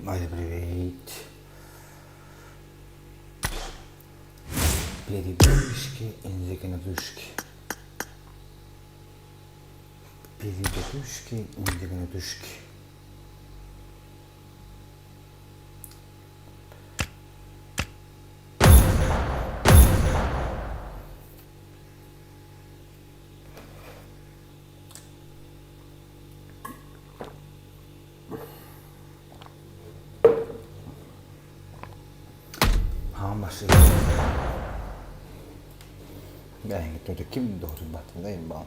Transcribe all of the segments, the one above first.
Майя, привет. Перебежки индигнатушки. Перебежки индигнатушки. Хаан массыына Бэйэҥ ким доҕорбатынай баал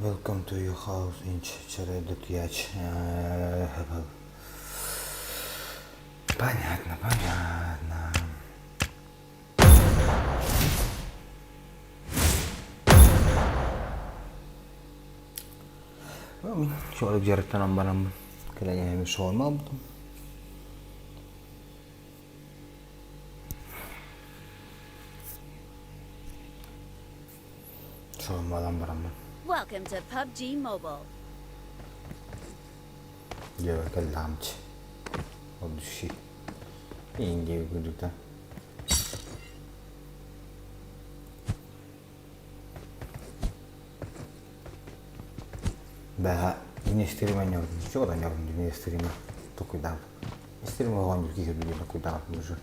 Welcome to your house in Чередутьяч. Понятно, понятно. Мин şöyle дьарыктанан бараммын кэлэн шаурма албытым. Шаурма алан бараммын. Welcome to PUBG Mobile. Дьиэбэр кэллэҕимчи. От души. Индия курдук Бэҕэ министрима ньордун, чуода ньордун министрима токуйдаабыт. Министрима оҕонньор киһи билиэн токуйдаабыт уже.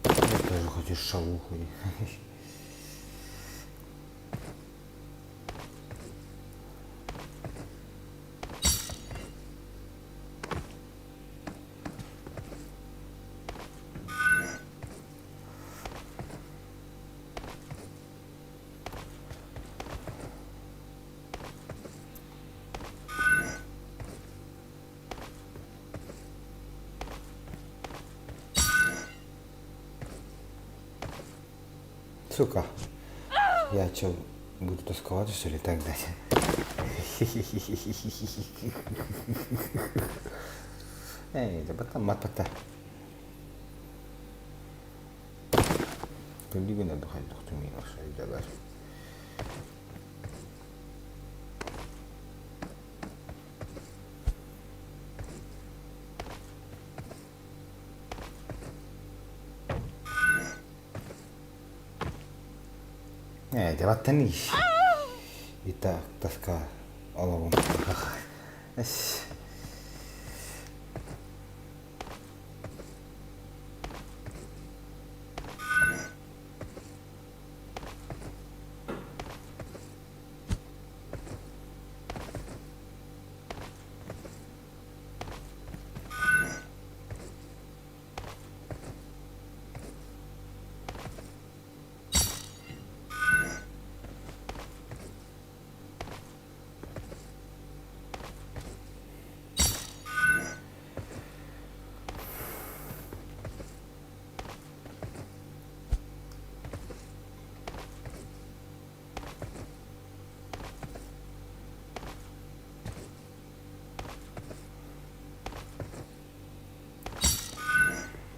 Я тоже хочу шавуху. Сука. Я что, буду тосковать, что ли, тогда? Эй, да потом матпата. Күндүгүн отдыхай охсойдолор. Ээ, дьабаттан ис. Итак, тоска олоҕум. Эс.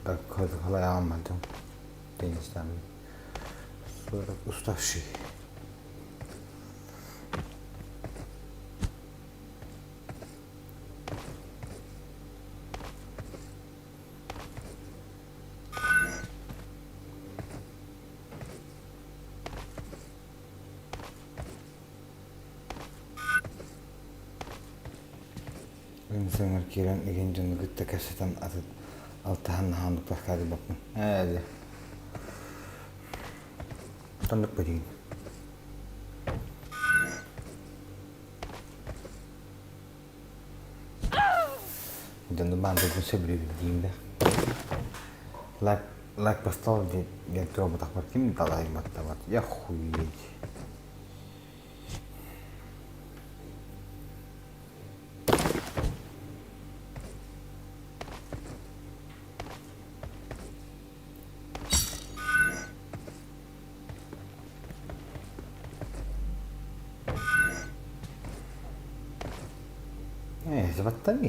Так, алмадым. Denizden Sonra уставший. Үҥсэҥэр киирэн игин дьону кытта кэпсэтэн алтыһан наһааннык таскаадыбаппын. Ээ, Оннук бадиин. Дьону баандырбын сөбүлүүбүн диим да. Лайк, лайк поставил диэн туруорбатахпар ким да лайк баттабат. Я хуеть. Баттан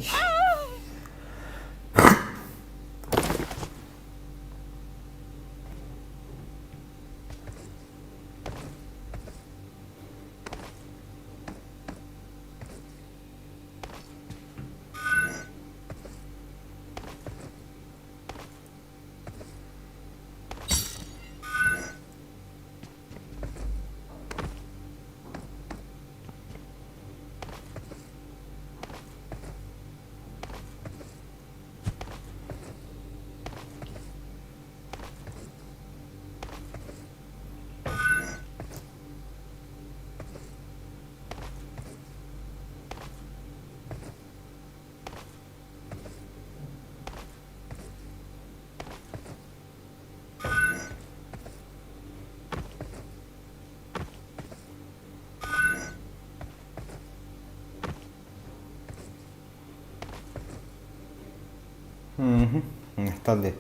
Талли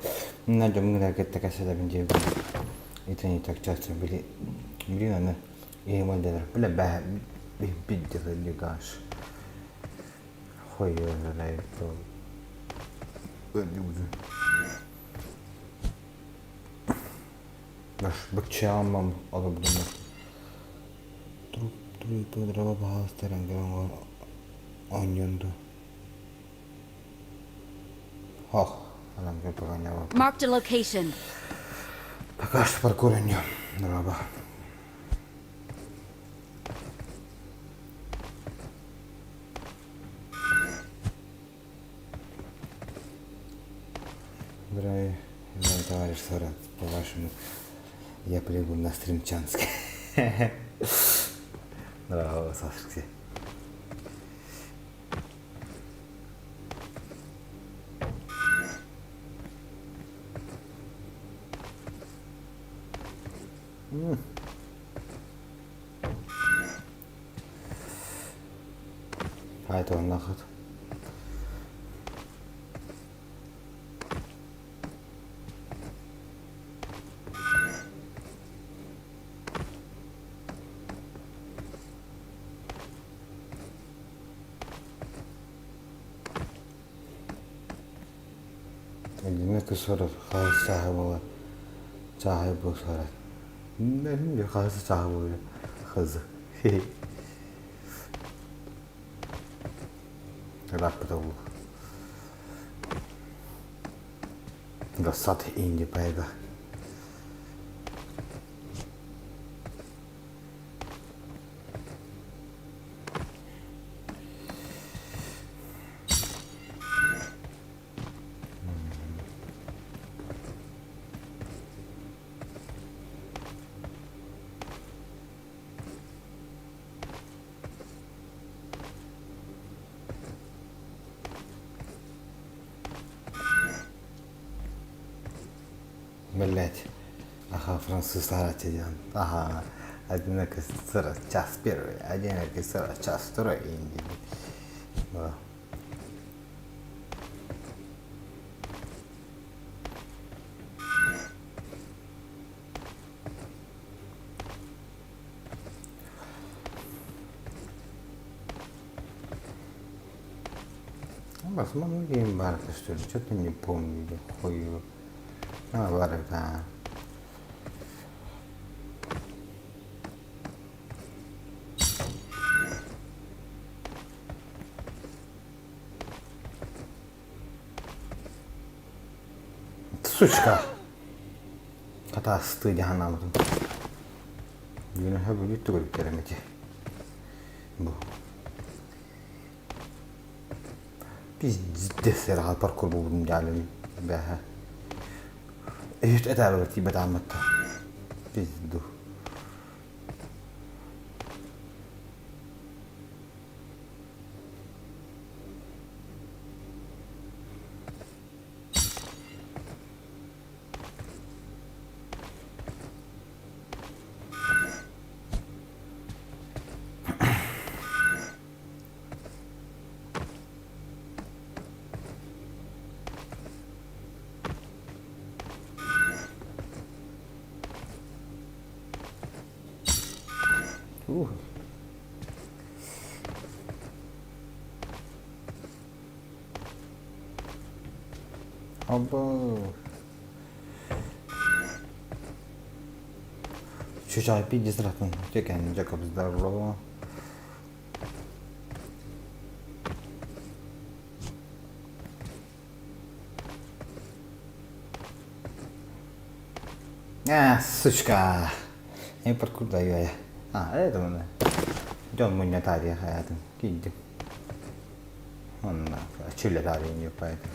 мына дьоҥҥун кытта кэпсэтэбин диэбитим итини так часто били блин аны ийэм дэнэр бля бээ биддилигаш хуй Быччаамам олордума Труп баһаалыста эрэн оонньуон дуу Ох, Marked a location. Пока что паркур оонньуом дорообо. Дорогой мой товарищ Сарат, по-вашему, я прибыл на Стримчанск. Браво, Сашки. Хаайталаннаахыт. Одиноко сорох хаһыс чааһа буолар чааһай буолсарар хаһыс чааһа буолар хз ырааппыта буолуо Досад инди пайга Блять. Ага, француз диэн. Ага, 11:40, час первый, 11:40, час второй. Да. Возможно, баар что ли, что-то не помню, хуй его. А, баар да. Сучка! Хатаастыы дьаһанаабытым. Бүгүн бүлүүт түгүрүктэрим ити. Бу. Пиздец эрэ паркур буолбутум дьаалым бэһэ. Эһит этээбэбэр тиийбэт аамматта. Пизду. Ух. Абы. Чучай пиздец ратын. Текэн Джекоб здорово. А, сучка. Я паркур даю я. А, это он. Дьон мунньа таарыйа хайаатын. Киирдим. Онно чүлэ таарыйын юппайытым.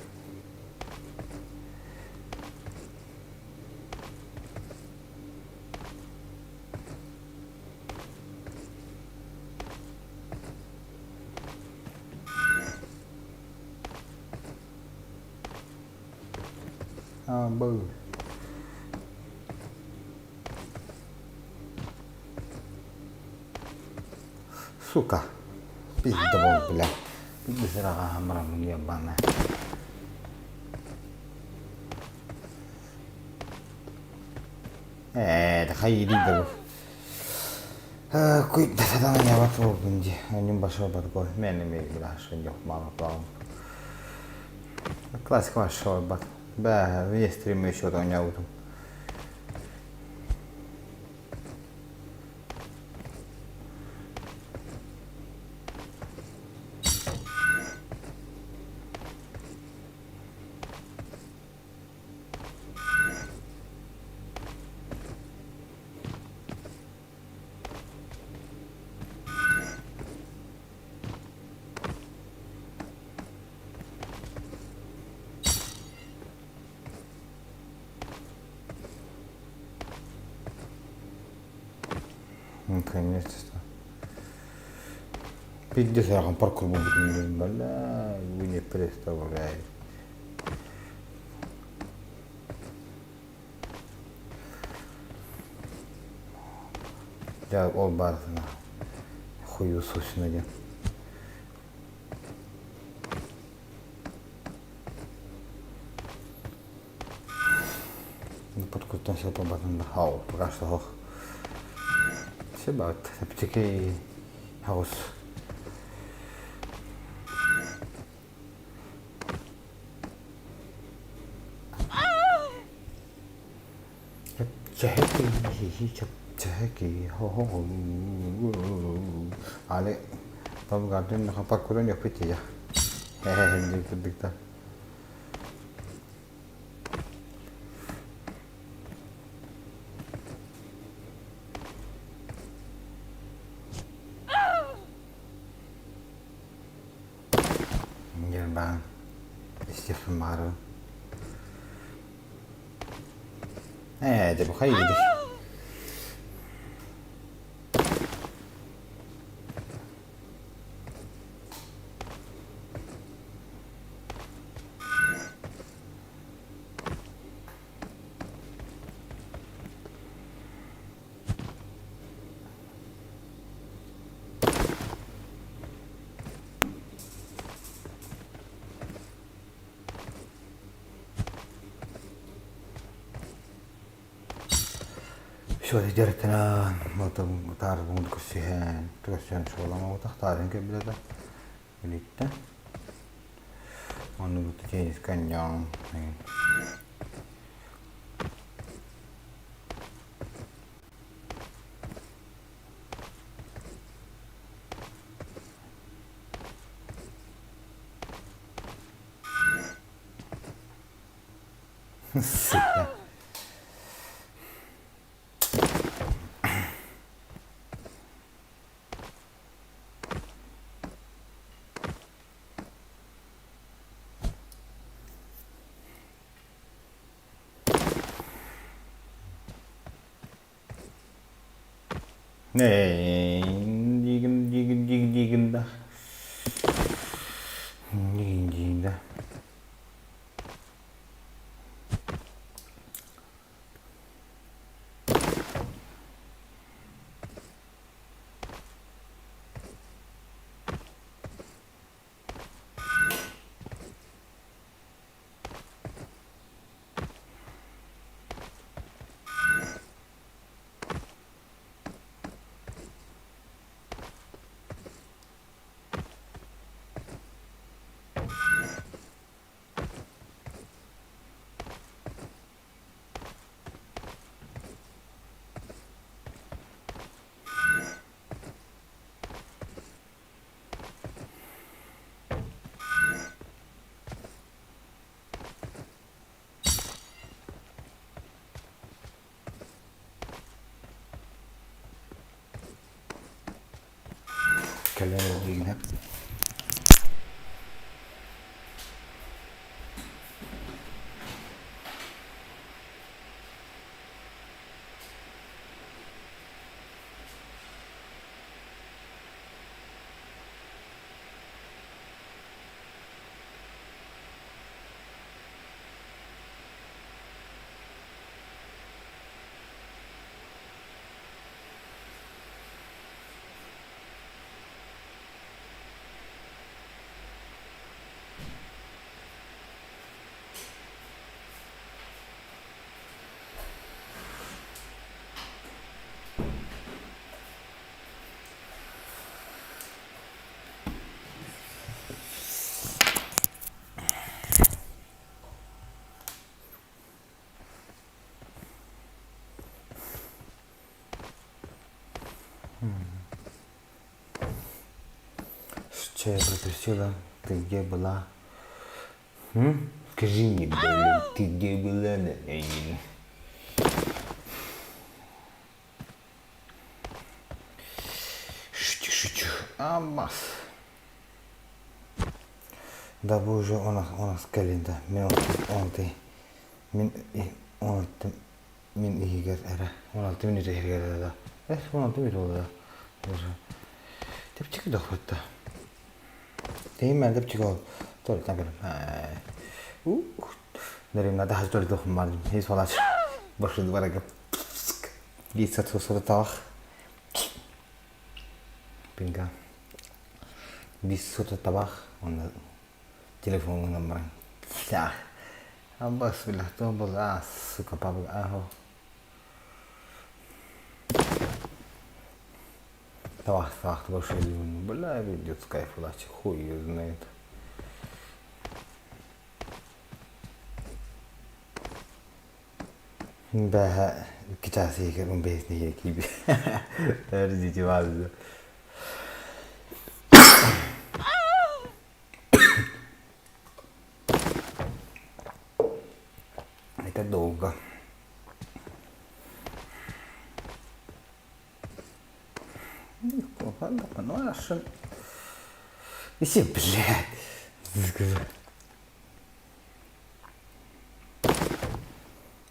А, был. Сука. Пиздобол, бля. Пиздраға мырамын ебаная. Ээ, хайы да бу. Куй да я вот буолбун дии. Онньум башо батго. Мен эми бля шо мало плавам. Классика башо бат. Бә, стрим еще оонньообутум. Наконец-то. Пиздец, я паркур буду, бля, вы не представляете. Дьэ ол барытына хуйусусина диэн. Подкуттан сылпабатын да хау пока что ох. Себат аптеки хаус. Але там гарден паркурын yok бит я. Хе-хе курдук Нербан. Стефан Мару. Ээ, дьэ бу хайыыбыт. Все, дьарыктанан, таарбын көрсүһэн, көрсөн суоламабытах таарын кэлбитэ билиттэ. Онну бутта теннис каньон. Сука. Дигин дигин дигин дигин да. Дигин дигин да. Кэлэн ыллыгына. Что я пропустила? Ты где была? М? Скажи мне, блин, ты где была? Шучу, шучу. Аммас. Да бу уже у нас, у нас кэлин да. Мин он ты. Мин он мин иһигэр эрэ. 16 минут иһигэр эрэ да. Э, 16 минут буолла да. Уже. Чэпчэки дохуотта. Тиһим чэпчэки ол. Туалеттан кэлим. Ух. Нөрүм надо хас туалет охуммар. Хис фалаш. Башы дварага. Лица тусуртах. Пинга. Бис сута табах. Онно телефоҥҥун баран. Абас бля, был, а, сука, папа, ага. Табах, табах, больше бля, ведет с кайфу, хуй ее знает. Бэһэ кичаас иһигэр бэйэтин иһигэр киирбит. Подождите, ладно. Это долго. Ну, а Иси, блядь.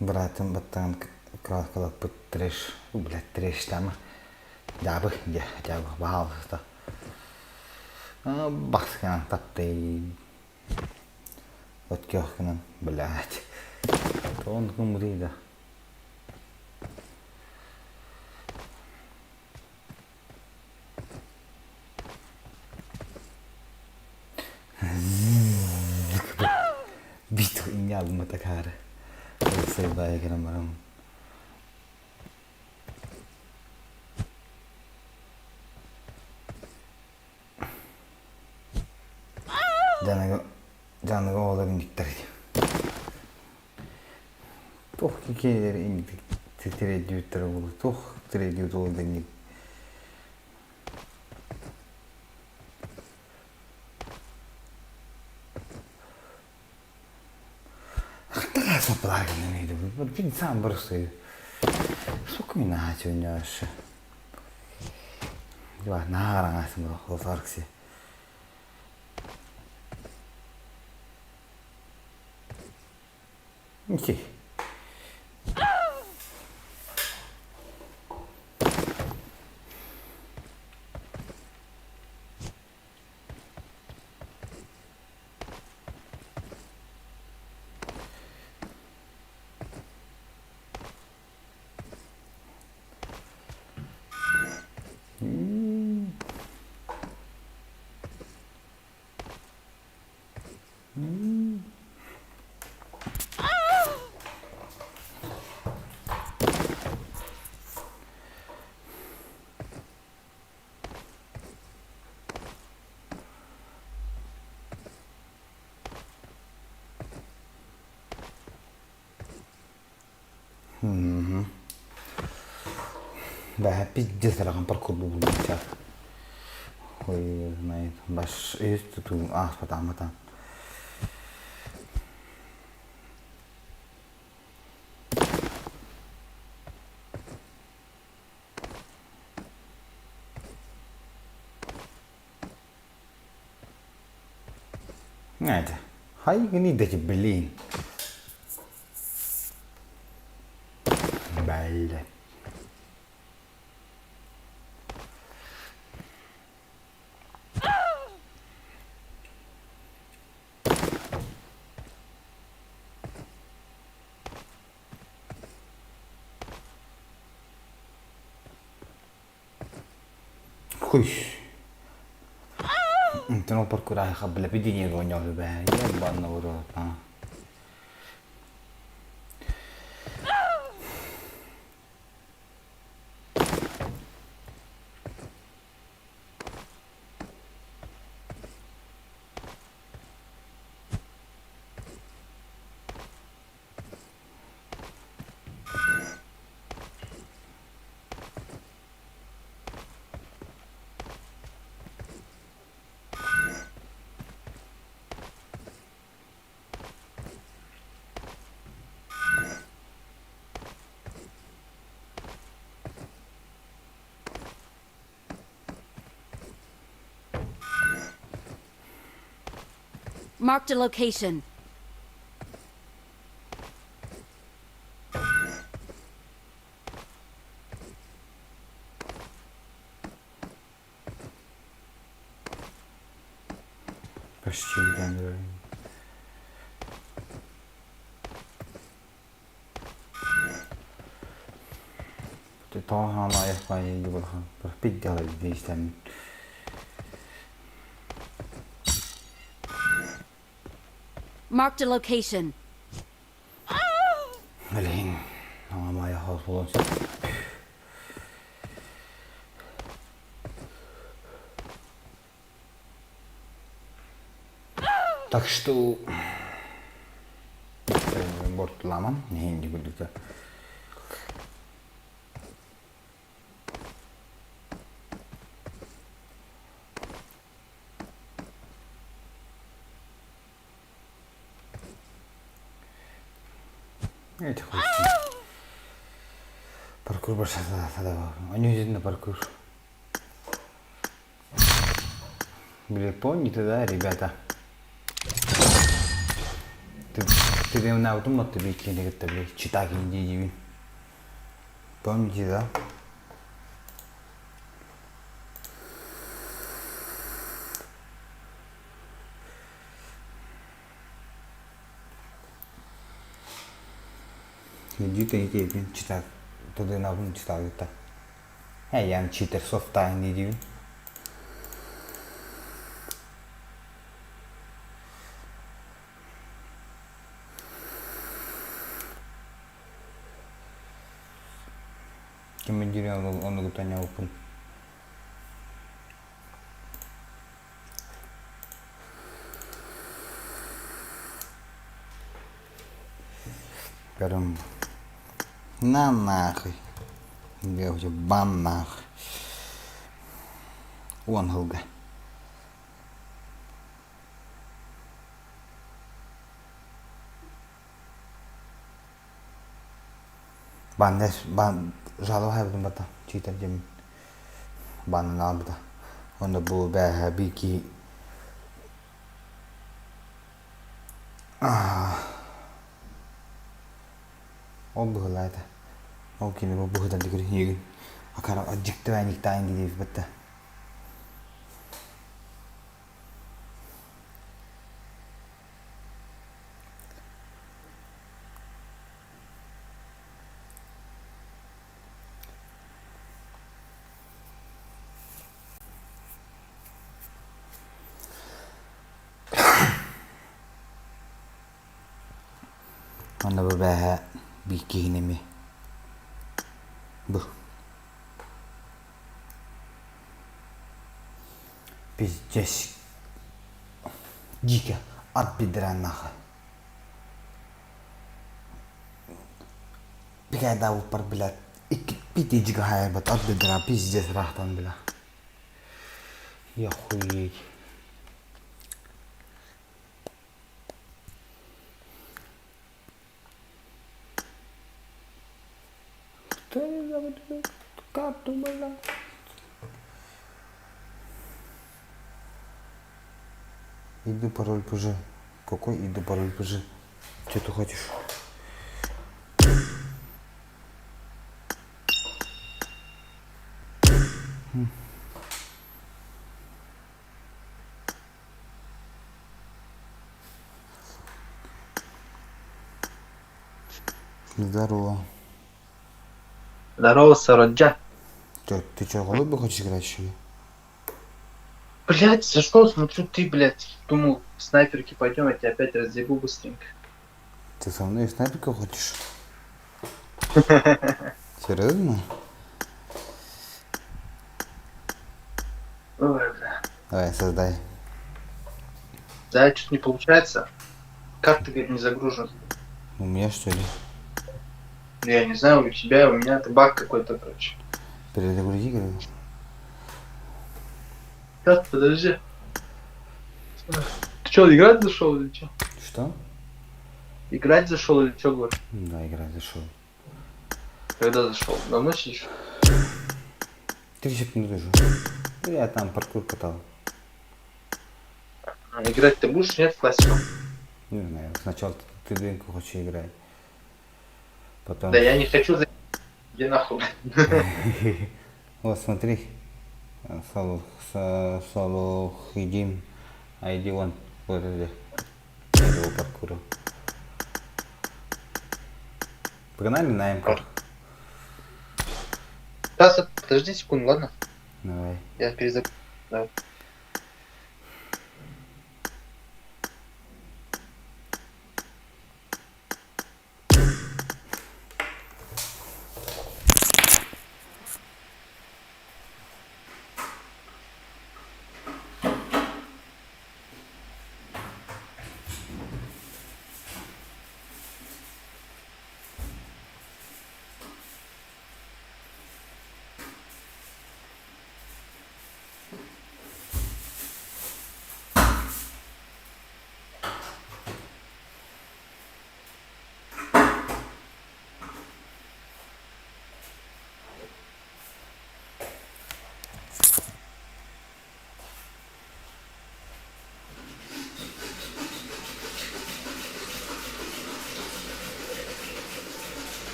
Быраатым баттаҕын кырааскалаппыт трэш, блядь, трэш тама. Дьаабы, дьэ, дьаабы, баһаалыста. Бахсыгынан таптый. Өткөөх гынан, блядь. Тоҕон кыммытый да. Бит инньэ алыммата хаары. Сайбаайа кэлэн баран Дьаныга дьаныга оҕолор инниктэр Туох киһилэр инник тириэрдибиттэрэ буолуо туох тириэрдибит буолуо да инник Сам просто Сколько иначе у него еще. Ити. Бэһэ пиздец ырахан паркур булбучча. Ой, знает. Баш үс тутуу ааспатааматаан. Знаете, хай гнида блин. Бля. Хуй. Онтон ол паркураһы бля видение оонньообу бээ. Ебаный в рот, а. Marked a location. Почти идеально. Marked a location. Билигин Аҥамаайа хаос буолуон сөп. Так что бортуламам нэһиэнди курдук Это хуй. Паркур больше Они на паркур. Бля, помните, да, ребята? Ты, ты на автомат ты бикини кытта били читакин дии Помните, да? Иди ты, читак. Туды на читак. Эй, читер софта не диибин. Ким дириэн ону кытта Көрүм. На нахуй. Бан нахуй. Уон сылга. Бан бан жалоба хайбытым бата чиитэр дьэммин. Баннан аалбыта. Онно бу бээһэ биир киһи Ол быһыылаата. Ол кини бу быһыытан дикир акара дьиктибээн дьиктаайын диэбиппэттэ. Онно бу бээһэ биир киһини эмиэ бу пиздец дико ат бидрээн нахуй Бикайдаабыппар блядь икки пяти хаайбат ат бидрээн пиздец ыраахтан бля охуеть Карту бля. Иди пароль ПЖ. Какой иди пароль ПЖ? Что ты хочешь? Здорово. Здорово, Сараджа. Чё, ты чё, голубь хочешь играть, что ли? Блять, зашел, смотрю, ты, блядь, думал, в снайперки пойдем, я тебя опять разъебу быстренько. Ты со мной в снайперку хочешь? Серьезно? Ой, бля. Давай, создай. Да, что-то не получается. Как ты, говорит, не загружен? У меня что ли? Я не знаю, у тебя, у меня это баг какой-то, короче. Перезагрузи, говорю. Сейчас, подожди. Ты что, играть зашел или что? Что? Играть зашел или что, говорю? Да, играть зашел. Когда зашел? Давно сидишь? 30 минут уже. Ну, я там паркур катал. А, играть ты будешь, нет, в классику? Не знаю, сначала ты дынку хочешь играть. Потом... Да я не хочу за... Иди нахуй. Вот смотри. Соло, Солохидим. ID one. Вот это. Этого паркура. Погнали на МК. Сейчас, подожди секунду, ладно? Давай. Я перезагружу. Давай.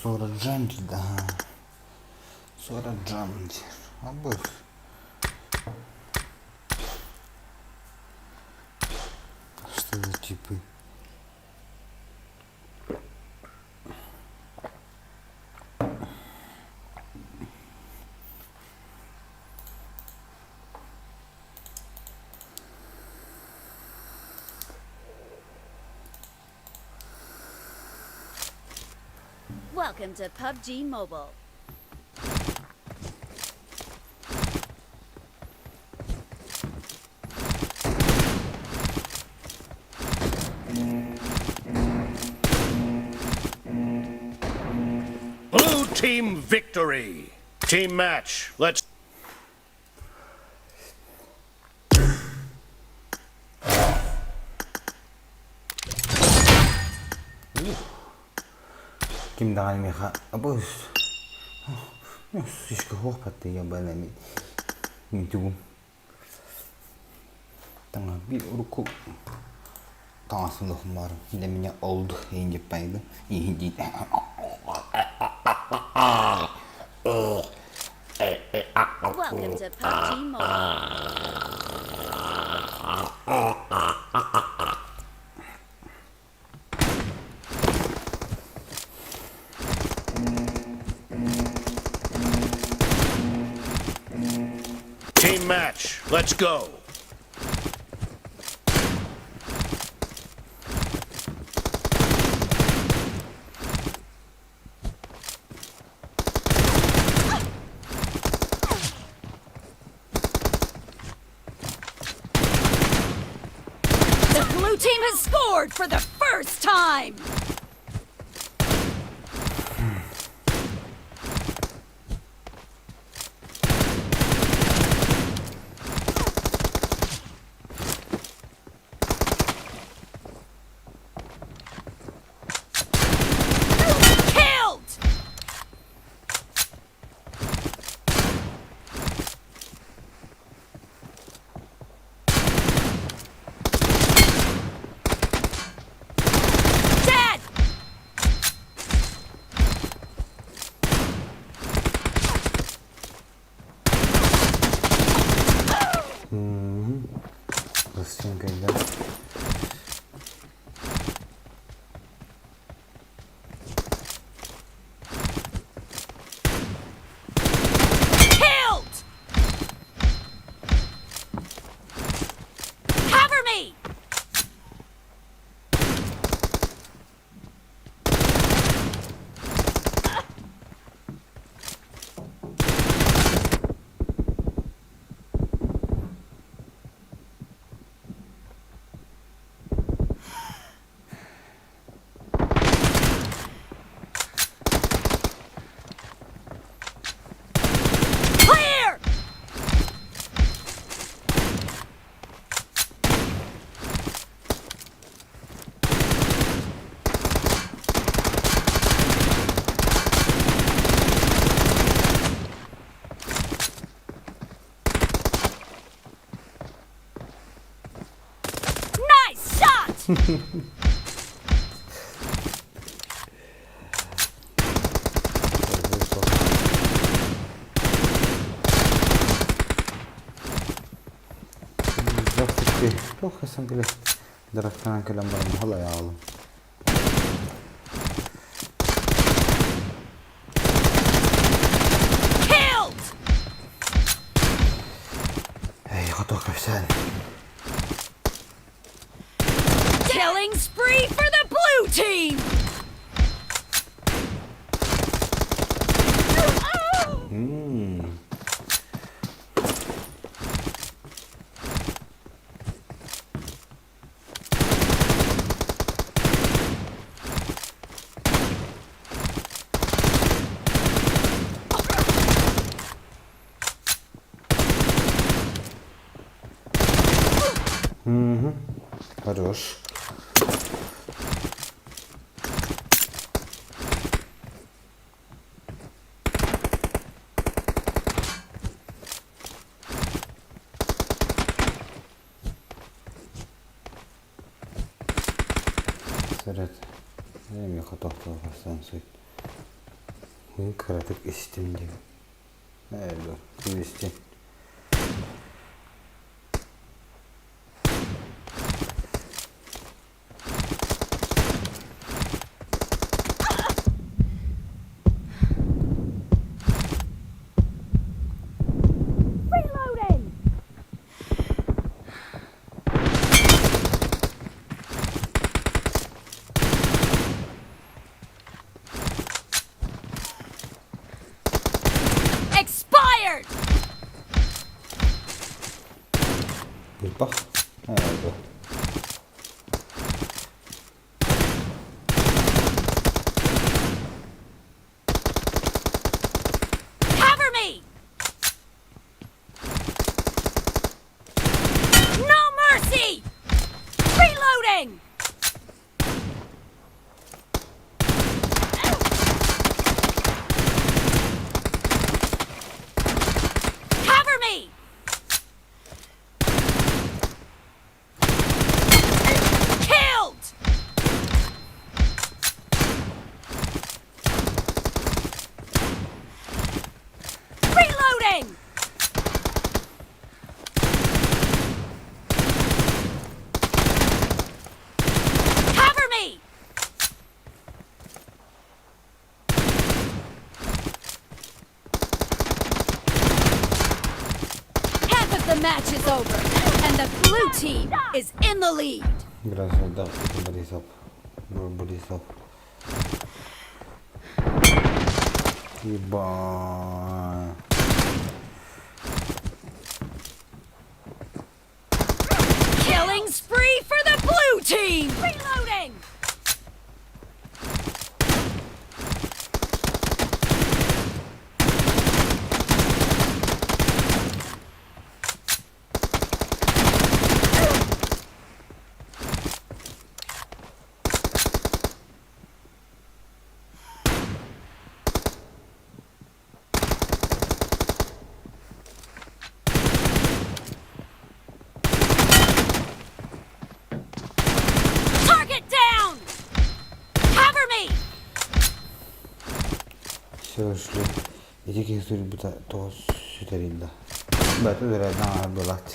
Сураджанти, да. Сураджанти. Обоих. Что за типы? Welcome to PUBG Mobile. Blue team victory. Team match. Let's Ким даҕаны миэхэ абыс сишка суох баттыйа мин тугум таҥа биир урукку таҥасын баар для меня old диэппайды Welcome to PUBG Mobile. Team match. Let's go. The blue team has scored for the first time. Пластинкайдар. Killed! Cover me! Clear! Nice shot! Туох хасан кэлэ дарахтаан кэлэн баран халайаалым. Killed! Эй, хотуох кэпсээн. Killing spree for the blue team! Хорош. Сэрет. Эми хотохтоохасан сыт. Мин кыратык истим диэн. Ээ, истин. Reloading! Expired! Бах. Ээ, Cover me! No mercy! Reloading! Cover me! Killed! Reloading! Cover me! Half of the match is over, and the blue team is in the lead. Граждан Борисов. Борисов. Еба. Killing spree for the blue team! Reloading! Target down! Cover me! Все шли. Ити киһи суруйбута тоҕус сүтэриллэ. Бата үөрэнэ булат.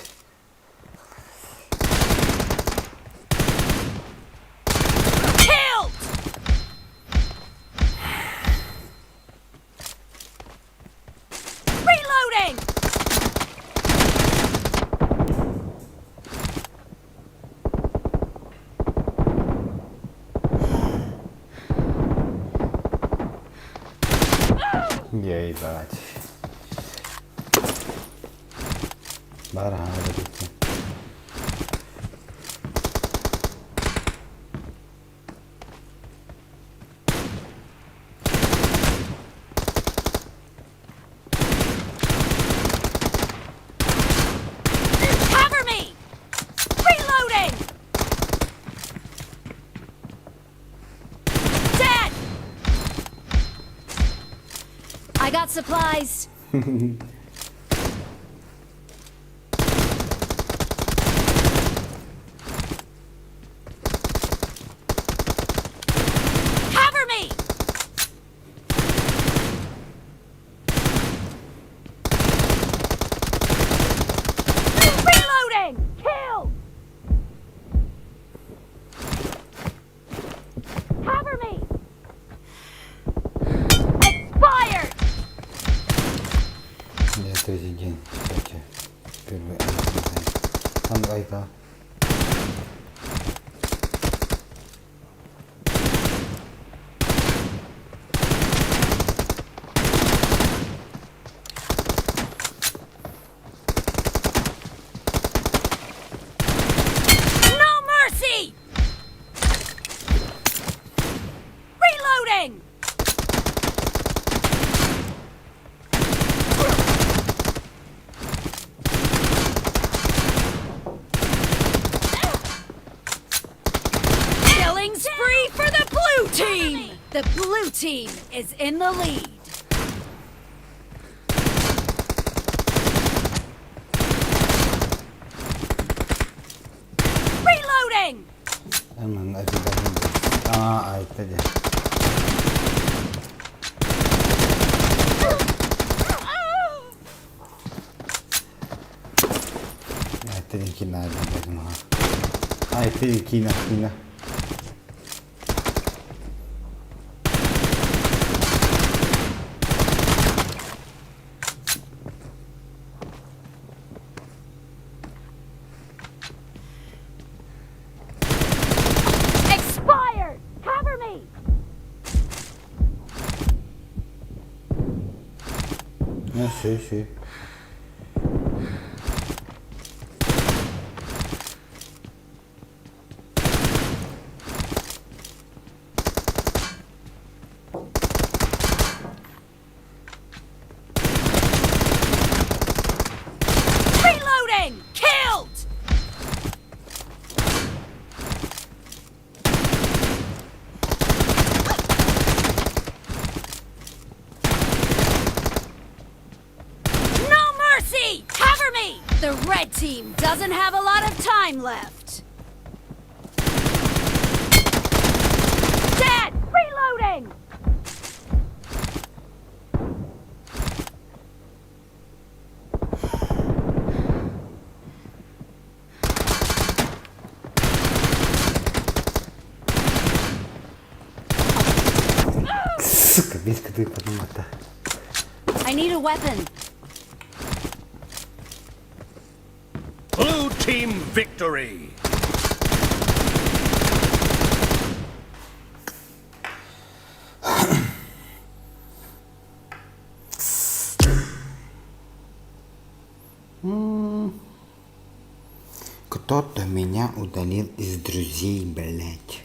Ебать. Баар аһаҕа да бүттэ. Cover me! Reloading! Dead! I got supplies. Cover me! Reloading! Kill! Cover me! Expired! Я третий день, кстати. Первый Там айта. No mercy! Reloading! Killing spree for the blue team! The blue team is in the lead. Reloading! Эн Аа, айта дьэ. Айта диэн киинэ Айта диэн киинэ киинэ. Expired! Cover me! Ну, си, си. Reloading! Killed! No mercy! Cover me! The red team doesn't have a lot of time left. Dead! Reloading! Сука, весь кадыр поднимата. I need a weapon. Blue team victory. Кто-то меня удалил из друзей, блять.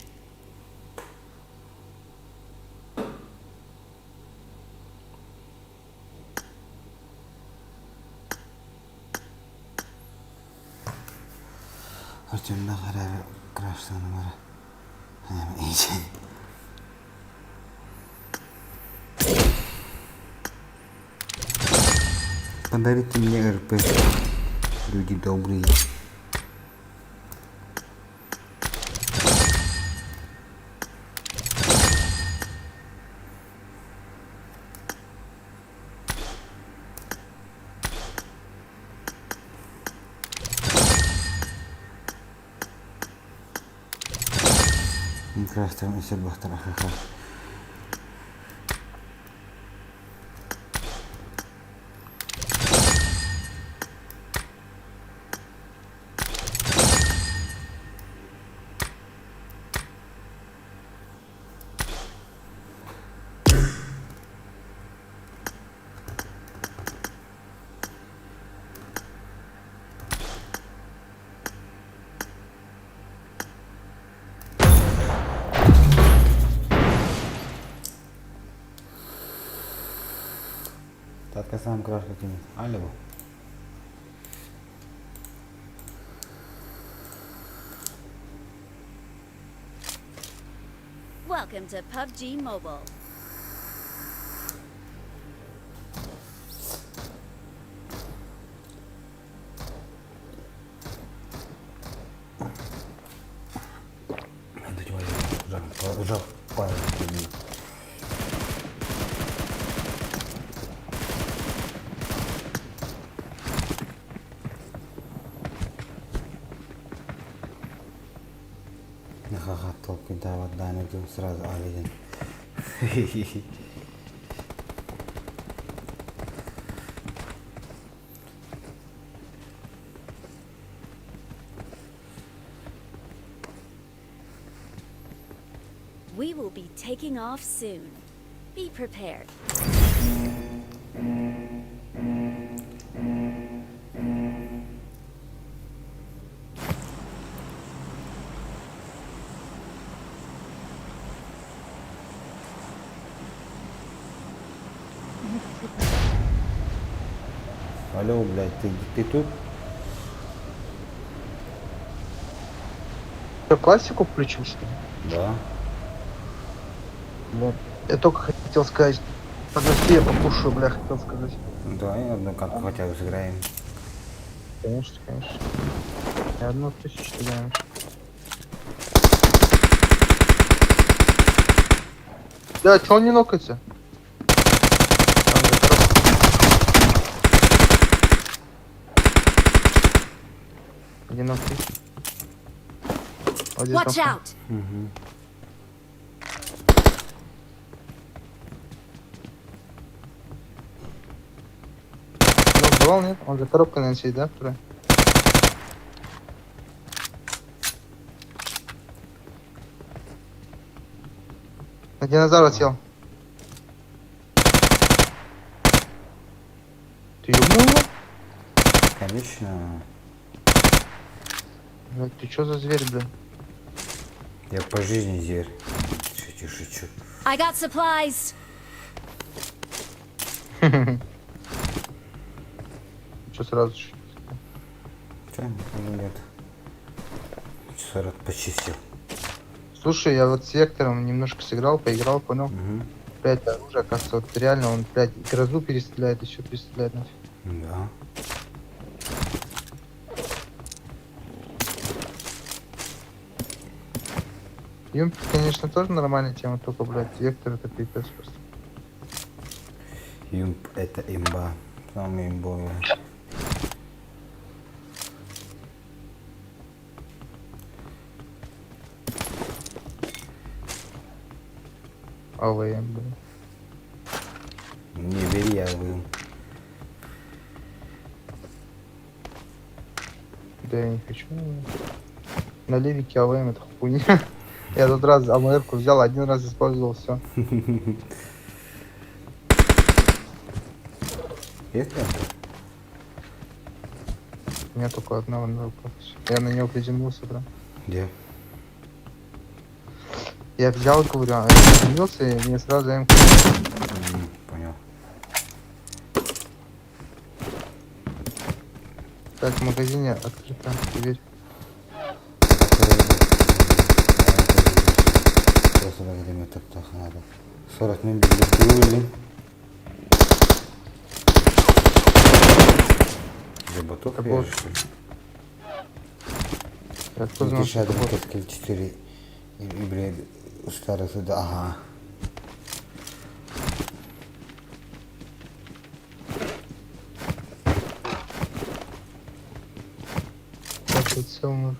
Артемна харары краштанымара. Эйчен. Подарите мне РП. Люди добрые. Крастан исер бахтар ахаха. Сам крашка тимит. Алло. Welcome to PUBG Mobile. Уже понял. Ха-ха, толкуйдаабат даҕаны дуу сразу Али диэн. We will be taking off soon. Be prepared. Алло, блядь, ты, ты тут? Что, классику включим, что ли? Да. Бля, Я только хотел сказать. Подожди, я покушаю, бля, хотел сказать. Ну, давай одну катку хотя бы сыграем. Конечно, конечно. Я 1000 сыграем. Да, чё он не нокается? Там за коробкой. Один нок есть. Вот здесь Watch нокнул. out! Угу. Нок давал, нет? Он за коробкой, наверное, сидит, да, второй? На динозавра сел. Ты ёбнул его? Конечно. Блядь, ты чё за зверь, бля? Я по жизни зверь. Шучу, шучу. I got supplies. Чё сразу шутишь? Че, нет. 40 почистил. Слушай, я вот с Вектором немножко сыграл, поиграл, понял? Угу. Блядь, оружие, оказывается, вот реально он, блядь, и грозу перестреляет, еще перестреляет нафиг. Да. Юмпик, конечно, тоже нормальная тема, только, блядь, Вектор это пипец просто. Юмп это имба. Самый имбовый. АВМ, блядь. Не бери, я вы. Да я не хочу. На лирике АВМ это хуйня. Я тут раз АВМ-ку взял, один раз использовал, все. Есть лента? У меня только одна на руках. Я на него приземлился прям. Где? Я взял, говорю, а я приземлился, и мне сразу М. Понял. Так, в магазине открыта дверь. Просто время так надо. 40 минут билли. За ботов Это бот. что ли? Я откуда знал, что это бот? 4 и, блядь, старый сюда. Ага. Так, прицел нужен.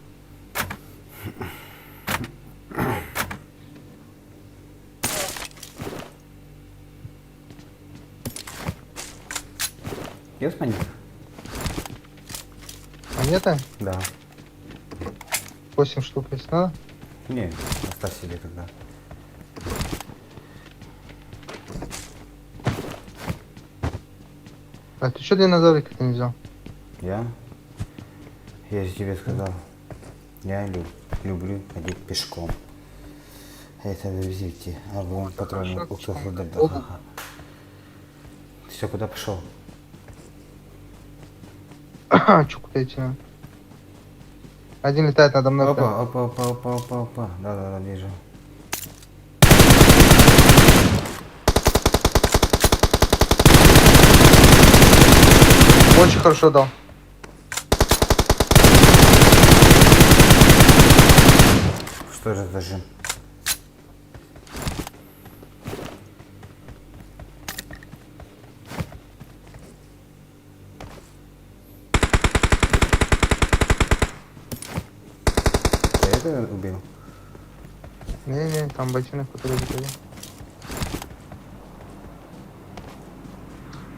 Есть монета? Монета? Да. 8 штук есть надо? Не, оставь себе тогда. А ты что динозаврика-то не взял? Я? Я же тебе сказал. Я люблю ходить пешком. Это везите. А вон патроны. Ты все куда пошел? Чё, куда идти надо? Один летает надо мной прям. Опа, опа, опа, опа, опа, опа. Да-да-да, вижу. Очень хорошо дал. Что же зажим? Ты это убил? Не-не, там ботинок, который закрыл.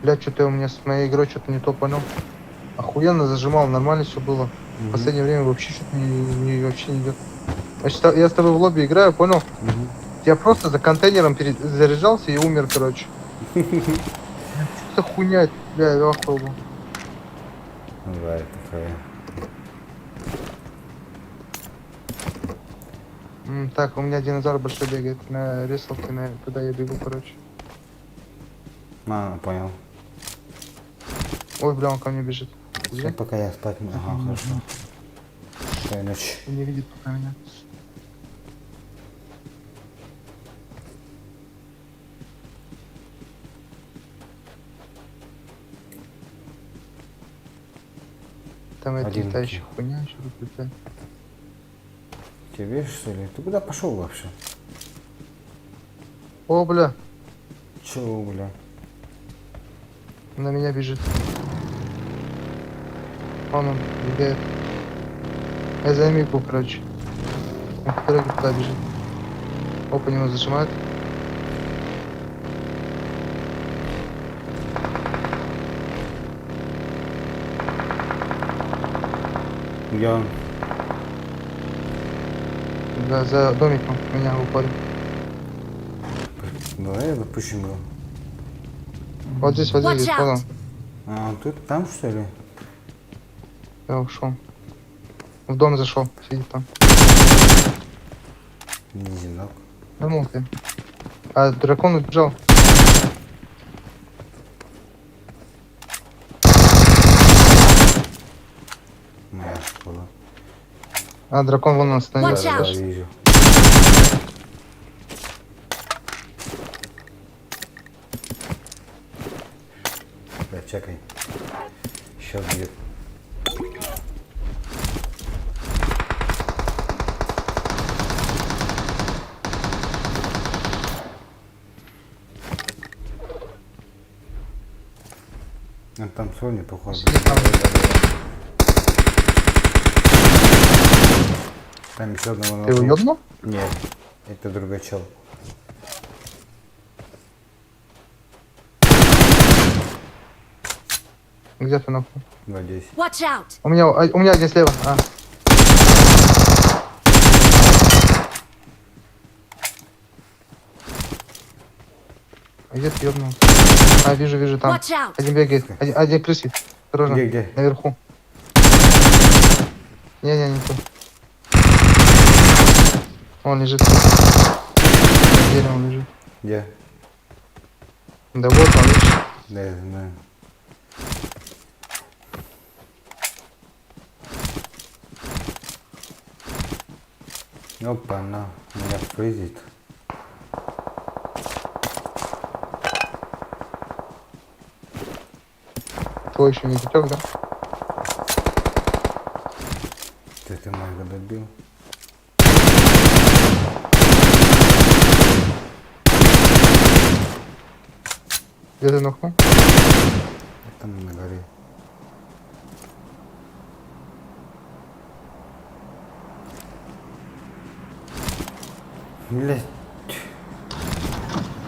Бля, что-то у меня с моей игрой что-то не то понял. Охуенно зажимал, нормально все было. В последнее время вообще что-то не, вообще не идет. Я с тобой в лобби играю, понял? Я просто за контейнером заряжался и умер, короче. Что за хуйня, бля, я охуел был. Бывает такое. Так, у меня динозавр большой бегает на ресалке, на, туда я бегу, короче. А, понял. Ой, бля, он ко мне бежит. Всё, пока я спать. Ага, хорошо. Спокойной ночи. Он не видит пока меня. Там эта Один летающая хуйня еще тут летает. Ты видишь, что ли? Ты куда пошел вообще? О, бля, Чего, бля? на меня бежит. Вон он бегает. Я за Мику, короче. Он по дороге туда бежит. Опа, него зажимает. Где он? Да, за домиком меня в упоре. Давай запущим его. Вот здесь, вот здесь, Watch вот он. out. А, он тут, там, что ли? Я ушел. В дом зашел, сидит там. Не зенок. Вернул ты. А дракон убежал. Моя школа. А, дракон вон он остановился. Watch Да, out. да, вижу. Да, чекай. Сейчас будет. Он там Соня, походу. Сидит там. Там еще одного Ты его нашел. ёбнул? Нет, это другой чел. Где ты нахуй? Вот здесь. Watch out! У меня один слева. А. А где ты ёбнул? А, вижу, вижу там. Watch out! Один бегает. Один крысит. Осторожно. Где, где? Наверху. Не-не, не то. Он лежит. На дереве лежит. Где? Да вот он, видишь. Да, я знаю. Опа, на, меня фризит. Твой еще не дотек, да? Ты моего добил. Где ты нахуй? Там на горе. Блять.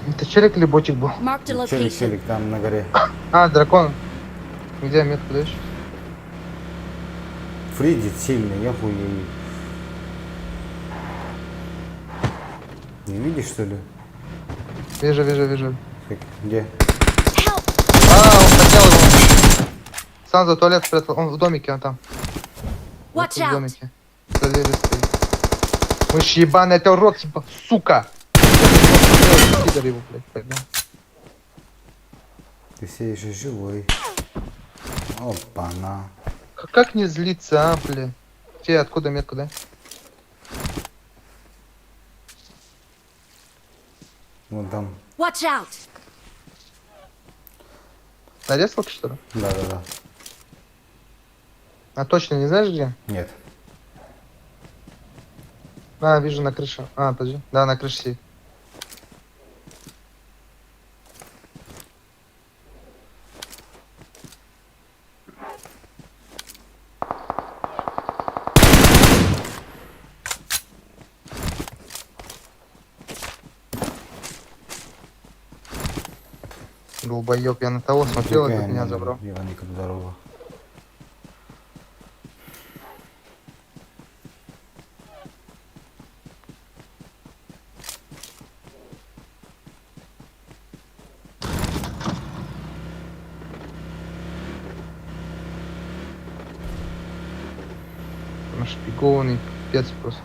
Это челик или ботик был? Marked a Челик, location. челик, там на горе. А, дракон. Где метку даешь? Фризит сильно, я хуею. Не видишь, что ли? Вижу, вижу, вижу. Как- Где? Help! А, он поднял его. Сам за туалет спрятал. Он в домике, он там. Вот Watch в out! домике. За дверью стоит. Мышь ебаный, это рот, типа, сука! Я на него смотрел, пидор его, блядь, поднял. Ты все еще живой. Опа-на. Как не злиться, а, блин? Где, откуда метку, да? Вон там. Watch out! На ресалке, что ли? Да-да-да. А точно не знаешь где? Нет. А, вижу на крыше. А, подожди. Да, на крыше сидит. Долбоеб, я на того смотрел, этот меня забрал. Иваника, здорово. Нашпигованный пипец просто.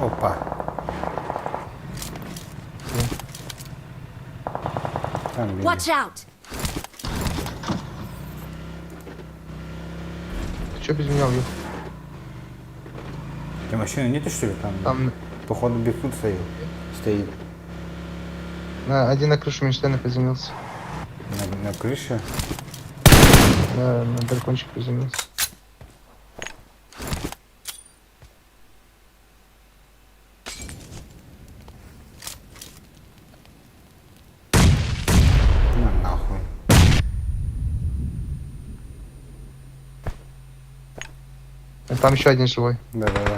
Опа. Там видно. Watch out! Ты чё без меня уехал? У тебя машины нету, что ли, там? Там Походу Бигфут стоит. Стоит. на, один на крышу Мечтайна приземлился. На крыше. Да, на дракончик приземлился. На нахуй. А там еще один живой. Да-да-да.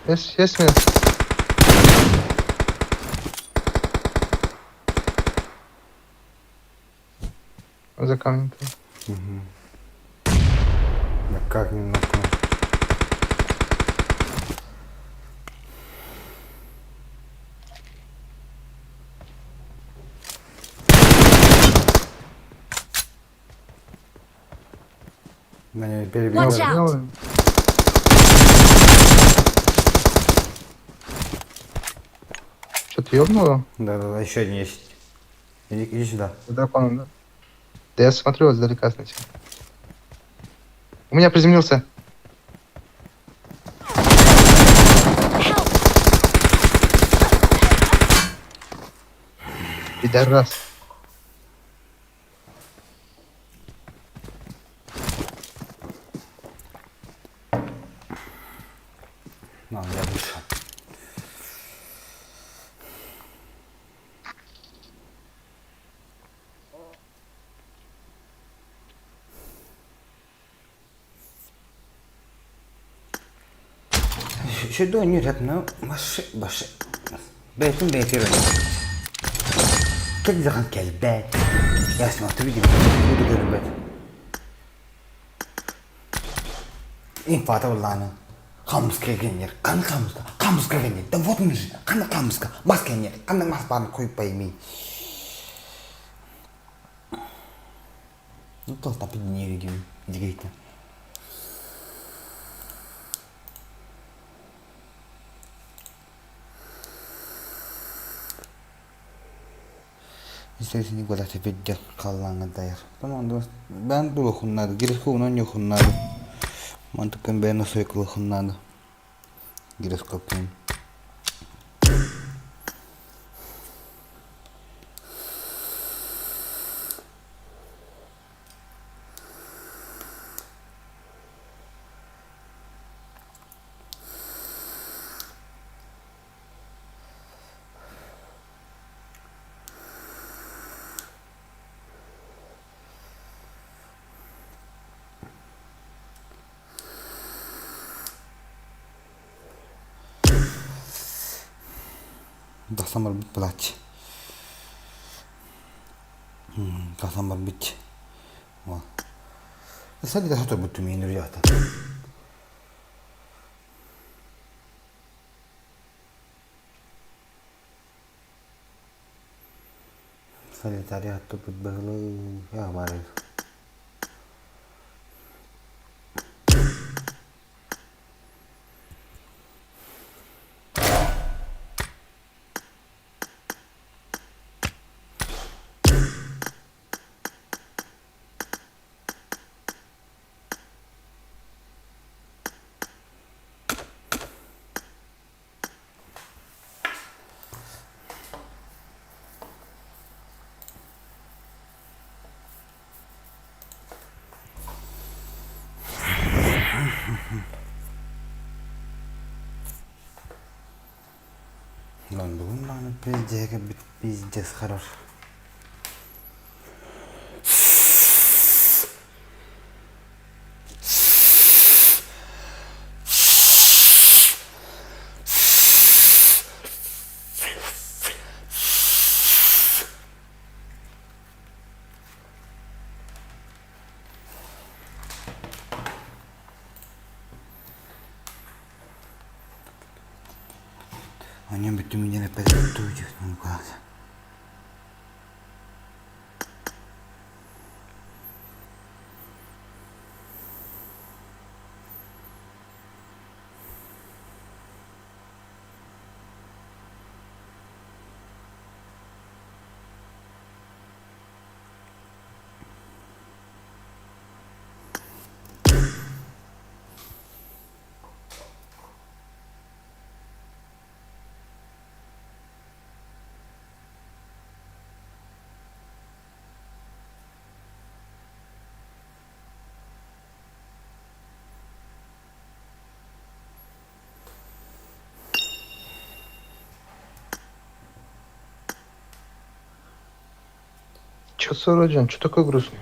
Есть, есть меня? За камнем. Угу. Да как не нахуй? На нее перебил. Watch out. Что, ты ёбнул его? Да-да-да, еще один есть. Иди, иди сюда. За драконом, да? Да я смотрю издалека, знаете. У меня приземлился. Help! Пидорас. На, я вышел. Şu oynuyor hep ne? Başı başı. Бэйтин бэйтир. Кел захан кэлбэт. Я смотрю, буду көрбөт. Инфата булланы. Камыс келгеннер, каны камыска, камыс келгеннер. Да вот мы же, каны камыска, мас келгеннер, каны мас барын коюп пойми. Ну, толта пиднеригим, дигейті. İstediğini guarda kallanı dayar. Tamam dost. Ben bu okunladı. Giroskopun yokunladı. Mantıkın ben nasıl okunladı. Giroskopun. Тахсан барбыт былааччы. Тахсан барбыт. Вот. Сади да соторбут миин ребята. Солитария тупит быглы, я говорю. Лондон даҕаны пиздец пиздец хорош. Анньан бүттүм диэн эппэтэх Че, Сородин, что такой грустный?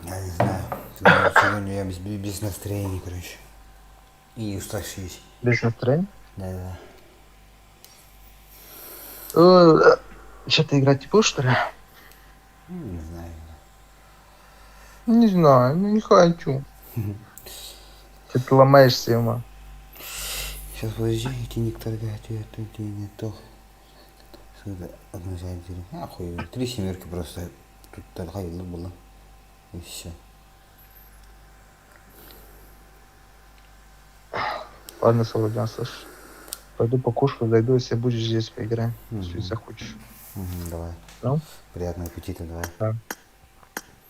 Я не знаю. Сегодня я без, без настроения, короче. И уставший весь. Без настроения? Да-да. Че ты играть не будешь, что ли? Не знаю. Не знаю, ну не хочу. Ты ломаешься, ема. Сейчас подожди, эти некоторые не то. Одну А хуй, три семерки просто. Тут только было. И все. Ладно, Солодян, слышь. Пойду покушаю, зайду, если будешь здесь, поиграем. Если захочешь. Угу, давай. Ну? Приятного аппетита, давай. Да.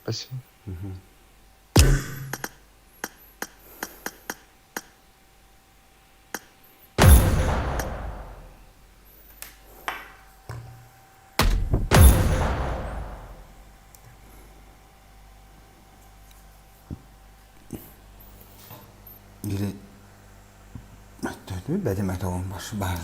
Спасибо. Угу. Или бэдим этоҕум баар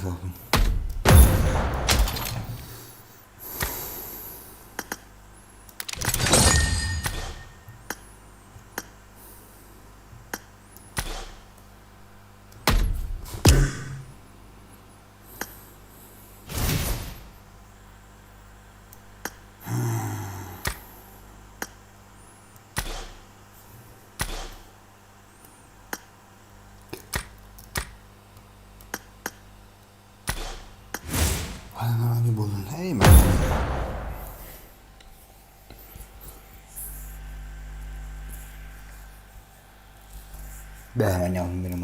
Буоллун эй Бэһэ миним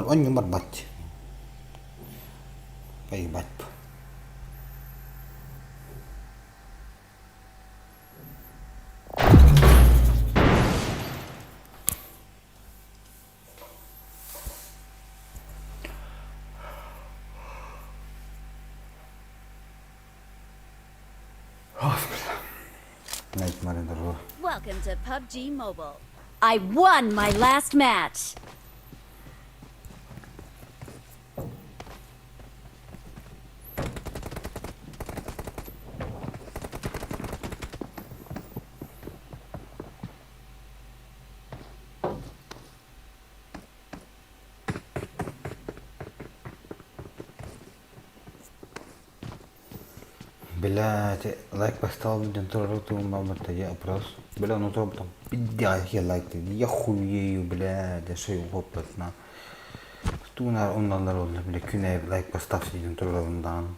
Онньу барбат Поебать. Welcome to PUBG Mobile. I won my last match. Блядь, лайк поставил диэн турары тугун опрос. Бля, ну то там пиздец я лайк я хуею, блядь, шею опытна. Туна оннан oldu бля күнэ лайк поставь диэн турарындан.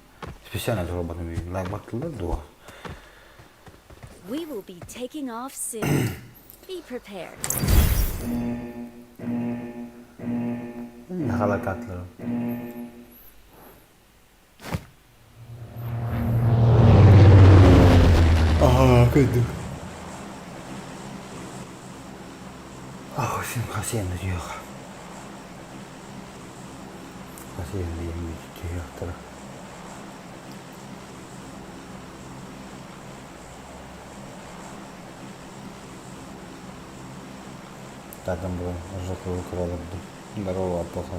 Специально турабатым лайк баттылар дуо. We will be taking off soon. Be prepared. Халакатлары. Ага, көйдү. Ах, син хасиен диyor. Хасиен диyor. Тадан була ыржакы кралырды. Здорово, Апоха.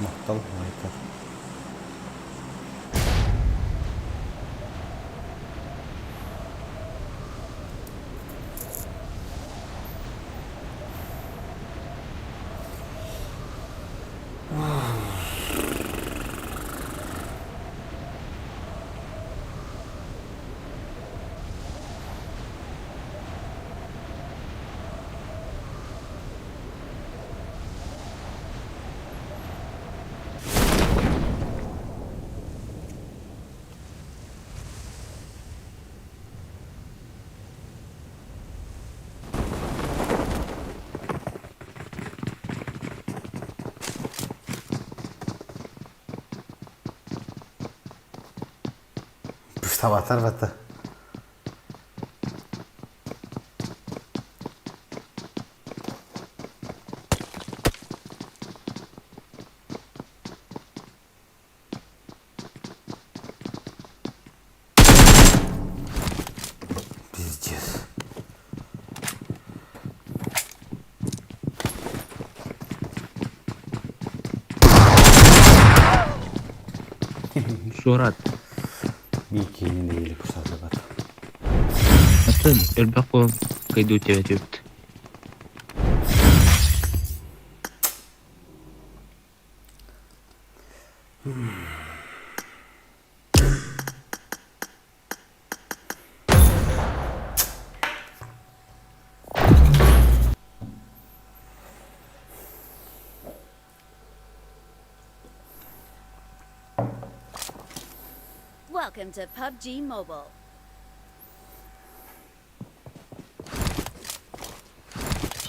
Махтал, лайкар. Пустоватар бата. Пиздец. Суорат. Биир киһини нэһиилэ кусаатыбат. Атын элбэх буолан кыйдыы түбэтибит. Welcome to PUBG Mobile.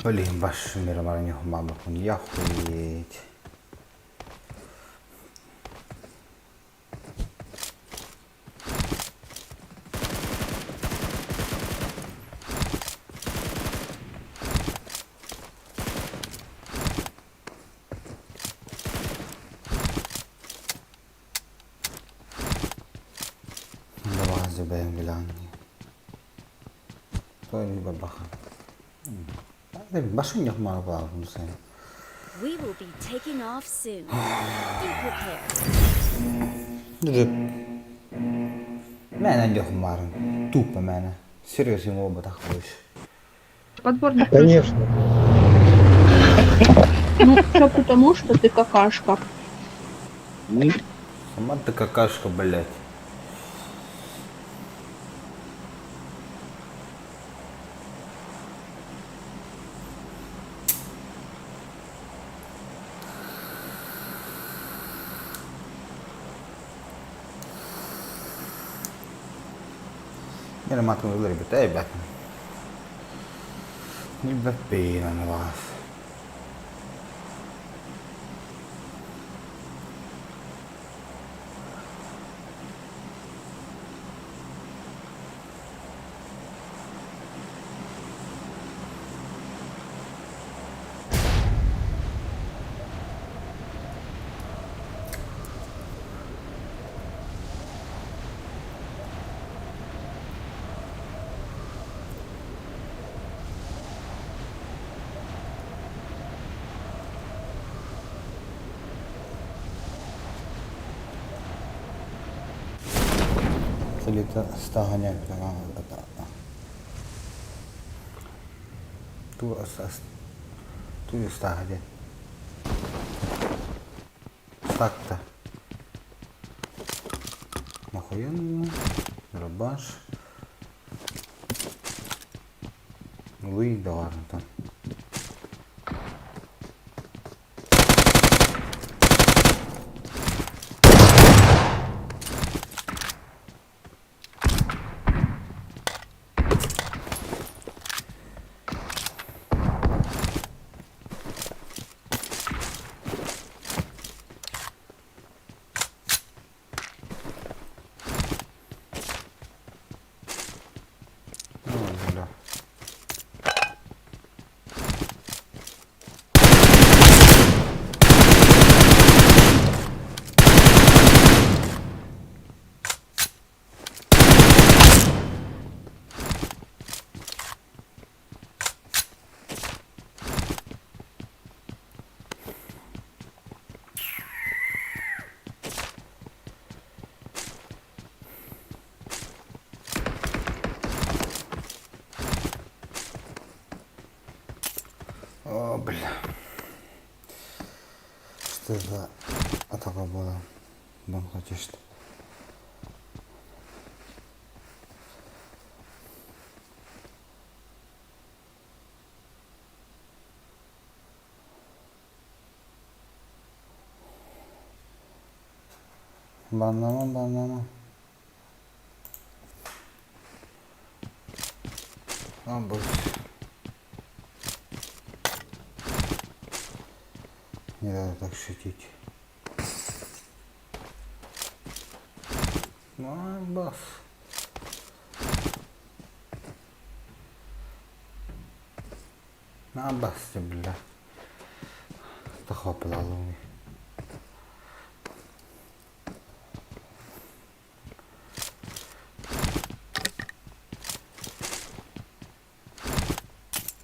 Блин, баш мирамарньух я охуеть. Бабаҕас бэйэм билэҕин дии. Той бабахан. Башын маар сайын. We will be taking off soon. Be prepared. Мээнэ диэх маарын. Тупо мээнэ. Серьезно буолбатах больше. Подборник. Конечно. Ну, все потому, что ты какашка. Сама ты какашка, блядь. Mira matka ребята, ребята. Не на вас. Salita stahannya Tu tu stahannya. Так-то. Охуенно. Дробаш. Луи, да ладно там. Ну, бля. бля. Что за атака была? Бан хочешь? Баннама, баннама. А, боже. Не надо так шутить. Бас. На бас, бля. Тахопалалуми.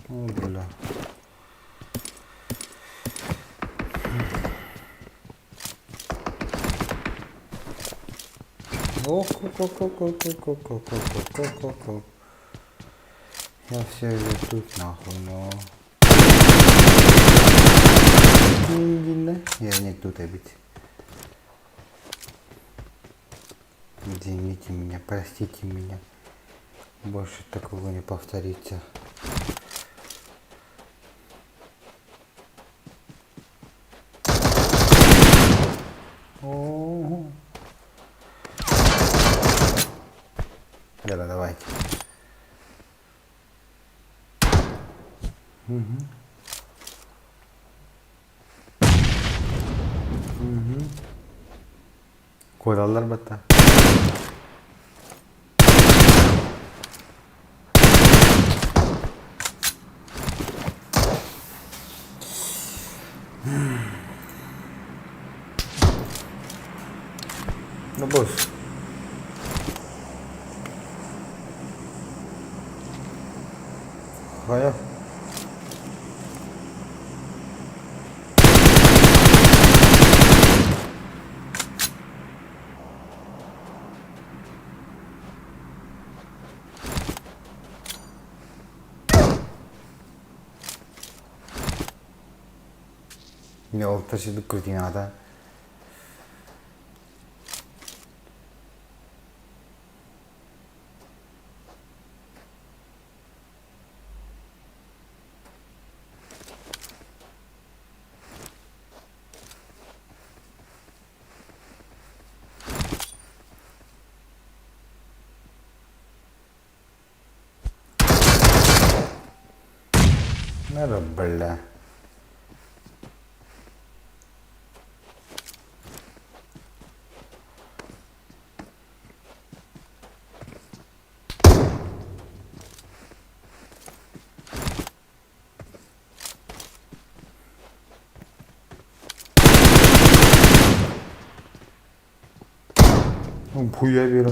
О, бля. Ох, ох, ох, ох, ох, ох, ох, ох, ох, ох, ох. Я все же тут нахуй, но... Я не тут обить. Извините меня, простите меня. Больше такого не повторится. О-о-о. Лера, давайте. Угу. Угу. Куораллар батта. Ну, босс. Хайа. Мин ол тасыдык куртината. Надо, бля. Хуя вера.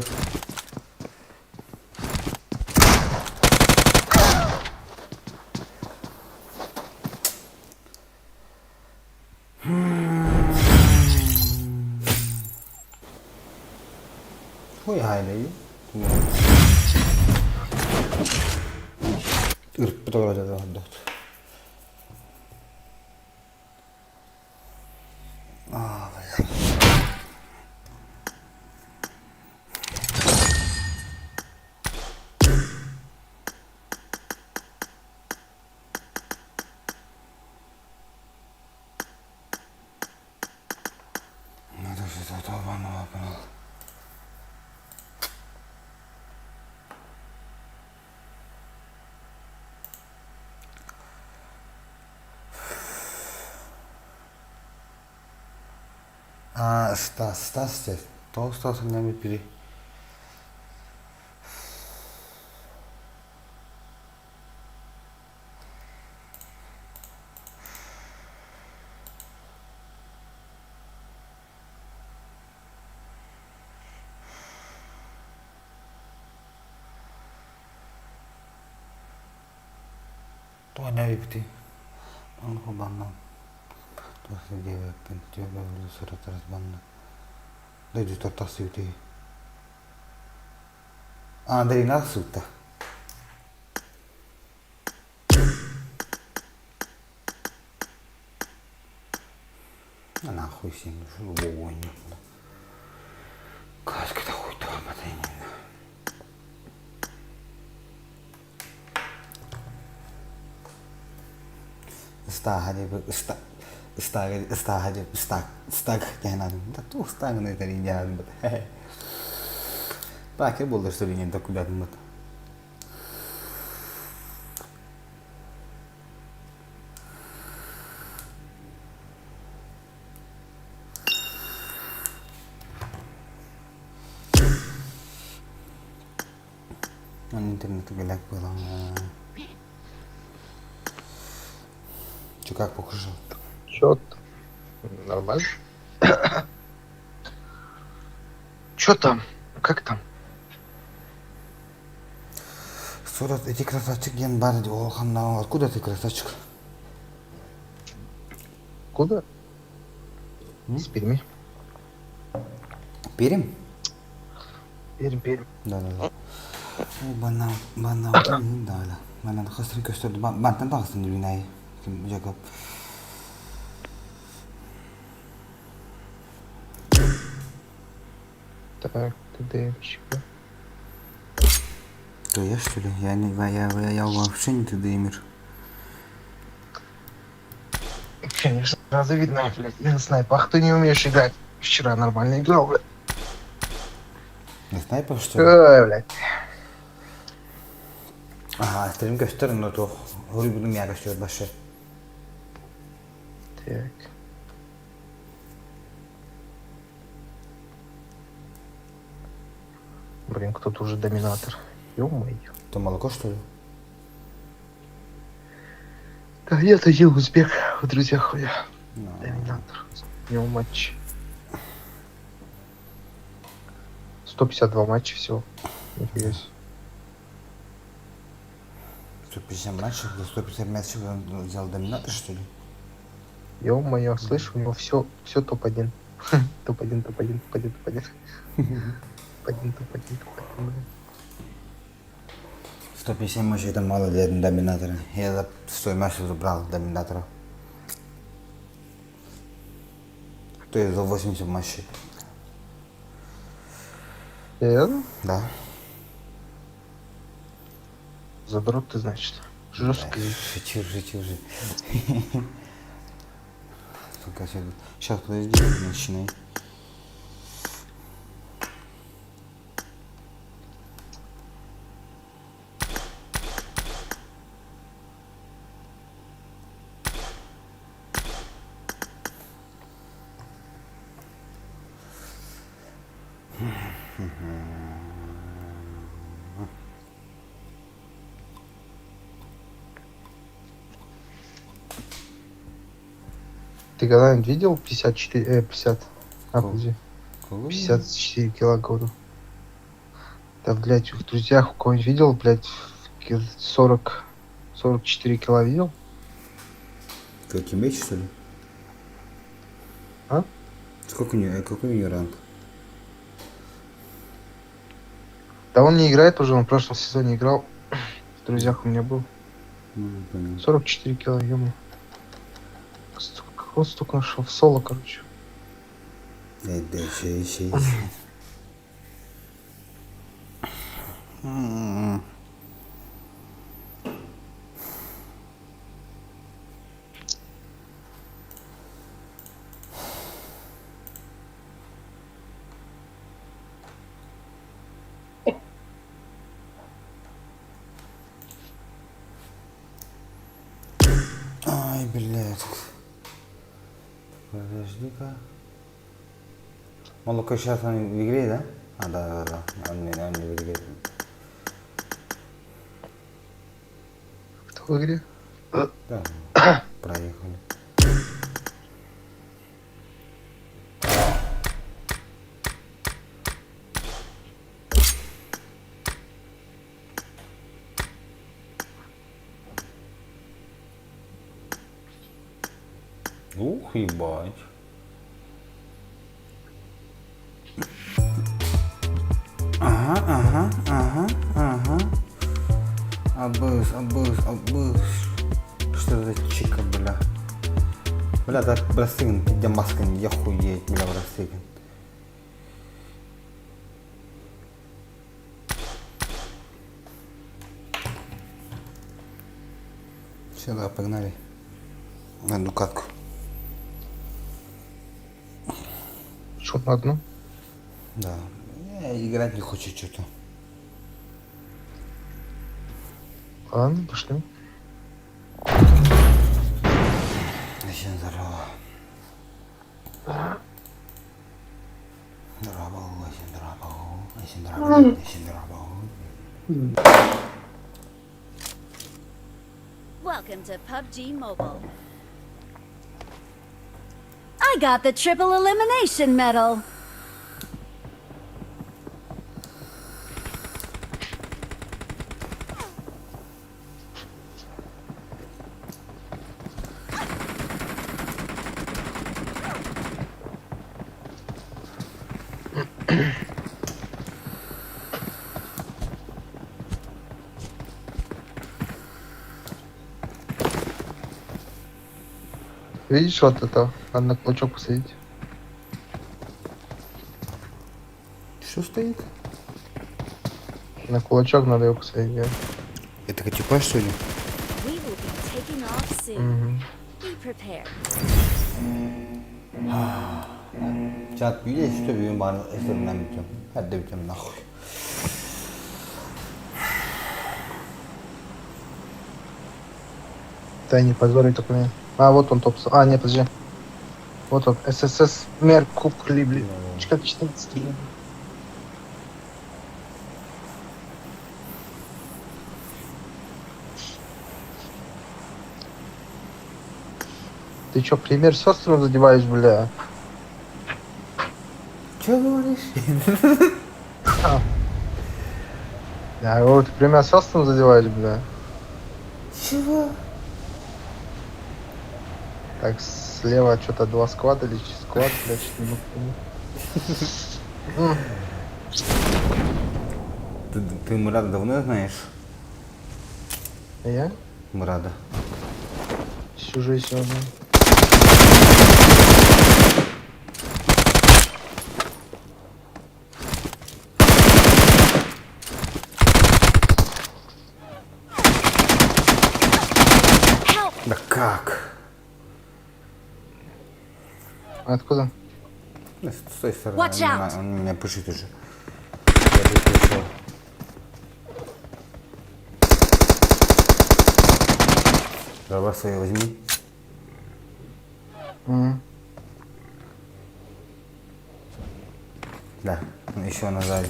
Хуй хайный. Ырпыт олорор Аа, Стас, Стас дьэ, тоҕус тоосуннан бүппүтүй? Тоҕо эбиппитий? Онно баннан туох диэбэппин, сырытарас банна дойдутугар тахсыбытый. Андрейнаах сыытта. Всем огонь. Каска-то хуй Ыстааһа диэби ыста ыстаага ыстааһа диэби ыстаак ыстаак диэн аатын да туох ыстаагын этэрин диэн аатыммыт Паке буоллар сөбүнэн документыммыт. Аны интернетке lag буолан Чё, как покушал? Чё Нормально. Чё там? Как там? Сурат, эти красавчик диэн баар дии, ол ханна откуда ты красавчик? Откуда? Из Перми. Пермь? Пермь, Пермь. Да, да, да. Банан, банан, да, да. Манан хастын көстөрдү, бантан тахсын дибинай. Жакоб. Так, ТДМщика. То я что ли? Я не, я, я, я вообще не ТДМер. Конечно, сразу видно, блядь, на снайпах ты не умеешь играть. Вчера нормально играл, блядь. На снайпер что ли? Ой, блядь. Ага, стрим көстөр, но то хоруйбутун миа көстөр башы. Так. Блин, кто-то уже доминатор. Ё-моё. То молоко что ли? Да я то ел узбек в друзьях у меня. No. Доминатор. У него матч. 152 матча всего. Нифига себе. 150 матчей, за 150 матчей он взял доминатор что ли? Ё-моё, слышь, у него все, все топ-1. Топ-1, топ-1, топ-1, топ-1. Топ-1, топ-1, топ-1, блин. 150 матчей это мало для доминатора. Я за 100 матчей забрал доминатора. То есть за 80 матчей. Серьезно? Да. Задрот ты, значит. Жесткий. Шучу, шучу же. Сука, сейчас подожди, начинай. Ты когда-нибудь видел 54, 50, а, Кого? подожди, Кого? 54 кило, говорю. Да, блядь, в друзьях у кого-нибудь видел, блядь, 40, 44 кило видел? Твой teammate, что ли? А? Сколько у нее, какой у нее ранг? Да он не играет уже, он в прошлом сезоне играл. В друзьях у меня был. Ну, понял. 44 кило, ё Как он столько нашел? В соло, короче. Да, еще, еще. Ай, блядь. Подожди-ка. Молоко сейчас он в игре, да? А, да, да, да. Он не в игре. Кто в игре? Да. Проехали. Ух, ебать. Ага, ага, ага, ага. Абыс, абыс, абыс. Что за чика, бля? Бля, да бырастыгын, где маскын, я хуеть, бля, бырастыгын. Все, давай, погнали. На одну катку. Что, на одну? Да. Я играть не хочу что-то. Ладно, пошли. Вообще здорово. Здорово, очень здорово, очень здорово, очень здорово. Welcome to PUBG Mobile. I got the triple elimination medal. Видишь, вот это? Надо на кулачок посадить. Что стоит? На кулачок надо его посадить, да. Это Катюпа, что ли? We will be taking off soon. Мгм. Be prepared. Чат, видишь, что бүгүн баарын эстеринэн бүтүм. Эрдэ бүтүм нахуй. Да не позорь только меня. А, вот он топ. А, нет, подожди. Вот он. ССС Меркукли, блин. Как 14 блин. Ты чё, пример сестрам задеваешь, бля? Че говоришь? Я говорю, ты пример сестрам задеваешь, бля. Чего? Так, слева что-то два склада или склад, бля, что-то не могу понять. Ты Мурада давно знаешь? Я? Мурада. Всю жизнь его знаю. Help! Да как? Откуда? Ну, С той стороны. Watch он, out. он меня пушит уже. Я тут пришел. Дрова свои возьми. Мгм. Да, он еще на сзади.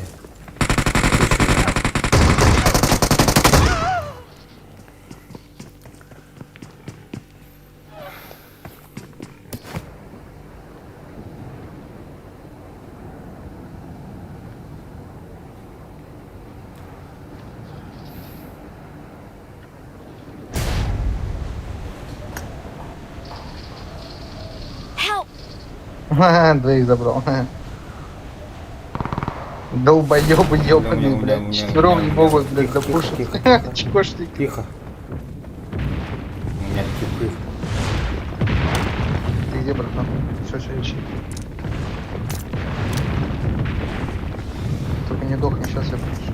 Help! Двоих забрал. Долбоебы ебаные, У меня, блядь. у меня, Четвером у меня, не у меня. могут, блядь, Тихо, запушить. тихо, тихо. Чекошник. Тихо. У меня типы. Ты где, братан? Все, все, ищи. Только не дохни, сейчас я включу.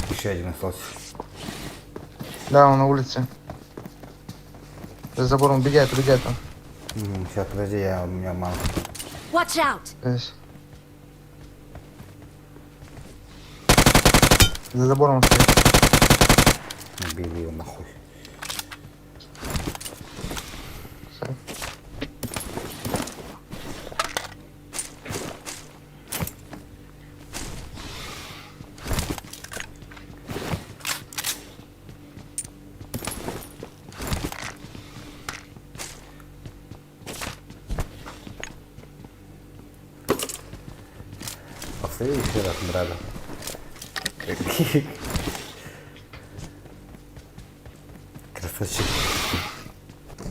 Еще один остался. Да, он на улице. За забором убегает, убегает он. Сейчас, подожди, я, у меня мало. Watch out! Здесь. За забором он стоит. Убил его нахуй. Всё. Повтори еще раз, брата. Красавчик.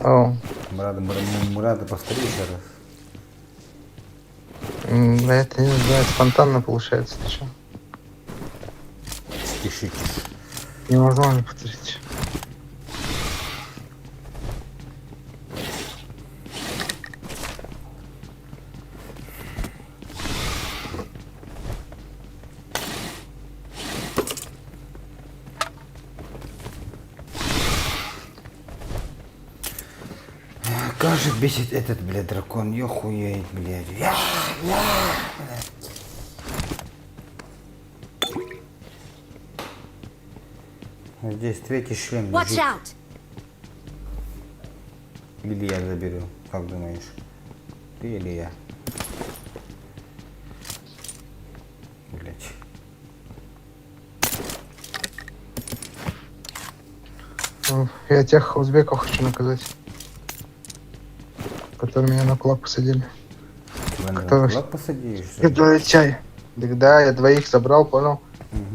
О, Мурада, Мурада, Мурада, повтори еще раз. Да это не знаю, спонтанно получается. Ты чё? Тише, тише. Невозможно повторить. Как же бесит этот, блядь, дракон, ёхуеть, блядь. Я, я, блядь. Здесь третий шлем Watch лежит. out! Или я заберу, как думаешь? Ты или я? Блять. Я тех узбеков хочу наказать. Которые меня на кулак посадили. Тебя на Кто? кулак посадили, что ли? Это чай. Так да, я двоих забрал, понял?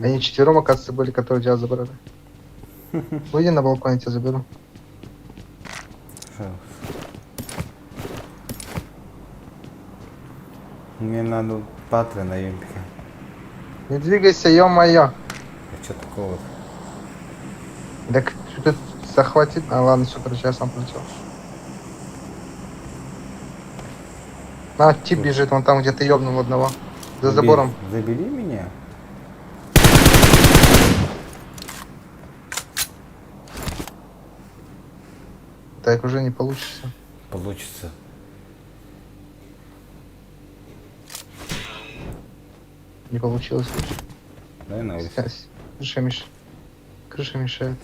Они четвером, оказывается, были, которые тебя забрали. Выйди на балкон, я тебя заберу. Щас. Мне надо патры на юмпике. Не двигайся, ё-моё. А что такого? Так что-то захватит. А, ладно, все, короче, я сам полетел. А, тип бежит, вон там, где ты ёбнул одного. За забором. Забери меня. Так уже не получится. Получится. Не получилось. Дай на улицу. Крыша, меш... Крыша мешает.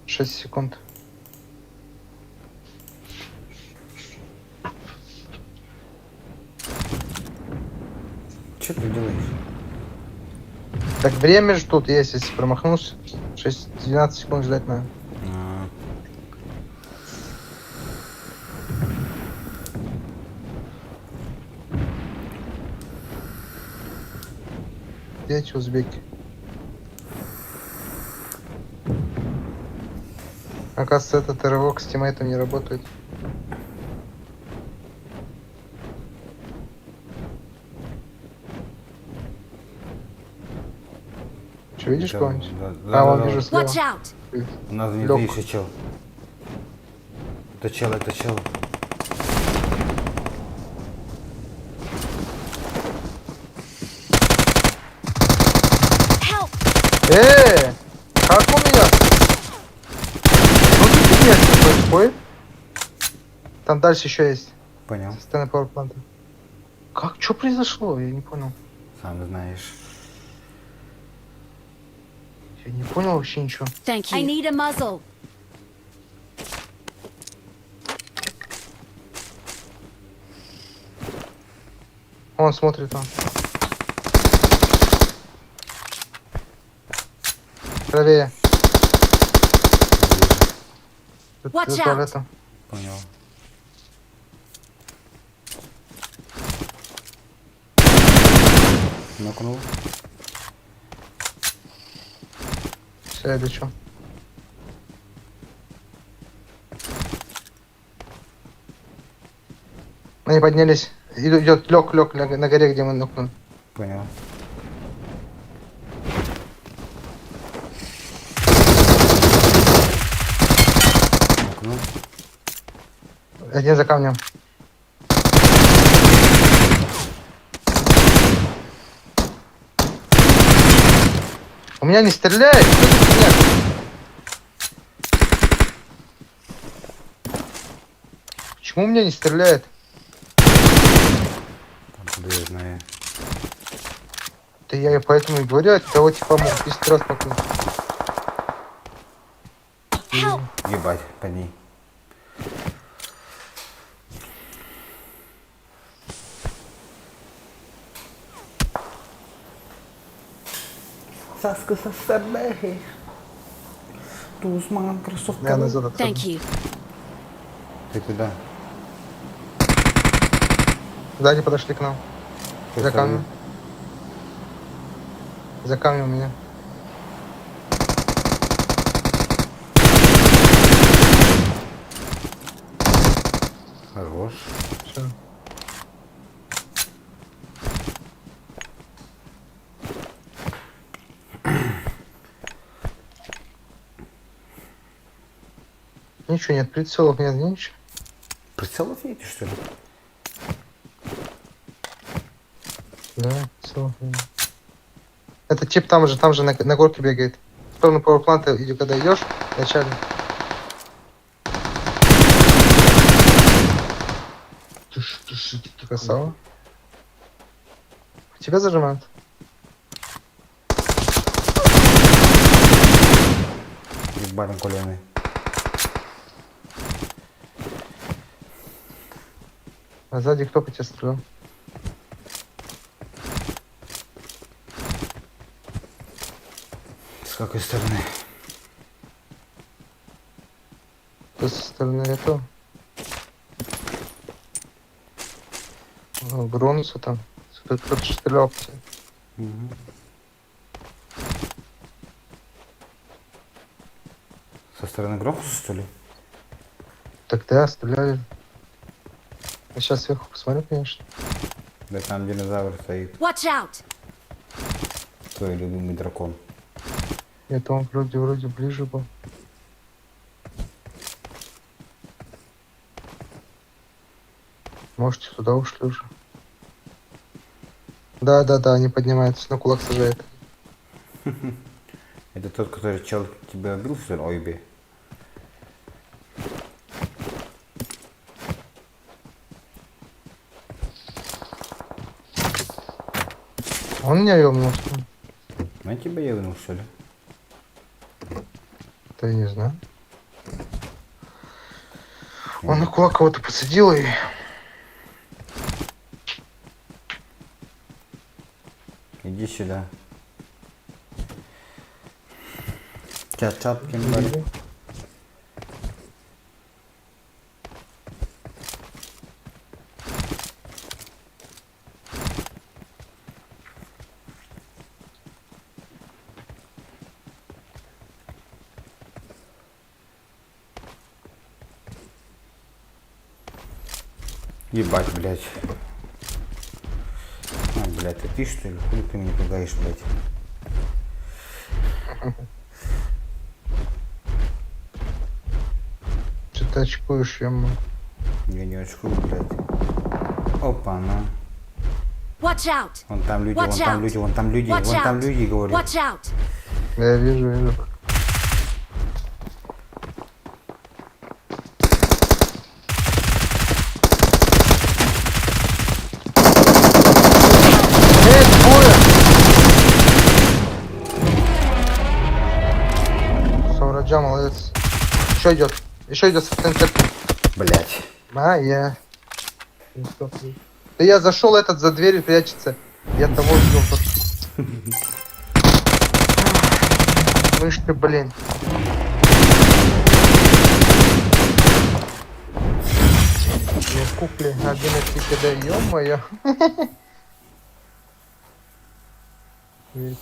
Шесть секунд. Что ты делаешь? Так время же тут есть, если промахнулся. 6, 12 секунд ждать надо. А, Где эти узбеки? Оказывается, этот рывок с тиммейтом не работает. Че, видишь да, кого-нибудь? Да, А, да, вон да, вижу да. слева. Watch out! У нас Лёг. внутри еще чел. Это чел, это чел. Help! Как у меня? Ну ты фигня что происходит? Там дальше еще есть. Понял. Со стороны пауэрпланта. Как? Что произошло? Я не понял. Сам знаешь. Я не понял вообще ничего. Thank you. I need a muzzle. Он смотрит там. Правее. Тут Watch за out. туалетом. Понял. Нокнул. Все, я лечу. Они поднялись. Идет, лег, лег на горе, где мы нокнули. Понял. Нокнул. Один за камнем. У меня не стреляет! Что за фигня? Почему у меня не стреляет? Откуда я знаю? Да я и поэтому и говорю, от того типа мог 10 раз нокнуть. Help! Ебать, под ней. Саска сасабе. Тузман, кроссовка. Я назад отхожу. Thank you. Ты куда? Сзади подошли к нам. Ты За камнем. сам? За камнем у меня. Хорош. Все. Ничего нет, прицелов нет, ничего. Прицелов нет, что ли? Да, прицелов нет. Это тип там же, там же на, на горке бегает. В сторону пауэрпланта, иди, когда идешь, вначале. Красава. Тебя зажимают? Ебарым колены. А сзади кто по тебе стрелял? С какой стороны? Кто со стороны этого? Ну, Гронуса там. Кто-то стрелял по тебе. Угу. Со стороны Грохуса, что ли? Тогда стреляли. Я сейчас сверху посмотрю, конечно. Да там динозавр стоит. Watch out! Твой любимый дракон. Нет, он вроде, вроде ближе был. Можете туда ушли уже. Да, да, да, они поднимаются, на кулак сажает. Это тот, который чел тебя убил, что ли? Ой, бе. Он меня ёбнул, что ли? Он тебя ебнул, что ли? Да я не знаю. Он на кулак кого-то посадил и... Иди сюда. Чат-чат, кем Ебать, блядь. А, блядь, это ты что ли? Хуй ты меня пугаешь, блядь. Что ты очкуешь, ё Я не очкую, блядь. Опа, на. Watch out! Вон там люди, вон Watch там out! люди, вон там люди, Watch вон там out! люди, говорю. Watch out! Я вижу, вижу. Эй, двое! Самраджа, молодец. Еще идет. Еще идет с центр. Блядь. А, я. Да я зашел этот за дверью прячется. Я того видел. Мышь ты, блин. Я купли 11 кд, ё-моё.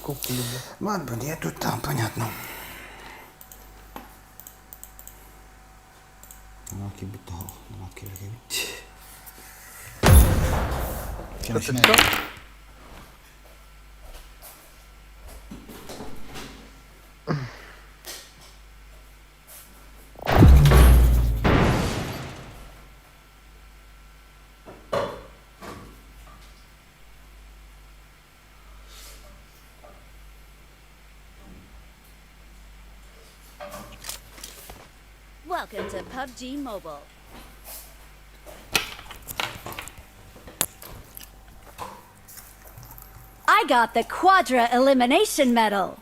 Купли, бля. Ладно, я тут там, понятно. Это всё? Welcome to PUBG Mobile. I got the Quadra Elimination Medal.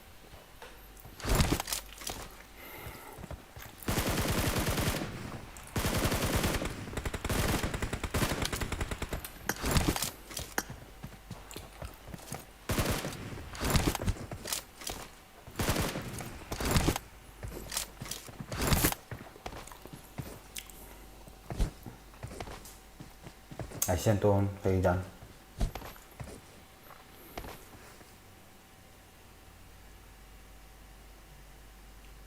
Айсен Туон, Фейдан.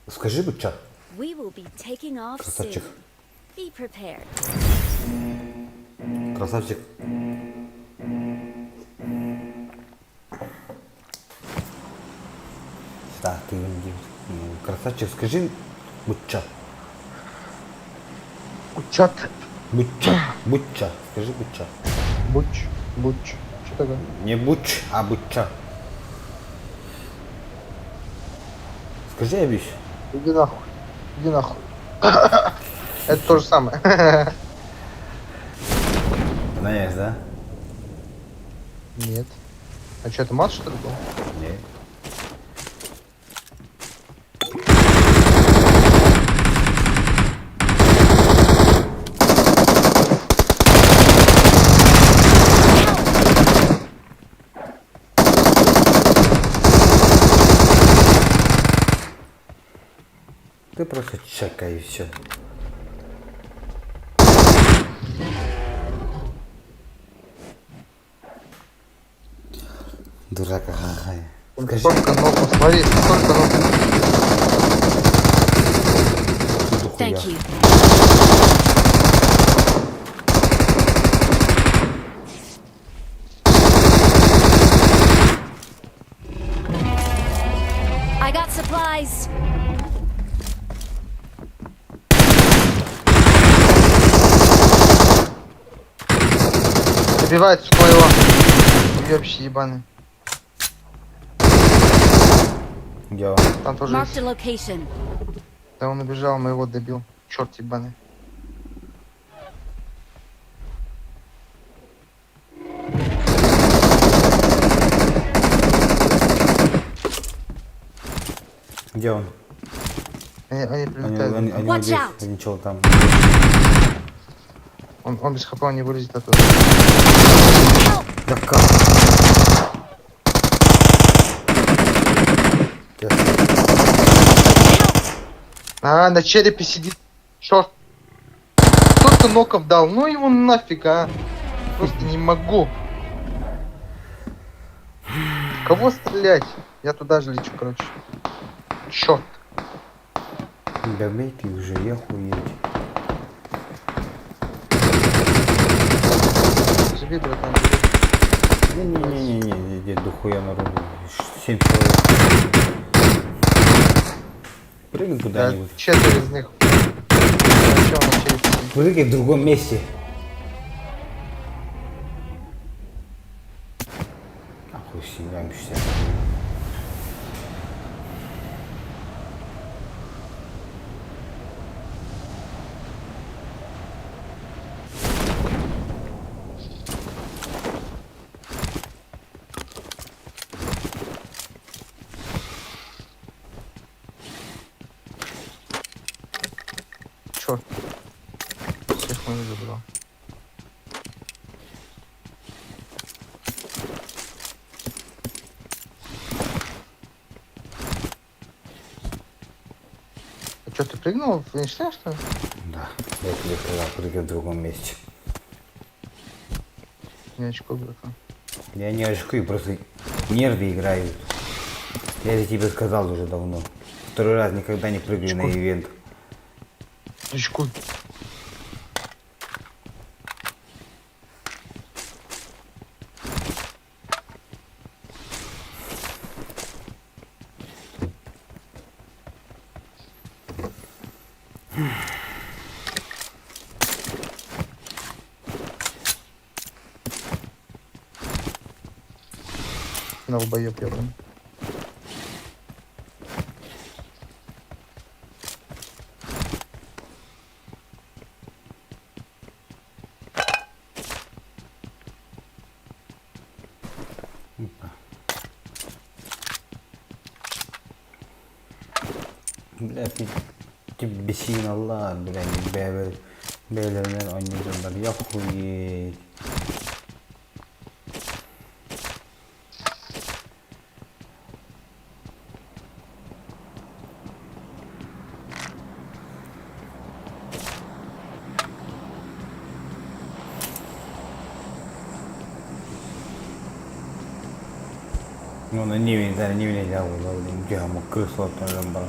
Скажи бы чат. We will be taking off soon. Красавчик. Be prepared. Красавчик. Так, ты красавчик, скажи, Бучча. Кучат. Бучча, Бучча, скажи Бучча. Буч. Буч. Что такое? Не Буч, а Бучча. Скажи, Абиш. Иди нахуй. Иди нахуй. Это то же самое. Знаешь, да? Нет. А что, это мат, что ли, был? Нет. Ты просто чекай и все. Дурак, ага. Он Скажи, Столько ног, смотри, столько ног. дохуя. Thank you. I got supplies. Добивает своего. Уебище ебаный. Где он? Там тоже Marked есть. a location. Да он убежал, моего добил. Черт ебаный. Где он? Они, они Они, прилетают. они, они Watch вот здесь, out. они чё там. Он без хп, он не вылезет оттуда. Help! Да как? Я- А, на черепе сидит. Черт. Столько ноков дал. Ну его нафиг, а. Просто не могу. В Кого стрелять? Я туда же лечу, короче. Черт. Да бей ты уже, я хуеть. Живи, братан. живи. Не-не-не-не, не, дохуя народу. Семь человек. Прыгай Да, куда-нибудь. четверо из них. Вообще он на черепе сидит. Прыгай в другом месте. Нахуй снимаемся. Черт. Всех мою забрал. А что, ты прыгнул в Эйнштейн, что ли? Да, я тебе сказал, прыгай в другом месте. Не очко, братан. Я не очкую, просто нервы играют. Я же тебе сказал уже давно. Второй раз никогда не прыгаю на ивент. Очко. Долбоёб, ёбаный. Бля, ты, ты бесин Аллах, бля, не бля, бля, бля, они я хуеть. Ну, на Ниве, да, Ниве нельзя было, где крысу оттуда брал.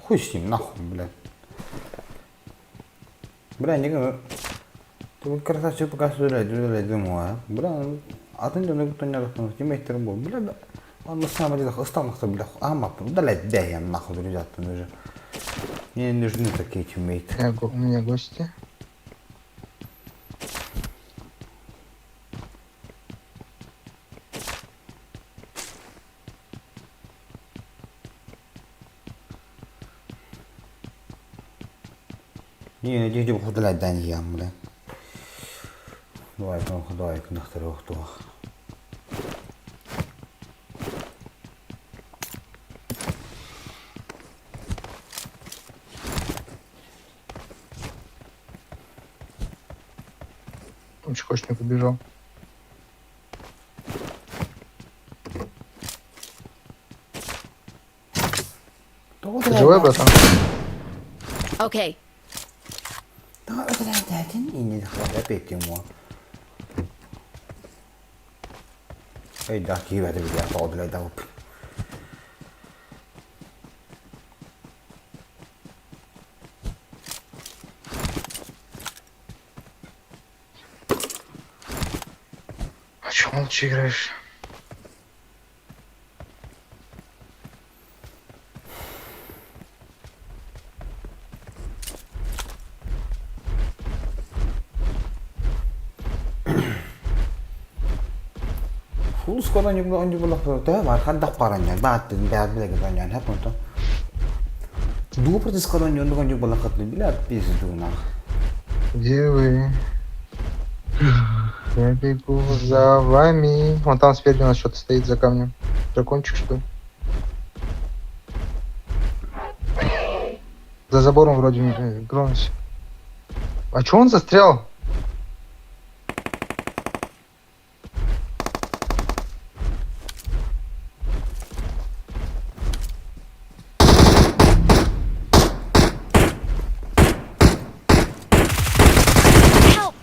Хуй с ним, нахуй, блядь. Бля, не Ты красавчик пока удалять, удалять, думаю, а? Бля, атын дьону кытта ньарахтан тиммейттерим буол. Бля, он на самом деле ыстамахта, бля, амаппын, удалять, да я нахуй, друзья-то уже. Мне не нужны такие тиммейты. У меня гости. Не, не, удалять, да, не я, бля. Давай, давай, нахтарох, Чехошник убежал. Ты живой, братан? Okay. А чё молча играешь? Фул скоро не было, не было, да, хайдах баранньан, баат бэт билэ баранньан, хэп онтон. Дуу против скоро не он не было хатны, бля, пизду нах. Где вы? Я бегу за вами. Вон там спереди у нас что-то стоит за камнем. Дракончик, что ли? За забором вроде громится. А чё он застрял? Help!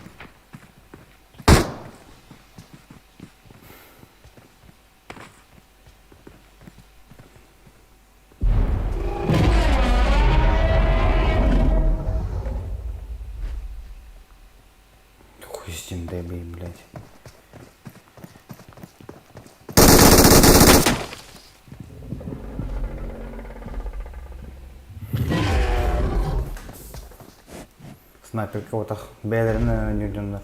Хуй с ним, дай блядь. Снайперка отах бээлерин ньюдьоннор.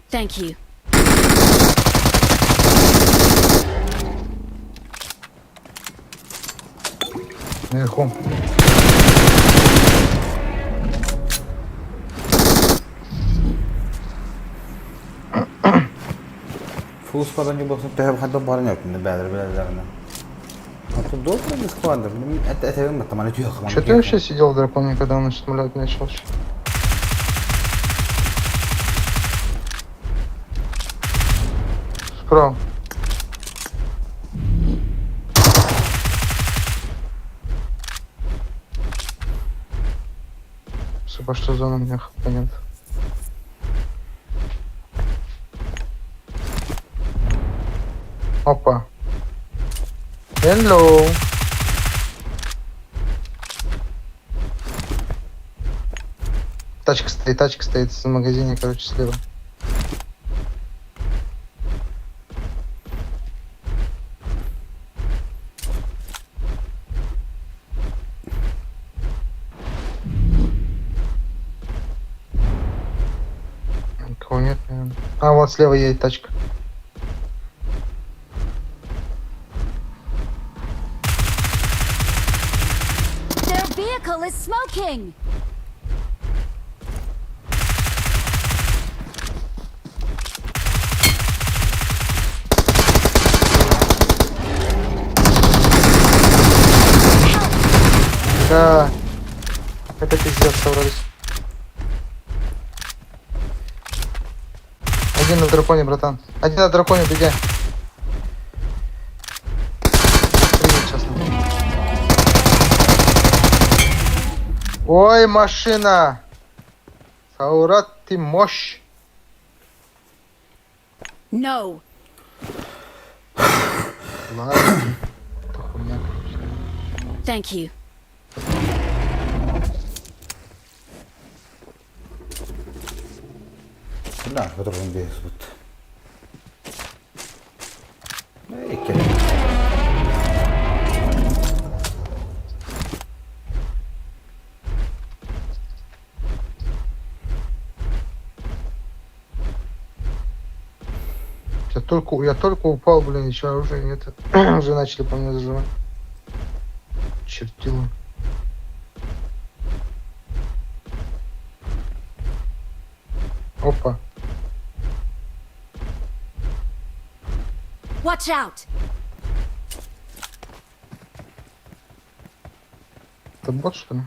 Thank you. Наверху. Full squad ойнуу төһө хайдах баран өтүнэ бээлер бээлерин. А тут добрый склад, это это там аны түйөх. Что ты вообще сидел в драконе, когда он шмалять начал? Справа. Сука, что зона у меня хп нет. Опа. Hello. Тачка стоит в магазине, короче, слева. Никого нет, наверное. А, вот слева едет тачка. Their vehicle is smoking! Да. Это пиздец собрались. Один на драконе, братан. Один на драконе, беги. Прыгнет сейчас. Ой, машина! Саурат, ты мощь! No. Ладно. Это хуйня, короче. Thank you. Да, которым без вот. Эй, Я только упал, блин, еще оружия нет. Уже начали по мне зажимать. Чертила. Опа. Watch out! Это бот, что ли?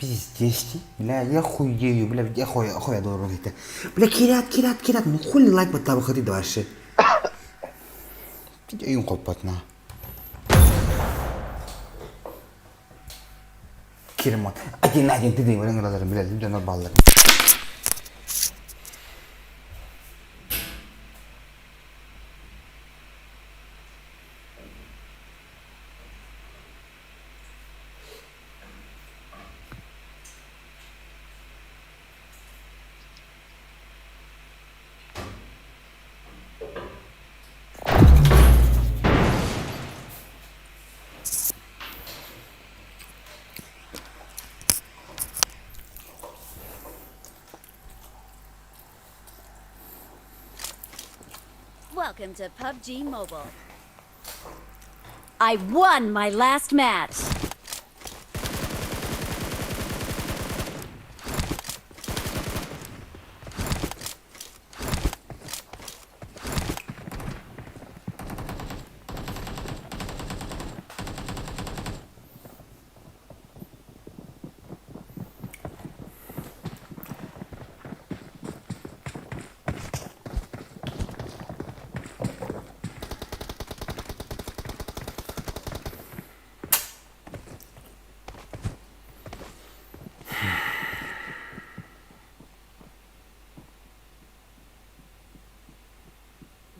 Пиздец, бля, я хуею, бля, я хуя, хуя должен это. Бля, кирят, кирят, кирят, ну хули лайк баттабы хати дальше. Өйүн холпотна. Кирман. Один на один ты дым, бля, люди баллар. Welcome to PUBG Mobile. I won my last match.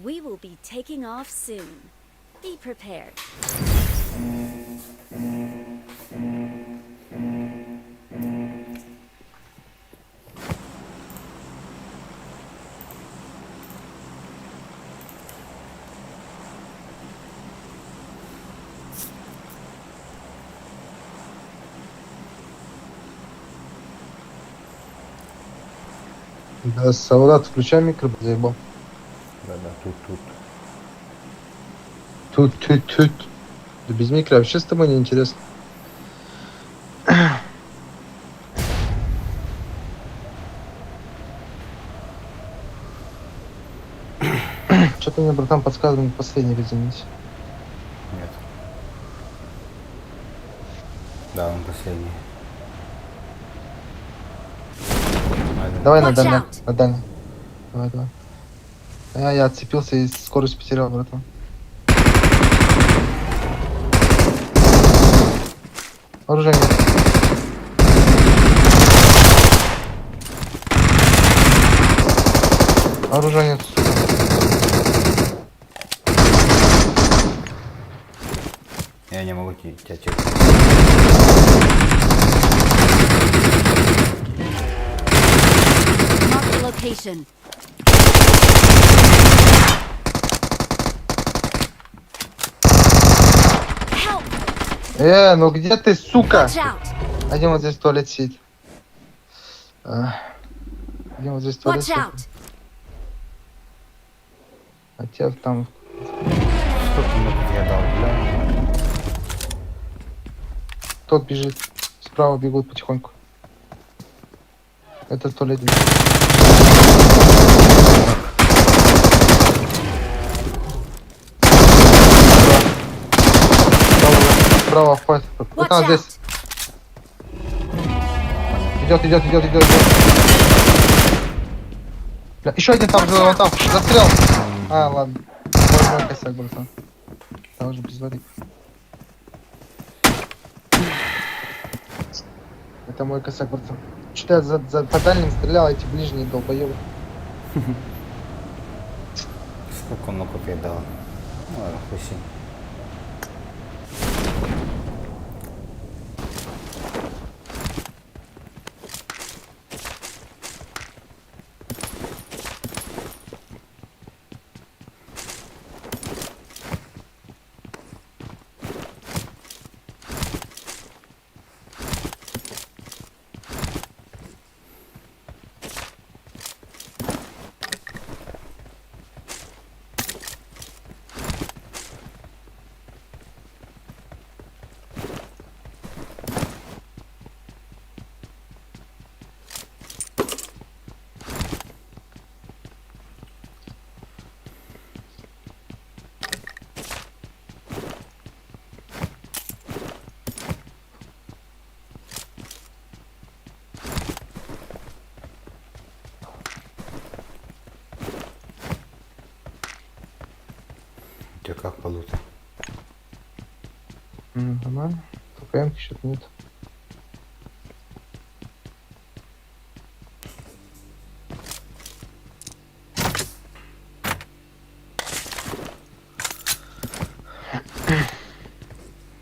We will be taking off soon. Be prepared. Да, солдат, включай микро, заебал. Да-да, тут, тут. Тут, тут, тут. Да без микро вообще с тобой не интересно. Что-то мне, братан, подсказывает, последний резинить. Нет. Да, он последний. Давай на Watch дальний, out. на дальний. Давай, давай. Я отцепился и скорость потерял, братан. Оружие нет. Оружия нет, сука. Я не могу тебя чекать. Mark the location. Help! Ну где ты, сука? Watch out! Один вот здесь в туалет сидит. Один вот здесь в туалет Watch сидит. out! А те там... Сколько минут я дал, бля? Тот бежит. Справа бегут потихоньку. Это в туалете. Справа, справа входит. Watch Братан, out! здесь. Идет, идет, идет, идет, идет. Бля, еще один там же, вон там. Застрял. А, ладно. Мой, мой косяк, братан. Там уже без воды. Это мой косяк, братан. Что-то я по дальним стрелял, эти ближние долбоебы. Сколько он ноков я дал? Ну ладно, хуй с ним. У тебя как по луту? Нормально. Только эмки что-то нет.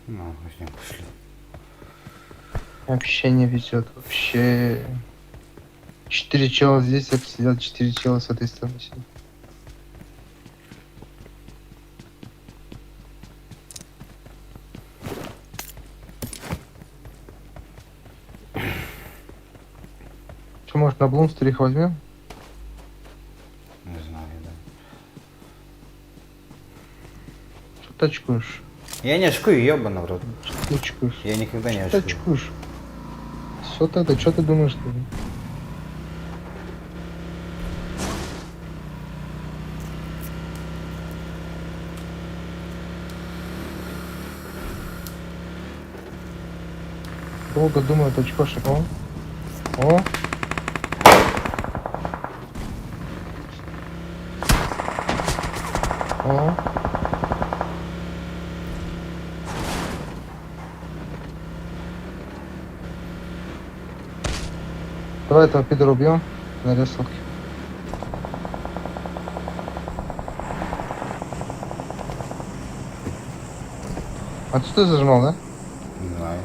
Ну, мы с ним пошли. Вообще не везет. Вообще. Четыре чела здесь сидят, четыре чела с этой стороны сидят. Че, может, на Блумстере их возьмем? Не знаю, да. Что ты очкуешь? Я не очкую, ёбана в рот. Что ты очкуешь? Я никогда не Что ты очкую. очкуешь? Все тогда, что ты думаешь? Тогда? Долго думает очкошек, о? О? О? Давай этого пидора убьем на ресалке. А что ты зажимал, да? Не знаю.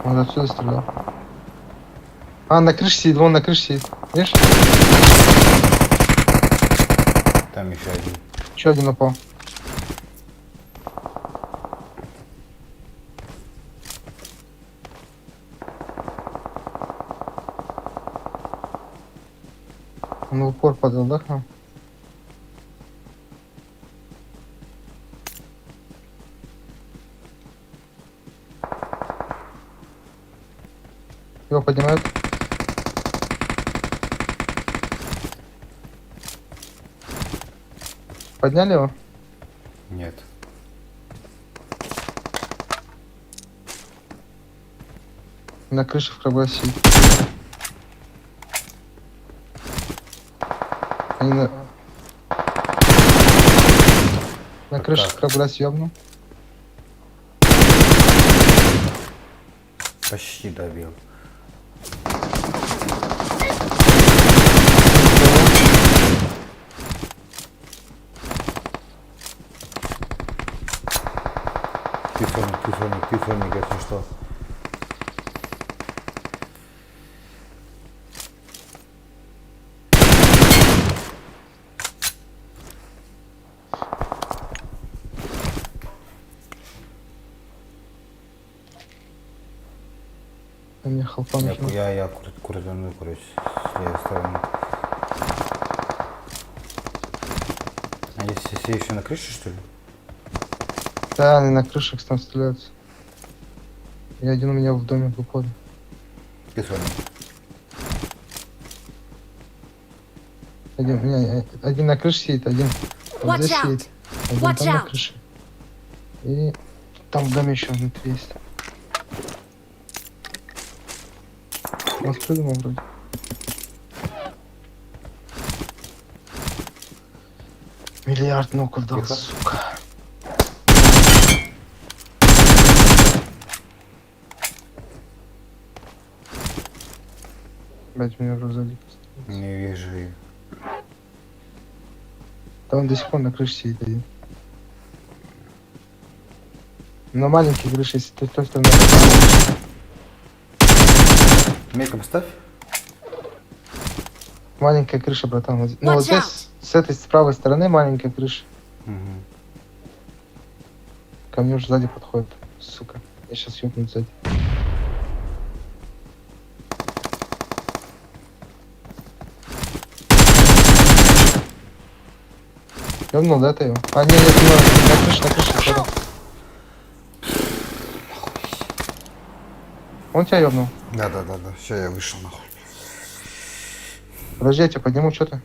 Он отсюда стрелял. А, на крыше сидит, вон на крыше сидит. Видишь? Там еще один. Еще один упал. Он в упор падал, да, к нам? Его поднимают. Подняли его? Нет. На крыше в кровати сидит. Они на... На крыше Так. в кровати ёбнул. Почти добил. Ты формик, ты формик, если что. А Мне халпа Я, нужна. я крутану, короче, с левой стороны. Они все, все еще на крыше, что ли? Да, они на крышах там стреляются. И один у меня в доме в упоре. Ты с вами. Один, у меня, один на крыше сидит, один вот Watch здесь out. сидит, один Watch там на out. крыше. И там в доме еще внутри есть. Он спрыгнул вроде. Миллиард ноков дал, Тихо. сука. Блять, меня уже сзади. Не вижу их. Да он до сих пор на крыше сидит один. На маленькой крыше, если ты той стороны. Метку поставь. Маленькая крыша, братан. Вот, ну вот Watch здесь, с этой с правой стороны маленькая крыша. Угу. Ко мне уже сзади подходит. Сука. Я сейчас ёбнут сзади. Ёбнул, да, ты его? А, нет, нет, не на крыше, на крыше. сзади. Он тебя ёбнул. Да, да, да, да. Все, я вышел нахуй. Подожди, я тебя подниму, что ты?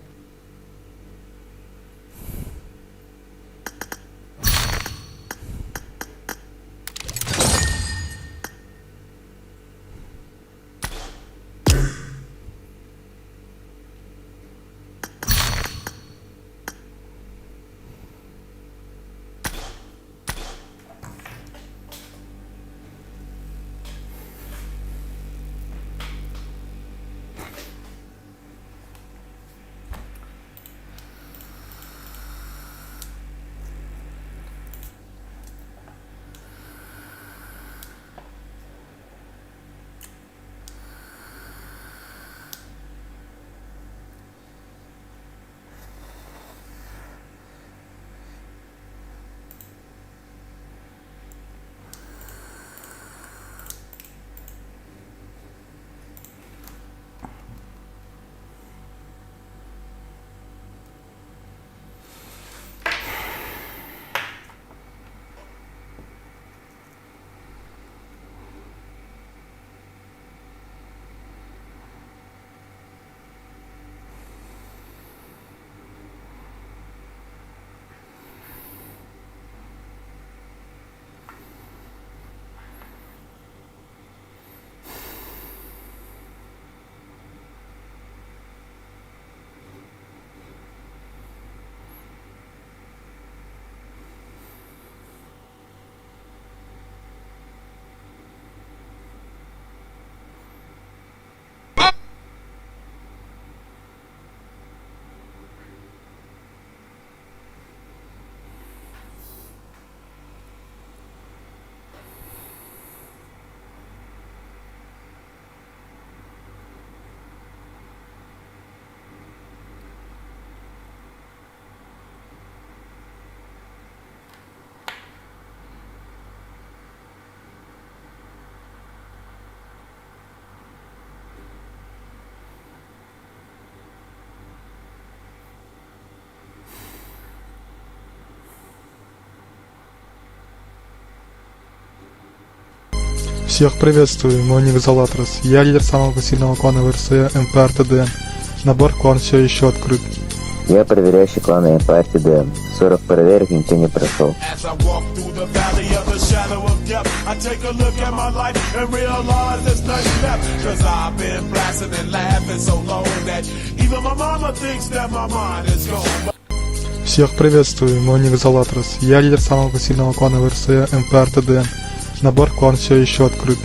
Всех приветствую, мой ник Залатрос. Я лидер самого сильного клана в РСЕ МПРТДН. Набор в клан все еще открыт. Я проверяющий клана Empire TDM. 40 проверок никто не прошел. As I walk through the valley of the shadow of death, I take a look at my life and realize there's nothing left. Cause I've been blasting and laughing so long that even my mama thinks that my mind is gone. Всех приветствую, мой ник Залатрос. Я лидер самого сильного клана в РСЕ МПРТДН. Набор в клан все еще открыт.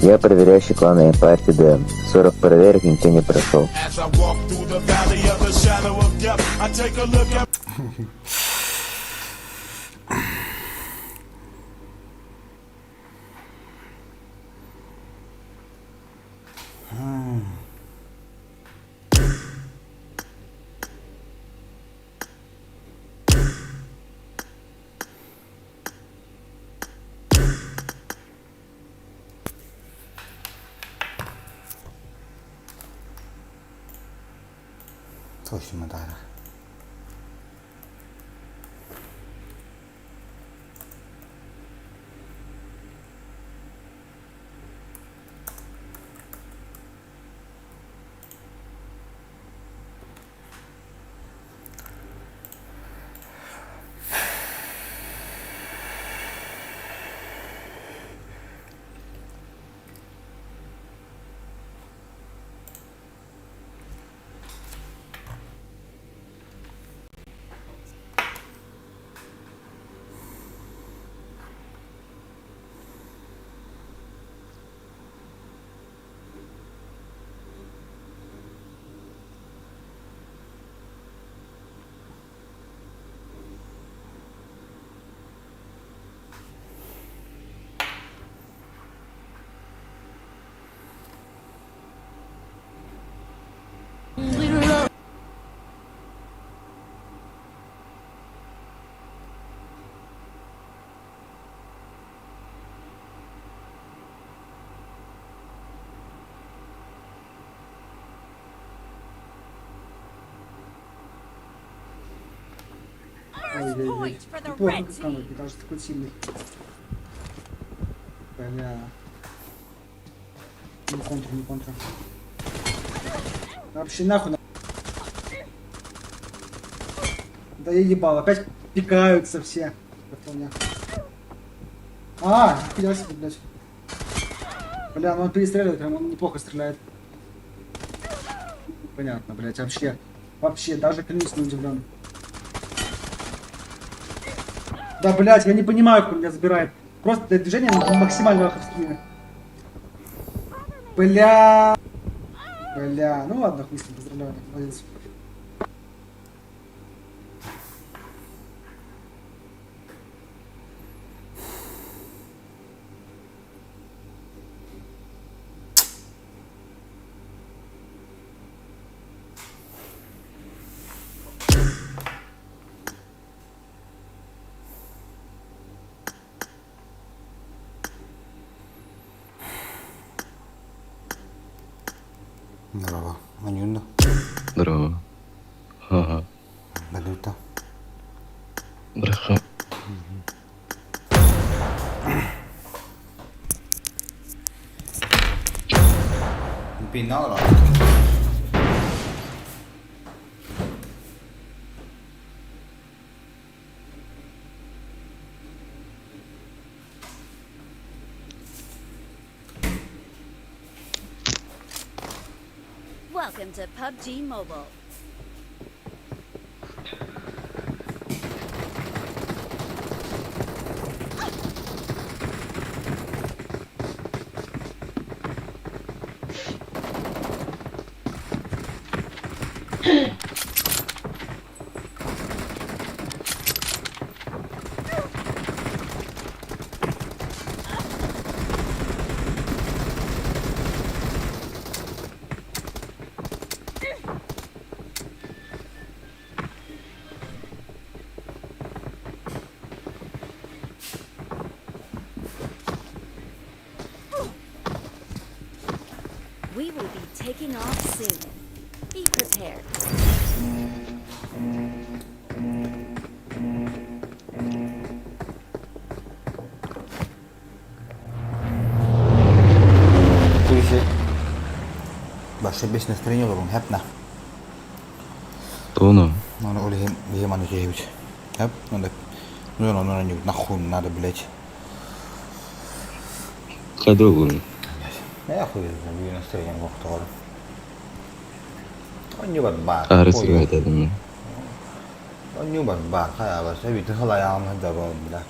Я проверяющий клана Empire TDM. 40 проверок никто не прошел. As I walk through the valley of the shadow of death, I take a look at Точно, да. Ай-яй-яй. point for the Неплохо red как team. мне кажется, такой сильный. Бля. Не контр, не контр. Вообще нахуй. Да я ебал, опять пикаются все. Как у меня. А, нихуя себе, блядь. Бля, ну он перестреливает, прям он неплохо стреляет. Понятно, блядь, вообще. Вообще, даже клянусь не удивлен. Да, блядь, я не понимаю, как он меня забирает. Просто для движения максимально лоховские. Бля. Бля, ну ладно, хуй с ним, поздравляю, молодец. Здорово. Анюнда. Здорово. Ага. Валюта. Браха. Пинала. Welcome to PUBG Mobile. We will be taking off soon. Be prepared. Курица. Большой без настроения был, хэпна. Тону. Ну, или Иван Андреевич. Хэп, надо. Ну, ну, ну, не нахуй надо, блядь. Хадогун. Я хуй знаю, настроение мог тоже. Онньубат баар. Ары сырыга этадым. Онньубат баар, хайабас. Эбити халайаам хадабам бля.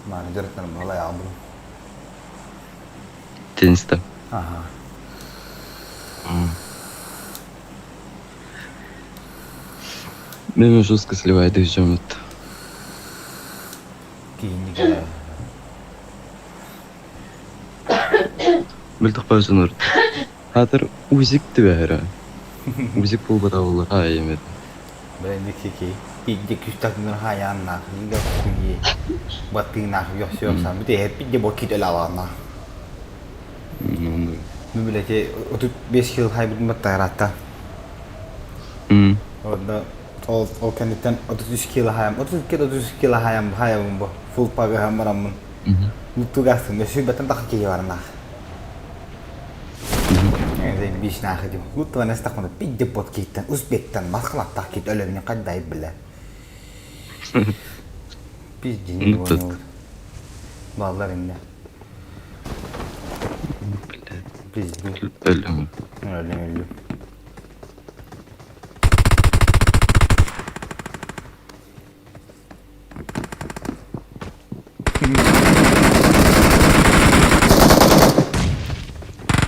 Мааны дырыктарым халайаам бу. Тенниста. Ага. Меме жестко сливает их жемет. Киинник. Мөлтөх бажыныр. Хатыр узик түбәһәрә. Узик булбата булыр. Ай, емет. Бля, ники Пидде күстәкнер хаянна, ига хуе. Батына, ёсё сам. Бите пидде бокит элалана. Ну, Ну, блядь, 35 кил хай бит маттарата. Онда ол ол кенеттен 33 кило хаям, 32 33 кило хаям, хаям бу. Full пага хамарамын. Лутугасын, өсү бетен тахы кие барна. Эми биш нахы дим. Лутуган эстахмада пидде пот киттен, узбектен, Москваттах кит өлөмүн кандай биле. Пизде не Ну, тут. понял. Баллар инде. Блядь. Пизде. Өлөм. Өлөм өлөм.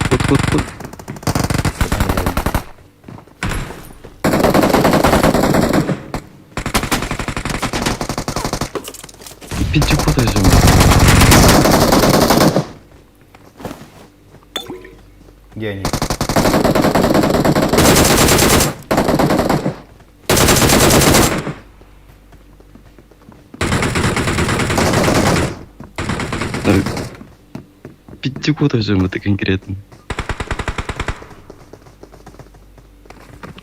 Кут, кут, кут. Пидде кут жем. Где они? Пидде кут жем, это конкретно.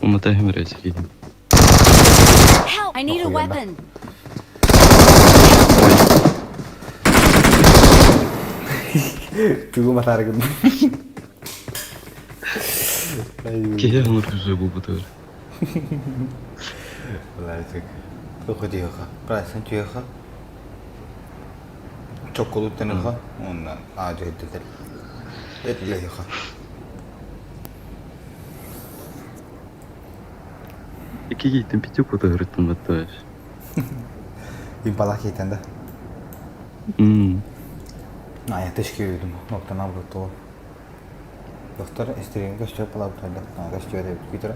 Умотаем разделили. Help! I need a Охуенно. weapon. Тугу матааргын? Киһи оҥорбута буолбутугар. Былаачык. Тухутиха. Прасын тиха. Чоккулуттаныха. Онна аажы хиттетер. Этлеха. Икки киһиттэн пятюк утуһуруттан баттааш. Импала кийтен да. М. Ая тешки үйдүм. Октан албыт Доктор истирин көстүө палабыт көстүө эбит күтэрэ.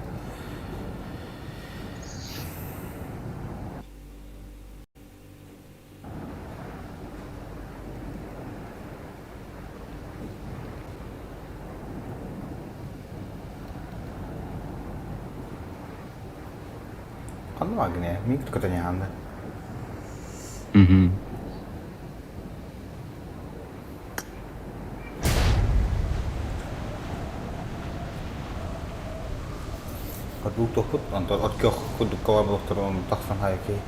Ханна бааргын ээ? Мин көтөн иһэҕин да? Мгм. Хотуу тохпут, онтон от көх курдук кылабылыктарын тахсан хайа киһи.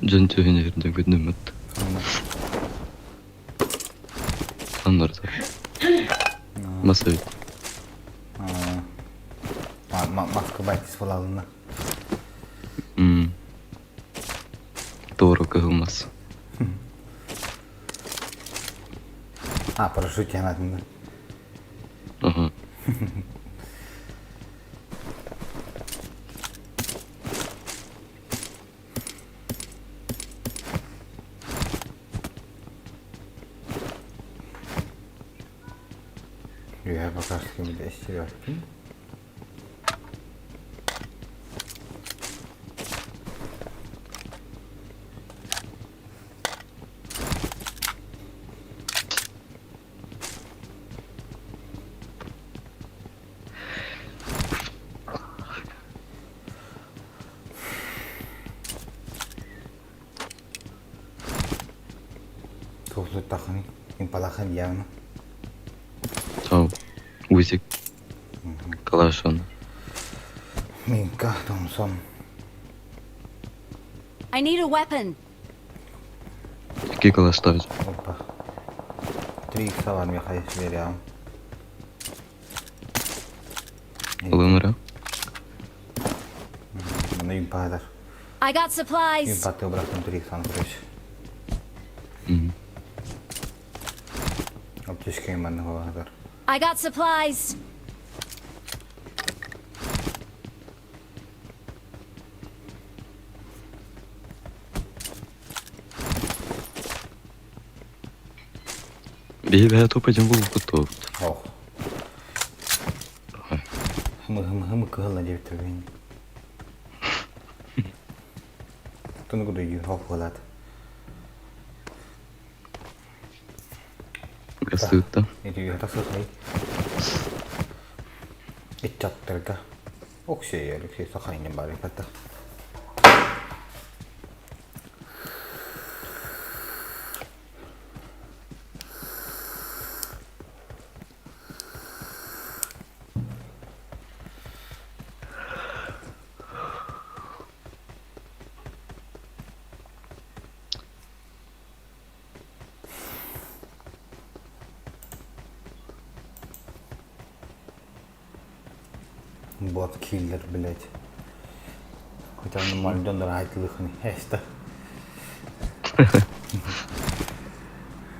Дьон түһэн иһирдэ күннэммит. Аннардар. Мас эбит. Маска байтис буолалына. Туора кыһылмас. А, парашют тиһэн Ага. Үөһэ бакарским истибэппин. Туохтаххыный? Импалахан явно. Тау. Узик. Калашон. Минка Томсон. I need a weapon. Икки калаштаах. Опа. Три икса бар миэхэ бериэҕим. Ылын эрэ. Манна импадар. I got supplies. Импатты бырахтым три иксаны короче. Аптечка манна холадар. I got supplies. Биһи бэйэ тупа дьон булбут туохпут. Ох. Хымы хымы хымы кыһылла диэбиттэр бэйни. Туну куду хох буолаат. Гастыытта. Ити тасыхай. Иччаттарга. Оксей, Алексей Сахайнин бары пата. Бот киллер, блядь. Хотя нормально дьоннор айтылыхын эста.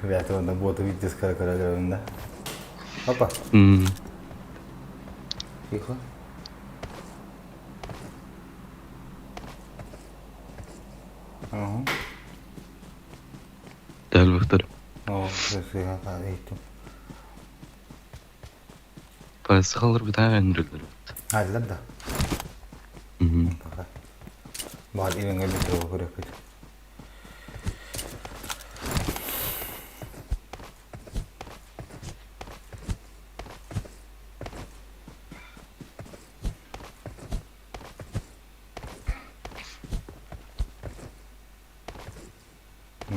Ребята, на боту видите, скоро да? Опа. Тихо. Ага. Дэлбэхтэр. Оо, иһиттим. Сахалар бытаа өнүрэллэр. Ааллар да. Баар илиҥҥэ метроҕа көрөккүт.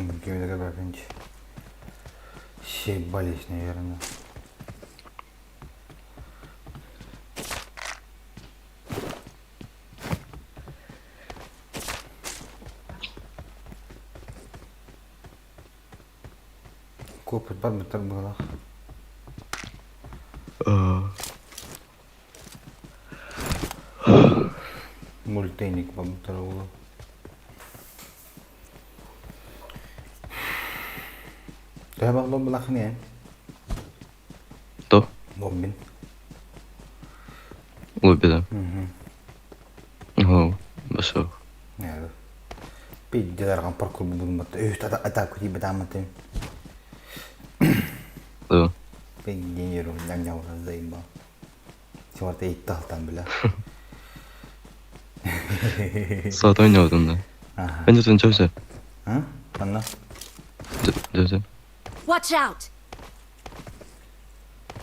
Кимигэ бэркинч. Съебались, наверное. Куоппут барбыттар быһыылаах. Мультейник барбыттар оҕолор. Төһө баллон булаххын эн? Кто? Бомбин. Лобби, да? Угу. Башов. Пиздец, паркур булматты. Өй, атаку тиийбэт аамматын. Да. Пиздец, заебал. Симарта итталтан бля. Саата ойнаабытым да. Эн чөсө. А? Анна? Дьэ. Watch out!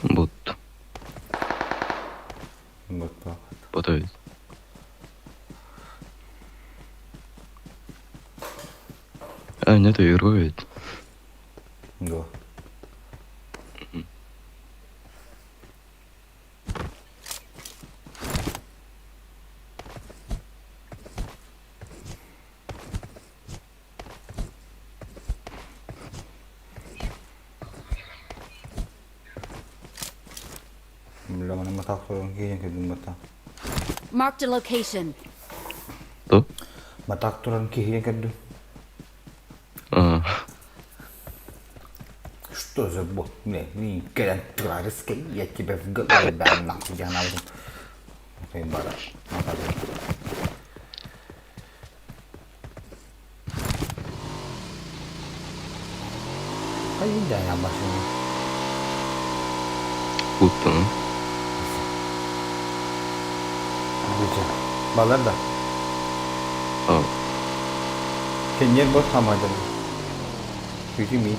Бот. Бот Бот А, нет, игру ведь. Да. Бля, маны матах туран киһи кэлбин бата. Marked a location. Что? Матах туран киһи кэлдим. А, Что за бот? Не, не, кэлэн турарыскай, я тебя в голову дам нахуй, я нахуй. Ты бара. Хайда я машина. будто, ну. Балар да. А, Кеньер бот хамадым. Күтү ми.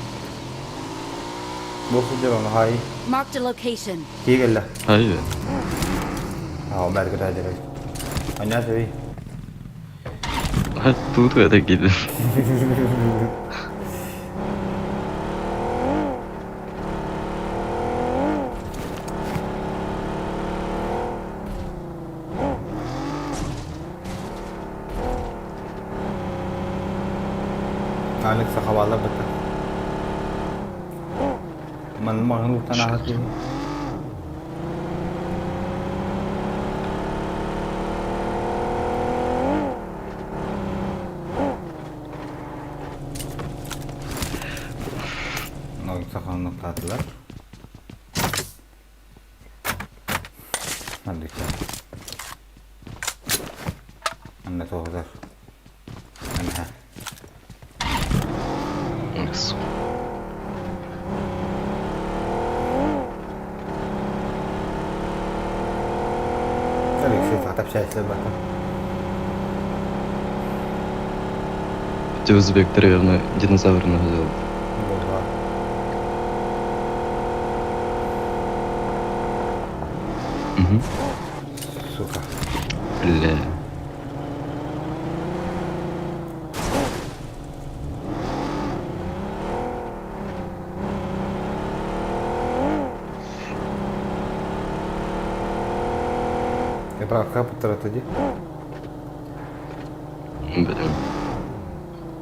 Бу сылдьар ону хай. Marked a location. Тиэгеллэ. хайы. Аа, бәргі тәдірі. Аня төй. А тут это гиде. Алекс хабалар бата. Ман мағын ұлтан ағат Саханы Отлично. Анна тоғызар. Ана. Алексей, общайся бата. Те узбек наверное, динозавр нагадал. Болға. Угу. Сука. Бля. Я прав, как тоді? Бля.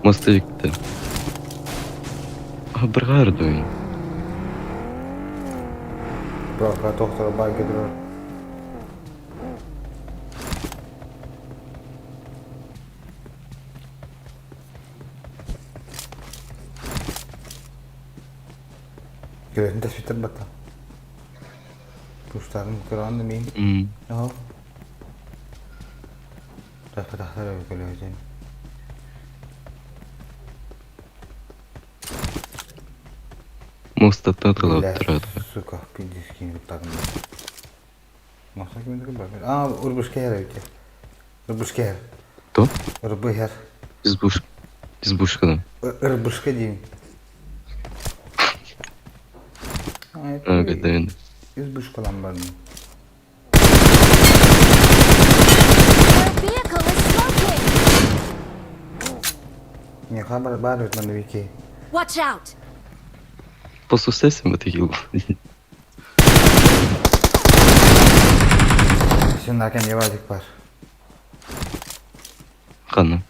Мостовик-то. А, Бргардуин. Прав, доктор Багедро. Көрөтүн тәсбиттер бата. Пуштарын көрөөн мин. М. Ага. Тахтар көрөтүн. Мост Бля, сука, пиздец, кинь вот так. Моста ким бар. А, урбушкер өте. Урбушкер. Кто? Урбухер. Избушка. Избушка, да. Урбушка деймін. А, это Избушкалан бар. Their vehicle is smoking! Миэхэ баар эбит манна Вики. Watch out! Посусесим это хил. Сен кем Евазик бар. Ханна.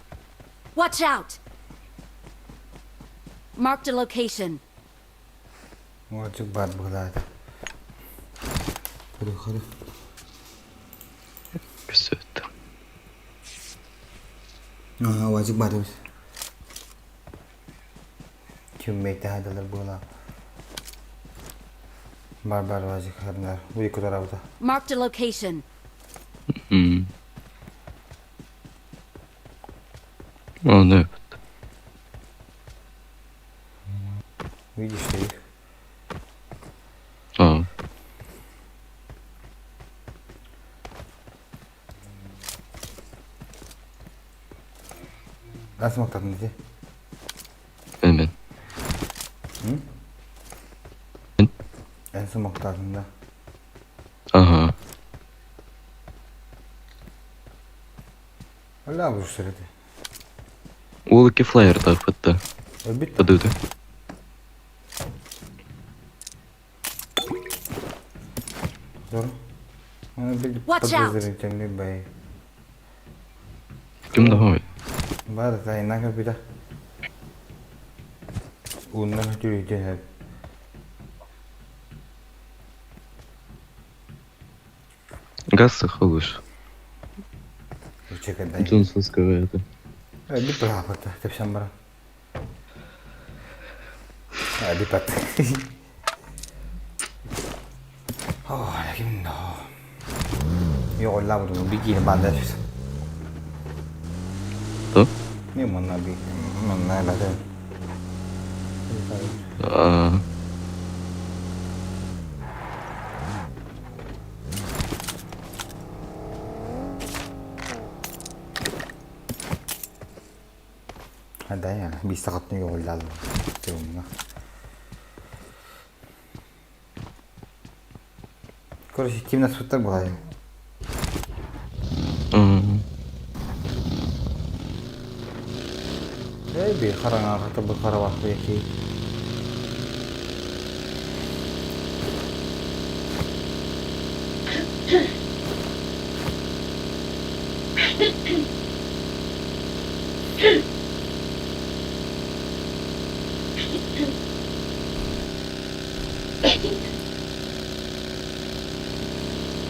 Watch out! Marked a location. Уолчук баар быһылаата. Көрү көрү. Көстүбүт. Ага, уазик баар эбит. Тиммейт таһаадалар буолаа. Бар бар уазик харнар. Уйку кутарабыта. Marked a location. М. Оны Видишь ты их? А. Нас мактатын дии. Мен мен. Эн сумактатын да. Ага. Оля бу сырыты. Ол ики флайер тахпытта. Өлбүт. Падыды. Зор. Оны бил Watch out. подозрительный бай. Ким да хой. Бар тайна капита. Уннан хүрүйден Газ сахалыш. Чекадай. Джонсонского это. Өлбүт бырапыта. Тепсен бара. Өлбүт. О, ким да. Йоголла буду бигин банда. То? Не манна би. Манна лада. А. Хада бистакатны йоголла. Тюмна. Короче, ким нас тут была? М. Эй, би хараңа хата бу харабах беки.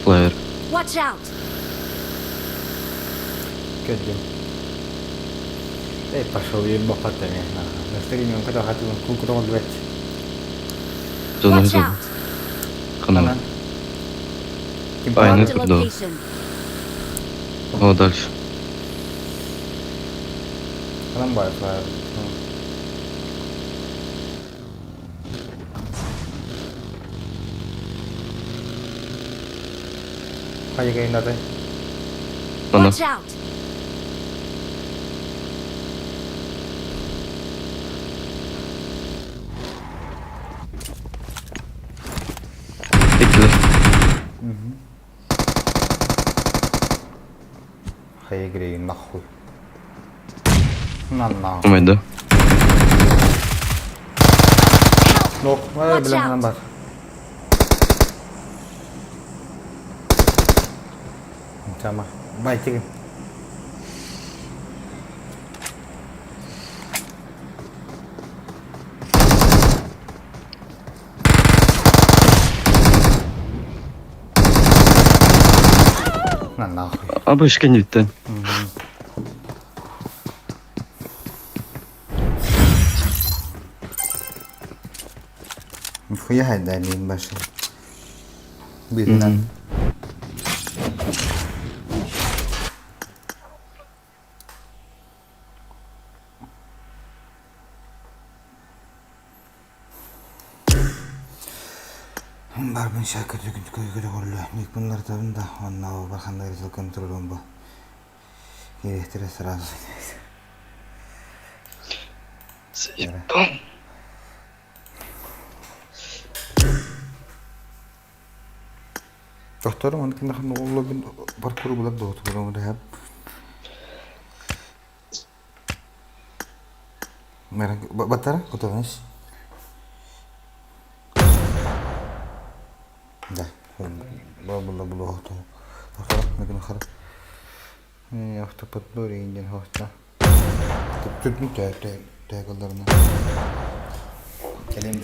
Флайер. Watch out! Көдүм. Эй, пошел ебахатами. На стриме он когда хотел кукурол дверь. Зона Watch зона. out! Хана. Ким Ай, Marked a ну да. location. О, дальше. Ханан бар флайер. Хайга инады. Ана. Watch out! Экилер. Хайгри нахуй. На на. Умайда. Нок, ай Watch билен out. ханан бар. Чама. Бай тигин. На нахуй. Абышка не битте. Нихуя хайда мин башы. Биринен. Барбын шакыр дүкін көйгөрі көрілі. Ник бұнлар табын да, онна барханда резил контроль бу. Керектіре сразу. Заебал. Doktorum onu kimde ханны олло бин паркуру булар да отурум да. Баттара кутаныс. Да. Бла бла бла Автоподбор иҥин хоста. Түптүрдүн төөкөллөрүнэн. Кэлин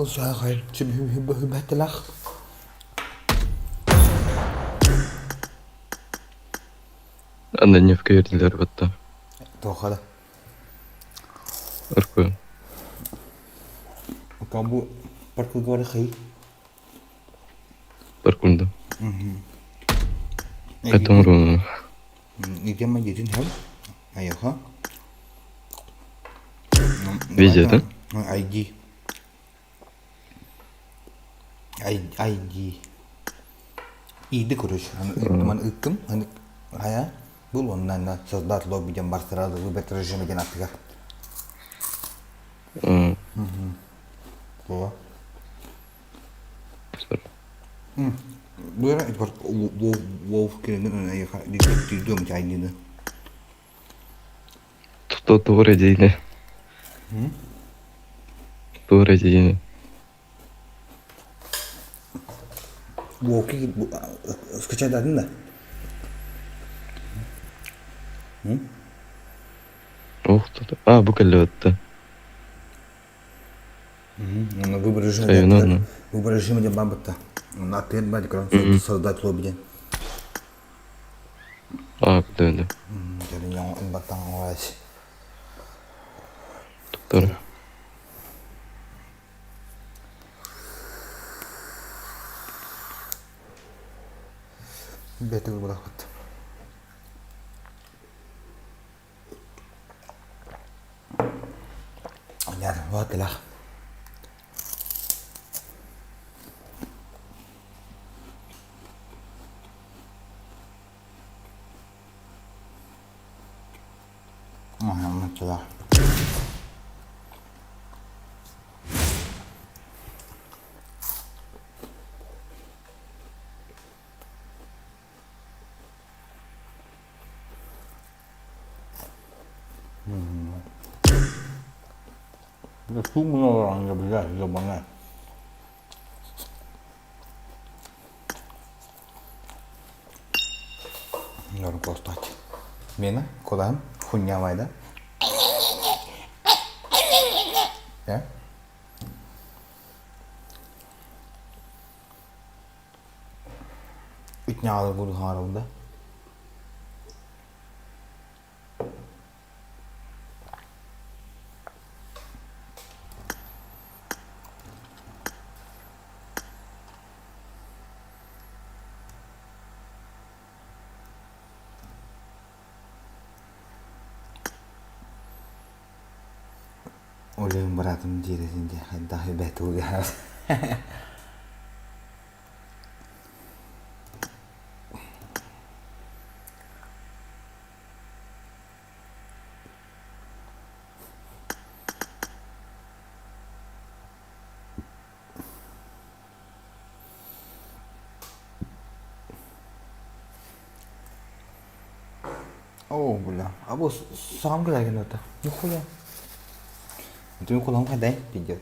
Саахай Ананьевка бердилер батта. Туохха да? Ыркы. Бу паркуга бар хай. Паркунда. Это руна. Идем один хэл. Айоха. Везде, да? ID. ID. Иди, короче. Ман ыттым. Ая. Был он, наверное, создать лобби, где бар сразу выбрать режим один аттыгар. Во. Бу Wolf кирин Туора диэни. Туора диэни. Волки скачать да? Ох, а, бу кэллэбэтте. Выбор режима, выбор режима диэн баабытта. Ответ баар создать лобби диэн. А, да, да. Туттар. Бэтигир булахпыт. Вот лах. Ага, Да шумно, блядь, ебаная. Норгостать. Мена, куда? Хуйня майда. Э? Үтнялы буду харылды. Олег братым диирин дии хайдах бэтуга О, бля. А бу сам глядя это. Нихуя. Ты кулам хайдай, пиздец.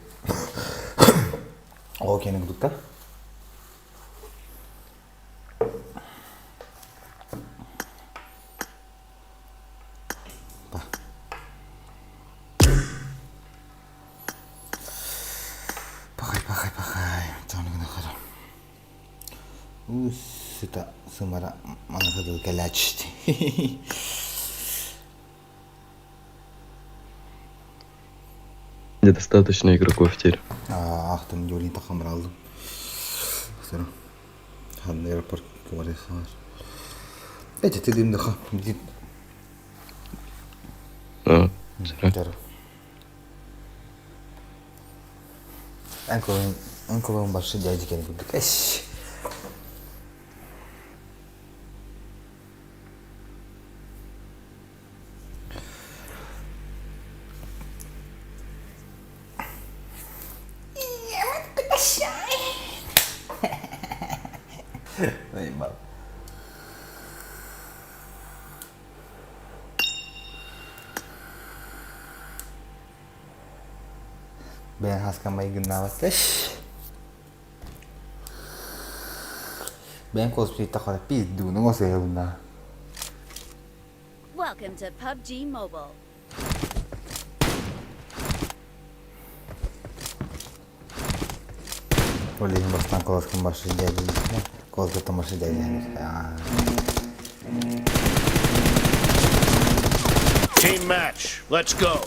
Окей, ну тут. Уу сыта сымара маныха дылы кэлээччи. Недостаточно игроков теперь. Ахтым Юрий тахамралдым. Ханна аэропорт говоришь. Эти ты дымдаха. А, Эн кулуун баршы дядя курдук. Эш. Заебал. Бэйэҥ хаска майгыннаабат Бэйэҥ куоспуйдаххына пиздууну оҥосуйабын Welcome to PUBG Mobile. Ол иһин бастаан колоскун баршы дьээдьилиитинэ, колоскуттан баршы дьээдьилиитинэ. Team match. Let's go.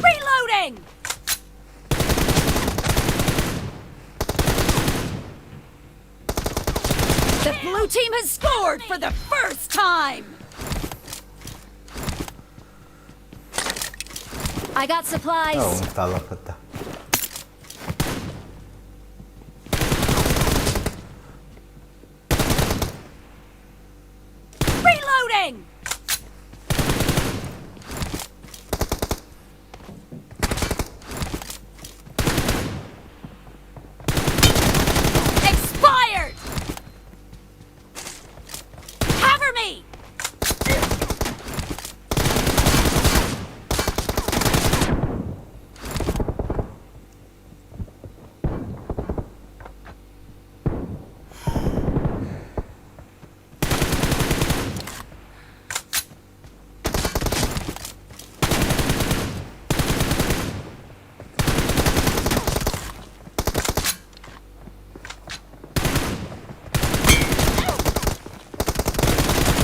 Reloading! The blue team has scored for the first time! I got supplies. Оо, муфтааллаппыт да. Reloading! Expired! Cover me!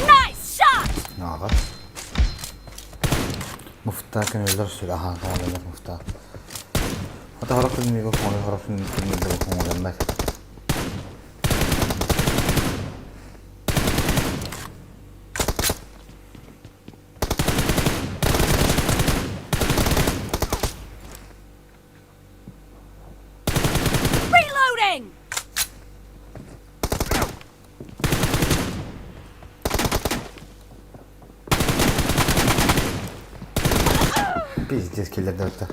Nice shot! Ааҕа. Муфта көмөлөр сүр аһаан хоҥолонор муфта. Хата хорох күннүгү хоҥой хорох күннүгү хоҥолоннор. Reloading! Пиздец киллэрдэ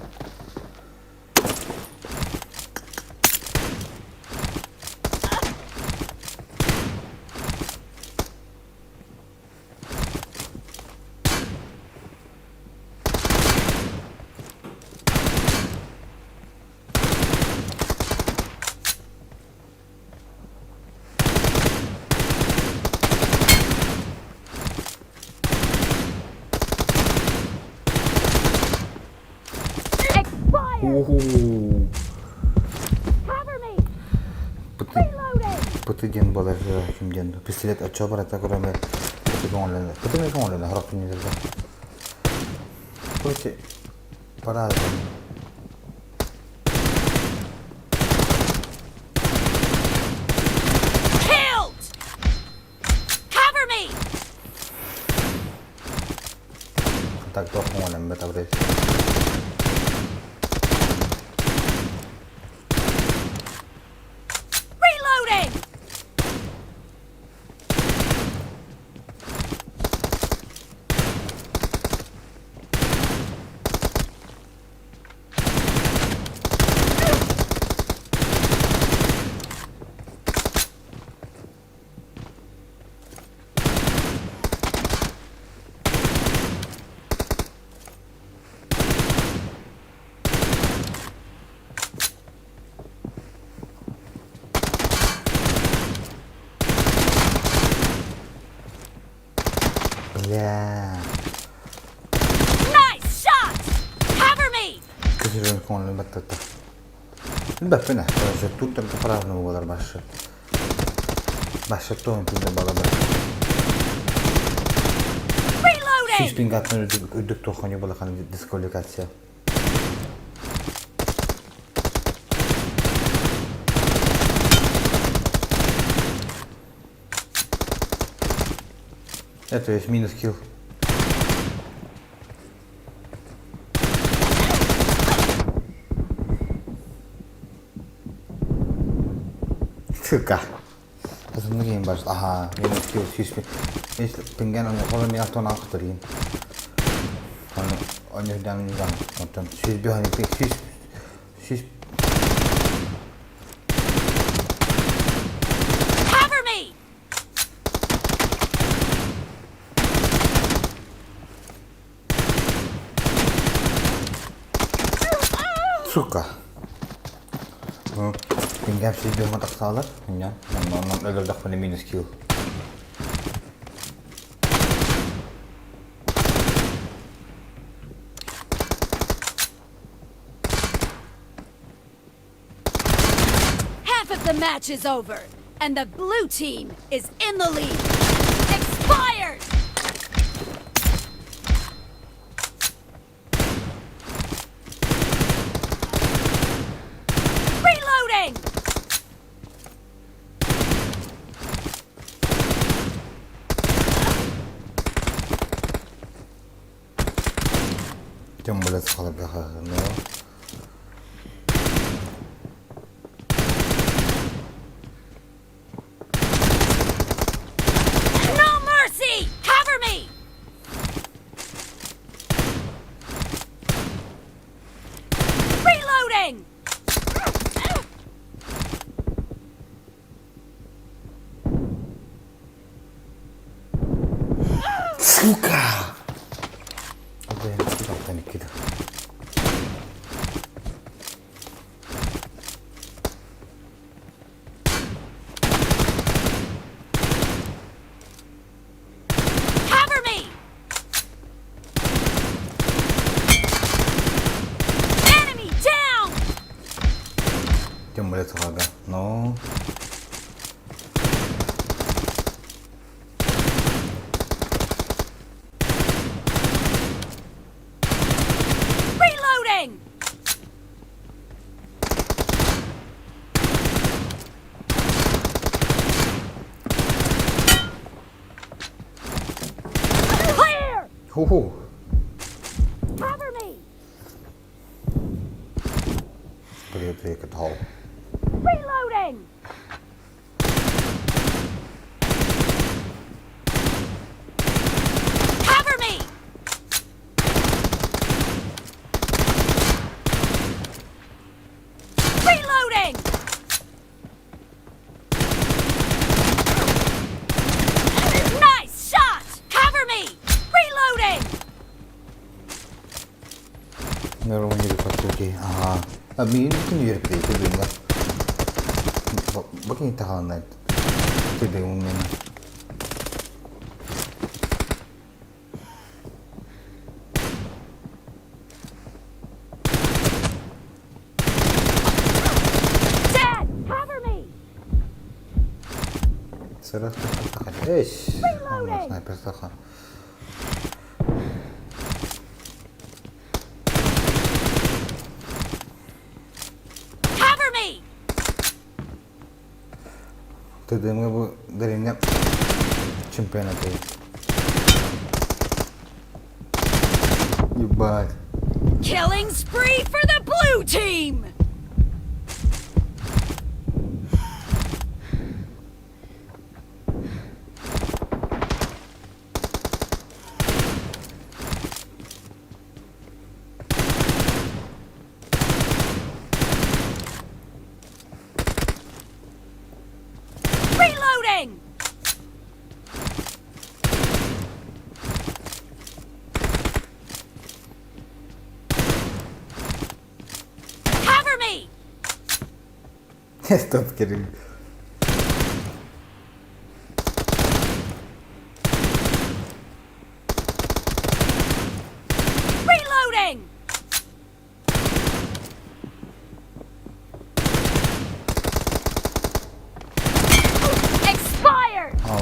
Expired! Уху. Cover me! Пыты пыты диэн буолар ким диэн пистолет оччо барата көрөмөр пыты көҥүллэнэр. Пыты эмиэ көҥүллэнэр сорох күннэргэ. Короче, пора. Killed! Cover me! Так туох көҥүллэммэт абырай. Reloading! Бля. Nice shot! Серьезно көҥүлүн баттатта. Билбэппин ээ, короче, тут только по-разному буолар башы. Башы туон тиийдэ балабар. Reloading! Сүүс пингаттан үрдүк, үрдүк туохханьы балахан дисквалификация. Это есть минус килл. Сука. Азымны кийин бар. Аха, минус килл 100 пинген аны холо мен алтон алты турин. Оны оны үрдән юган. Онтон 101 хани пик 100 100 Cover me! Сука. Пингем 101 тахсаалар. Инньэ. Онон өлөрдөхпүнэ минус килл. Half of the match is over, and the blue team is in the lead. Expired! Reloading! Тем более сахаларга No mercy! Cover me! Reloading! Сука! Блин, Никита. Cover me! Enemy down! Тем более сахаларга. Но... Reloading! Clear! Ху-ху. Cover me! Привет, привет, хол. Reloading! Cover me! Reloading! Nice shot! Cover me! Reloading! Нөрөҥү Аха. А миигин күн үөрпүтэ тыдыҥҥа. Бакин таһааннай тыдыҥ мен. Dad, cover me! Сырах Эш. Снайпер саха. Cover me! Тыдыҥҥа бу дэриҥҥэ чемпионаты. Ебать. Killing spree for the blue team! Reloading! Cover me! Stop kidding. Reloading!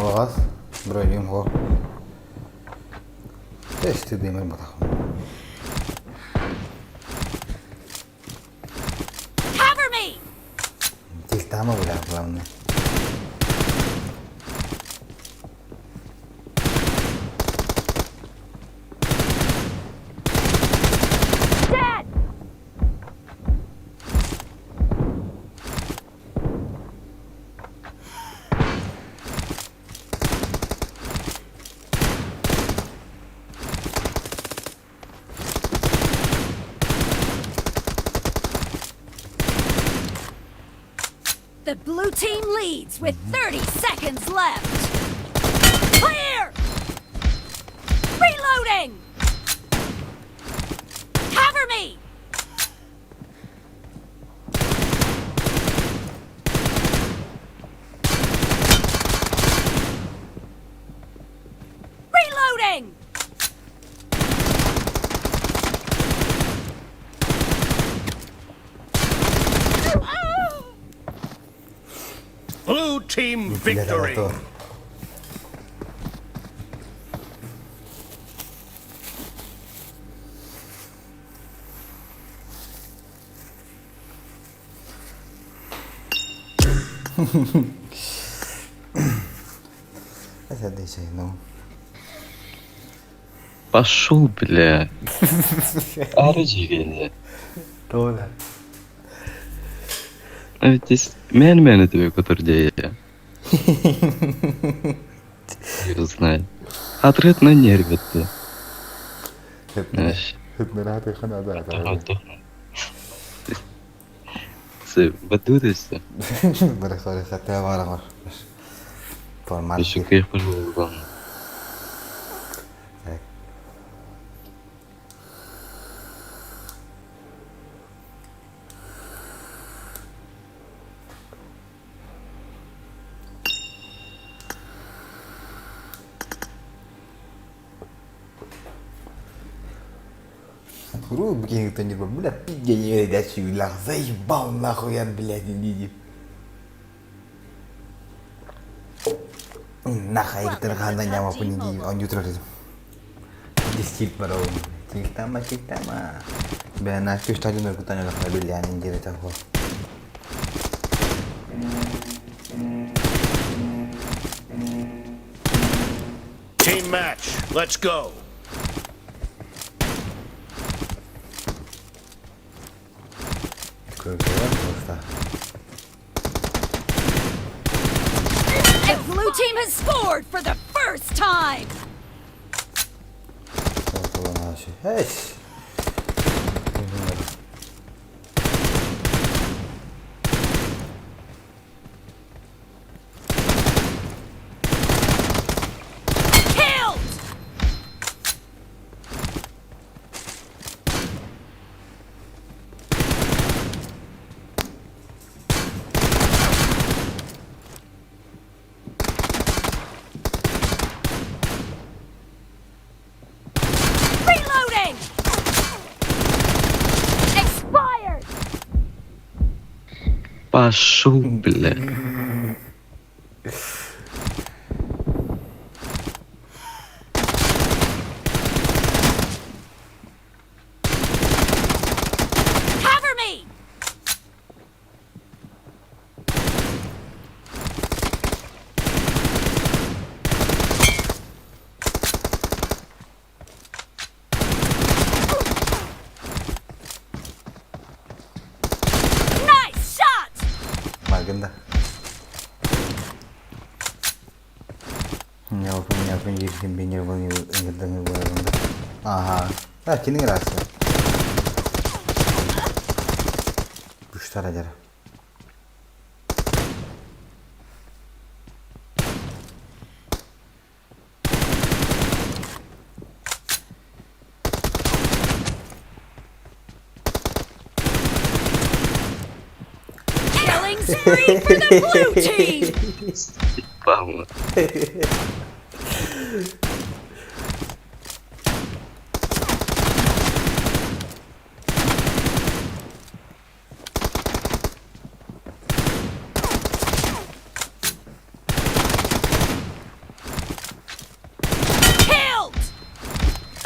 Алаҕас, броньум суох. Эсти дымыр батахым. Cover me! Тильтама, бля, главное. Dead! The blue team leads with 30 seconds left. Clear! Reloading! Cover me! Reloading! Blue team victory. Это дичай, ну. Пошел, бля. Арыжы Толя. А ведь здесь мен-мен тебе, который я. Не знаю. Отрыд на нерве ты. Знаешь. Бадудайся. Еще кайф главное. Рубки никто не бля, пиздец, не верит, заебал нахуй я, блядь, не Нахай terkana nyawa peninggi on YouTube Дискит барау. Тиктама, тиктама. Бля, на кыш тажын өркутан өлөкмө билянин жери тахо. Team match. Let's go. The blue team has scored for the first time. Hey. Killed! Reloading! Expired! Пошел, бля. Cover me! Nice shot! Маргында. Ага. Да, кинин расы. Буштара жара. Killing spree for the blue team! Павла.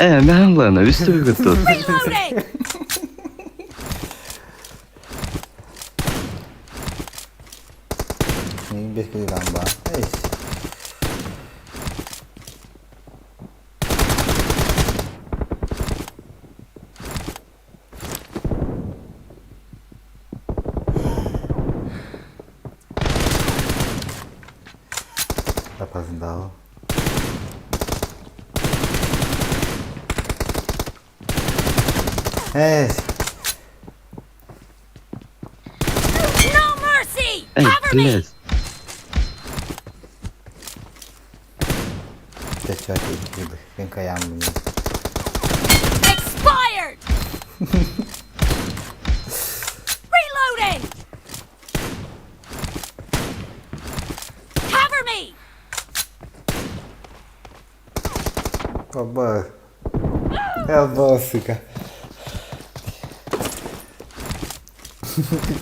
Э, мэллэна, үстүгүт тут. Reloading! Мин бес килограмм баар. Эйс. Опоздал. Эй! No mercy! Эй, Cover me! блядь. Expired! Reloading! Cover me! Оба. Оба, сука.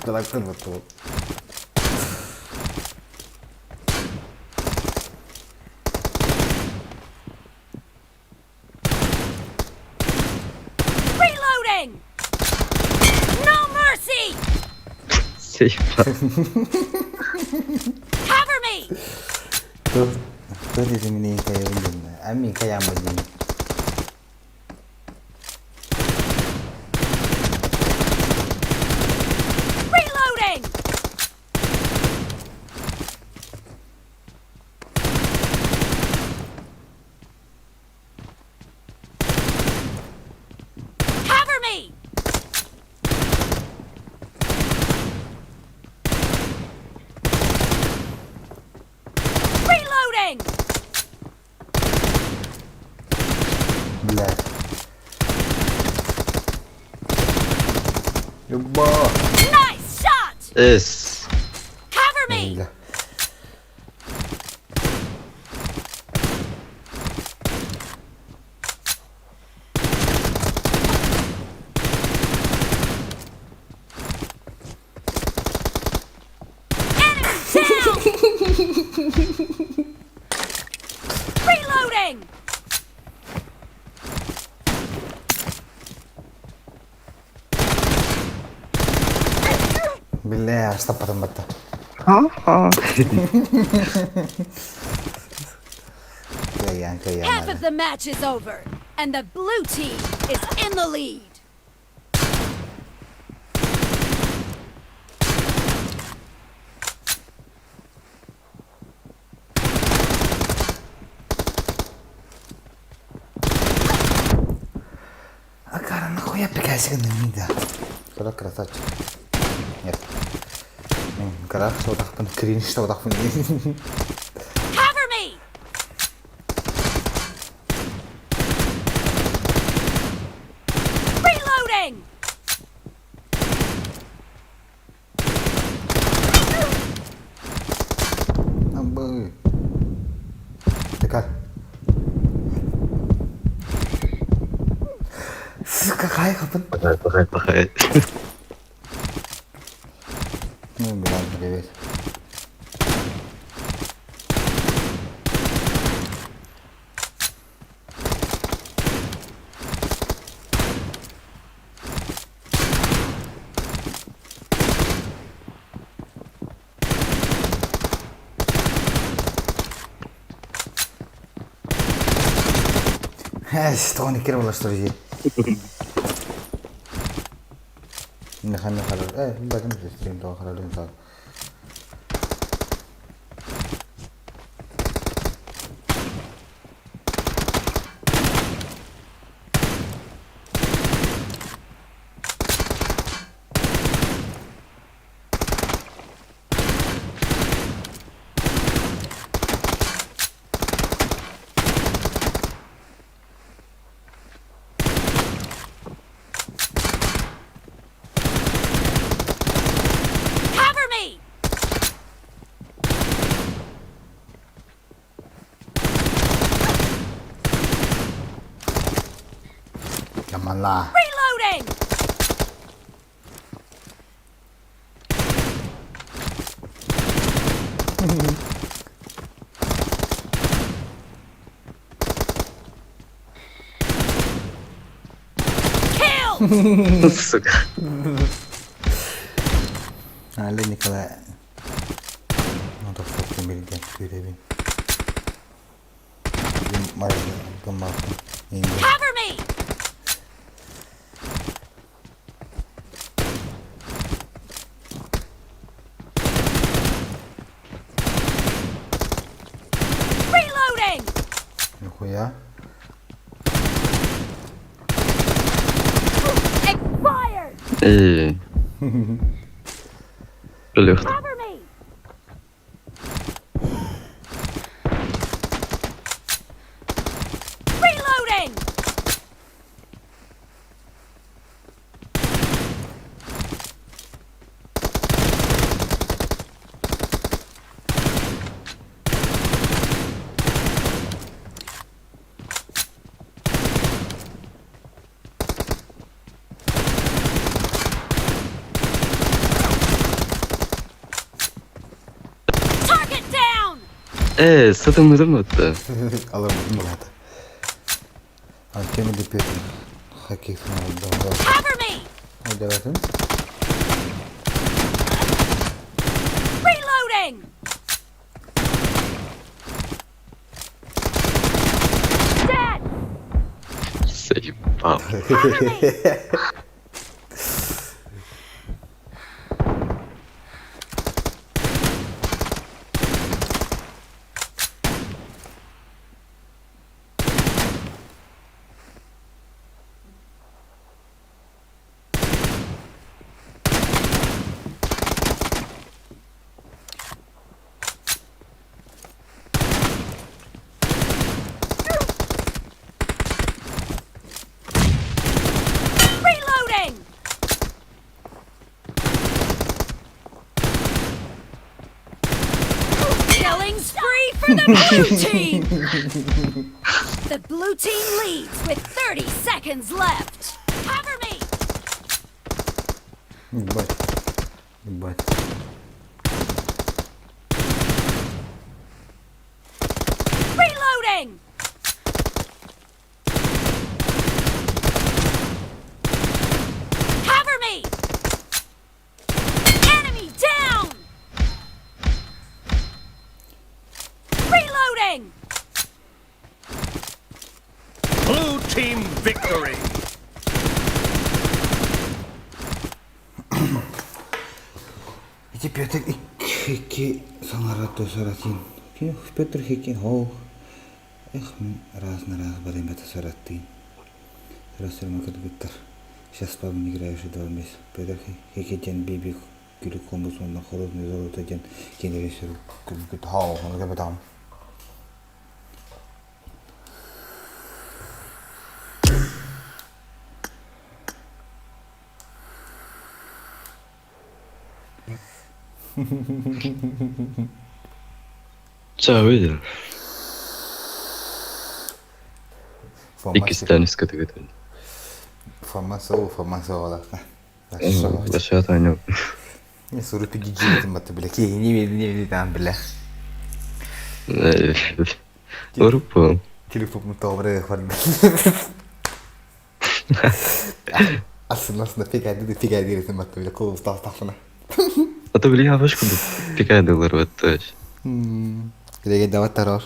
Кылак Reloading! No mercy! Сейфа. Cover me! Туох диэтим мин кайабын диэн. Мин кайааммын диэн. Reloading! Cover me! Reloading! Блядь. Люба. Nice shot! Эс. Cover me! Бля. Enemy down! Reloading! Бля, астаппатым батта. Кыайан, кыайан. Half of the match is over, and the blue team is in the lead. А кара, нахуя пикайсик да? Куда красавчик? Нет. Кара, соодахпын, кринж соодахпын. Cover me! Reloading! Абы. Такая. Сука, хайхапын. Пахай, пахай, пахай. Ну, блядь, привет. Эс, тони кирбала что ли? Нахами харар. Э, бакым стрим то харар так. Cover me! Come on la. Reloading! Сука. Алло, Николай. Ну, так что билген күүтэбин. Cover me! Reloading! Нихуя. Expired! Эй. Лёх. Cover me! Reloading! Target down! Ээ, сатаммытым отта. Аларбытын булаата. Артем Лепетин. Хоккей Cover me! Ойдоотун. Reloading! Dead! Заебал. Cover me! Reloading! Killing spree for the blue team! The blue team leads with 30 seconds left. Cover me! Ебать. Ебать. Reloading! Cover me! Enemy down! Reloading! Blue team victory. Ити Петр икки саҥара саратын. Петр Хикин хоу. Эх, мин раз на раз барым это сараттыын. Раз кыргыттар. Сейчас папа не играю уже 2 месяца. Петр Хикин диэн биби күлүк комбус уонна холодный золото диэн кинилэри сүрүк хау ону кэбитам. Ча, видел? Иккистээн үскэ түгэтэн. Фомасо, Фомасо олахта. Башат ойну. Не суру пигиджи баты бля. Ки не не там бля. Урупу. Телефон добрый хват. Aslında aslında pek pek edilsin battı bile kol usta tafına. А то бля, вышку пикай доллар вот точь. Где давать террор.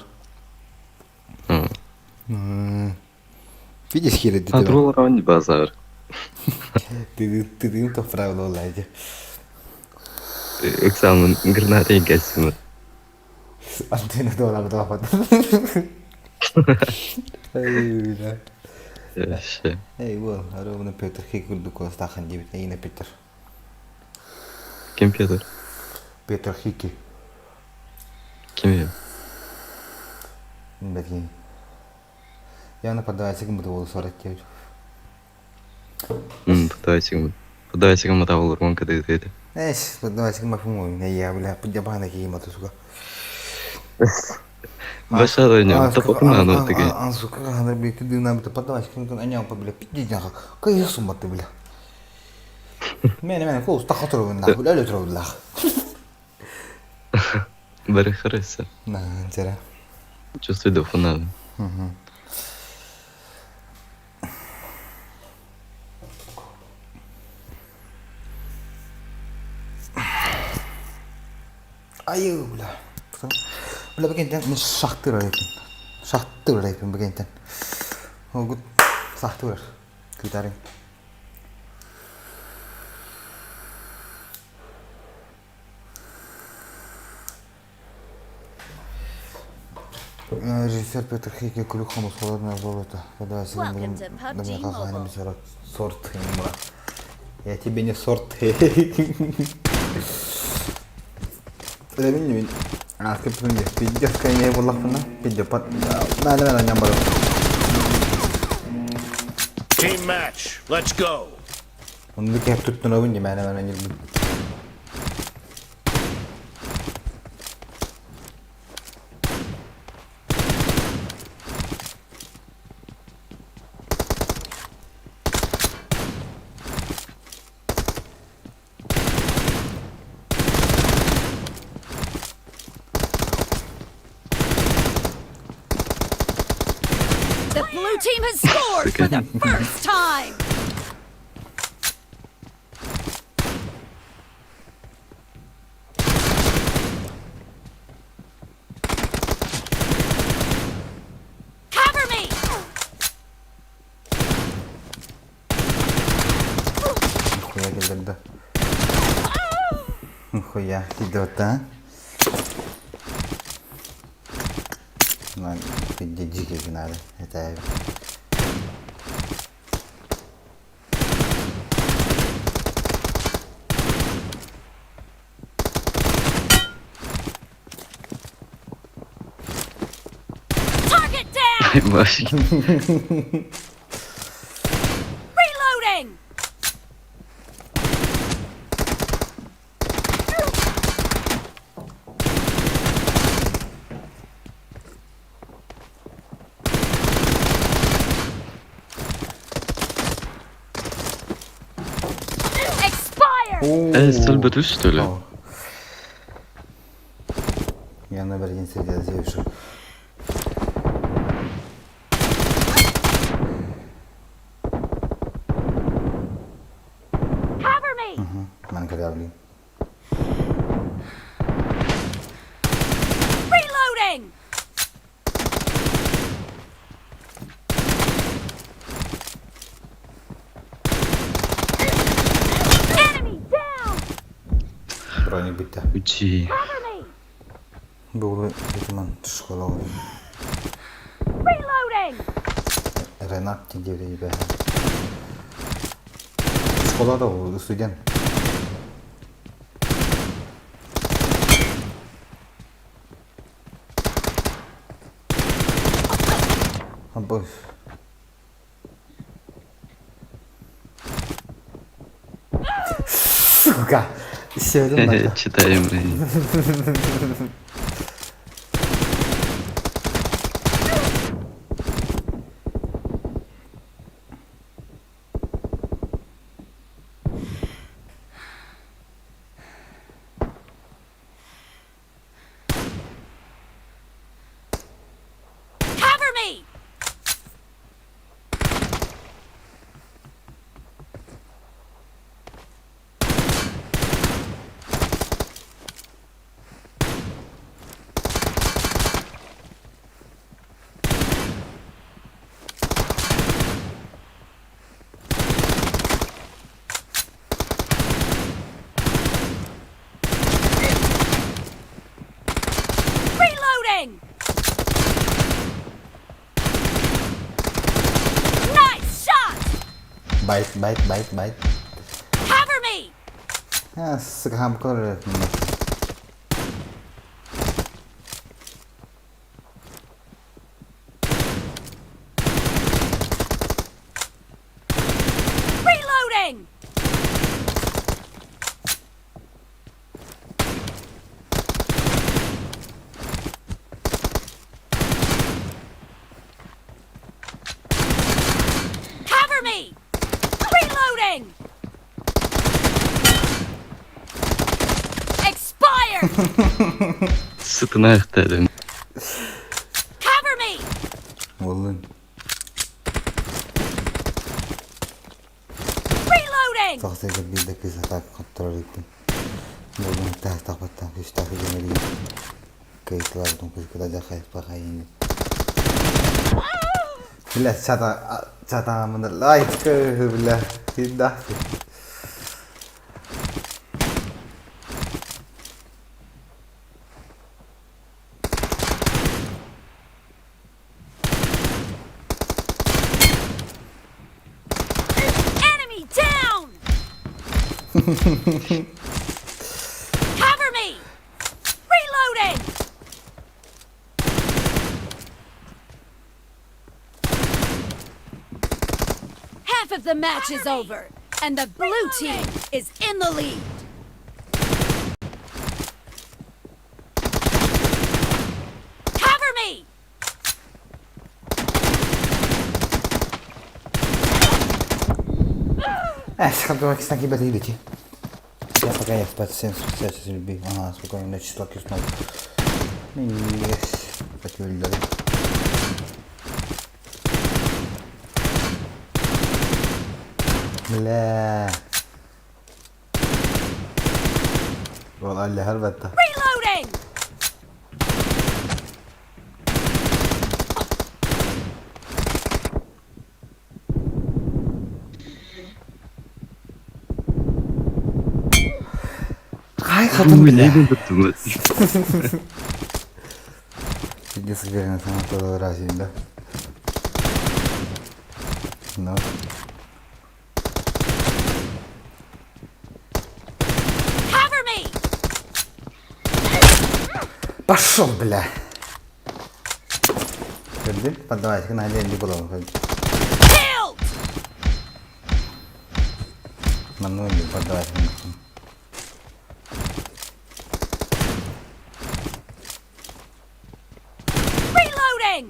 Видишь, хире А тролл раунд базар. Ты ты то правило лайди. Экзамен граната и гасим. Антенна доллар давать. Эй, бля. Вообще. Эй, вон, ровно Петр Хикуль Костахан 9, не Петр. Ким Петр? Петр Хики. Ким я? Блин. Я нападаю, секунду буду 49. Подавайте, подавайте мотовол рвонка ты это. Эш, подавайте мафуму, я, бля, подябана кима, ты, сука. Баша ойну, топокуна ну ты. А, сука, она, блядь, ты нам это подавай, секунду, анял, бля, пиздец, нахуй. Какая сумма ты, бля. Мене, мене, кол, стахатру, нахуй, бля, лютру, нахуй. Бери хареса. На, тера. Чувствую духу надо. Угу. Айыы, бля. Бля, бакентен мен шахтыр арайпын. Шахтыр арайпын бакентен. Ол сахтыр. Күүтәрин. Режиссер Петр Хейке күлүк хомусхолорун золото. Когда Welcome to PUBG Mobile. Сорт Я тебе не сорт. Мин ааскыппын пиздец кайнее буллахпына пиздец наада мен анньан барым. Team match. Let's go. Оннук кэп туттунабын дии мээнэ мээнэ ньирбин. The blue team has scored for the first time. Cover me! Нихуя кэллэрдэ. Нихуя идиот, а? Дикий надо. Это Target down! Маш. Reloading! Expired! Э, сылбыт что ли? Я номер один среди озевших. Cover me! Манан кэлээҕилиин. Reloading! Enemy down! Броник бүттэ. Учи. Cover me! Бугулу Итиман школа Reloading! Ренат диэбитэ Школа да студент. Обоих. Сука! Сегодня Читаем. Cover me! Reloading! Nice shot! Bite, bite, bite, bite. Cover me! А, сука, хамкор. Reloading! Cover me! Reloading! Expired! Сытын Cover me! Уоллун. Reloading! Тахсыга биир да кыыс атака хотторор эбиппин. Буолун таастахпыттан күүстээх дьон кыайтыларбытын кыйкыта хайыспахайын. Бля, сатаамын лайк, бля, всегда. Enemy down! Cover me! Reloading! Half of the match is over, and the blue team is in the lead. Cover me! Э, ребята, идите. Я пока я спать всем сейчас люби. Ага, спокойно, ночи сладких снов. Yes. Öldürdüm. Бля. والله هربت. Reloading! Хай хатын бля. Не туттум. Пиздец, уверенно, сама тоже разве, да? Ну. Cover me! Пошел, бля. Көрдүн? Подавай, на не было. Killed! Манну не подавай. Reloading!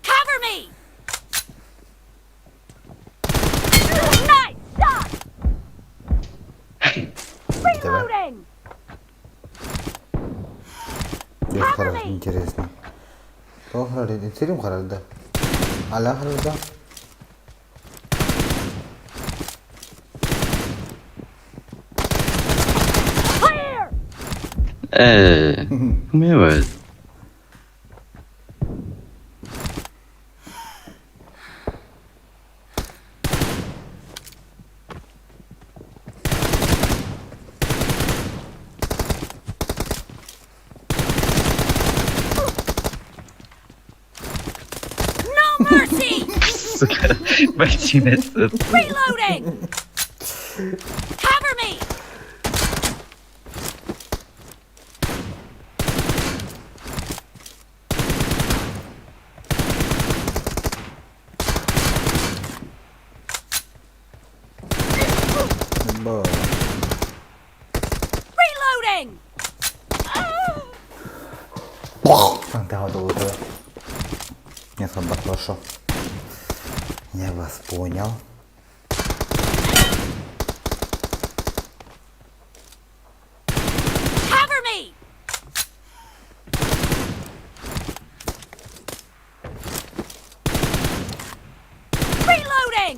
Cover me! Nice shot! Reloading! Хорошо, интересно. То харады, сирим харады. Аля харады. Clear! Э, умевает. No mercy! Сука, ботинец. Reloading! Cover me! Бо. Reloading! Там Нет, хорошо. Я вас понял. Cover me! Reloading!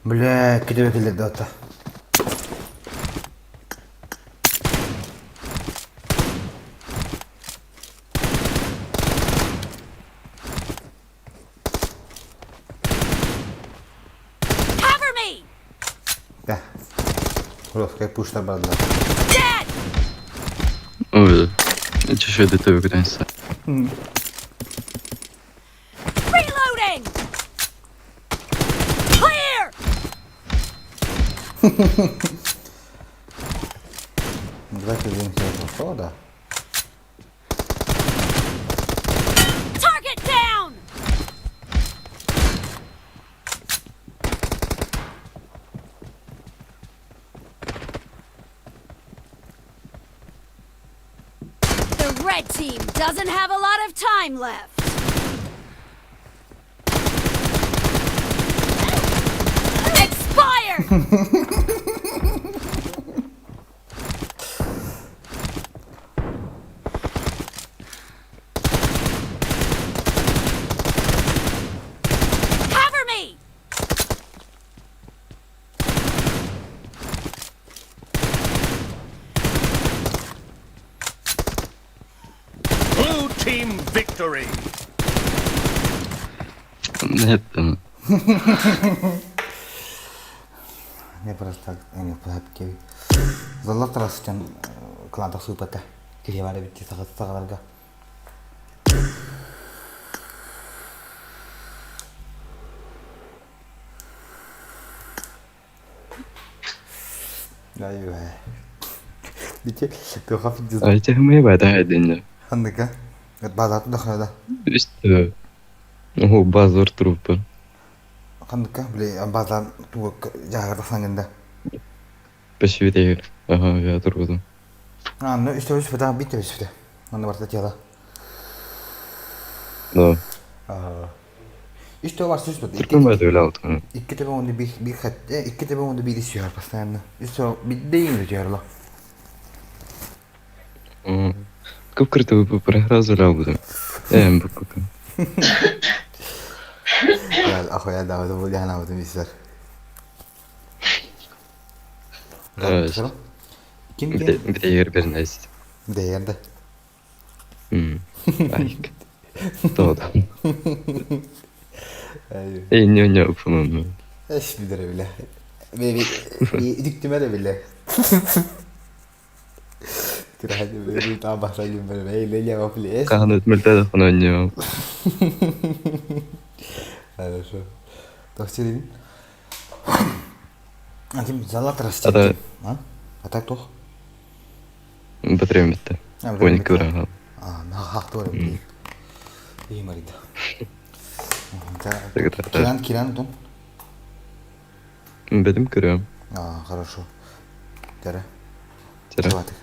Бля, киде килер дата. Cover me! Да. Русская пушта брат. Dead! Ой, чешуя төбөгүдөн. Reloading! Clear! Давайте двинемся да? Target down! red team doesn't have a lot of time left. Expired! Cover me! Blue team victory. Ne ettin? Не просто не папки. Залатрастан клан тахсыпата. Киһи бары битти саҕаларга. Айва. Бити туха фидз. Ay tehmeye bada edinle. Ханныка. Базат дахада. Üstü. О, базар трупы. Ханныка били базан ту жаагар саңында. Пешвидер. Ага, я трудом. А, ну үстө үс фата битте үс фата. Аны барта тела. Да. Үстө бар сүс бит. Трупы мы öyle aldım. Икки төбө онды бир бир хат, икки төбө онды бир сүйөр постоянно. Үстө бит дейм өтөрлө. Көп кірді bu прогресс öyle aldım. Эм bu kutu. Я ахуя да, бу яна бу мисер. Evet. Ким Bir ким? de, bir de yer bir neyse. Дейенде. Hmm. Айк. Doğdu. Эй, Ey ne ne yapalım. эш билер биле. Би би диктиме да биле. Тирахи би та бахса юм бэр эй леля вафли эс. Kanat mülde de oynuyor. Хорошо. Тохсирин. А ким залатрас Ата- А? А так тох? Бітірем бітті. А, бітірем 12 бітті. ура. А, на хахтор би. И марида. Так, так, так. Киран, Киран тон. Benim kırıyorum. А, хорошо. Тере. Тере. Хватит.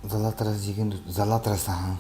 Залатрас деген Залатрас, ага.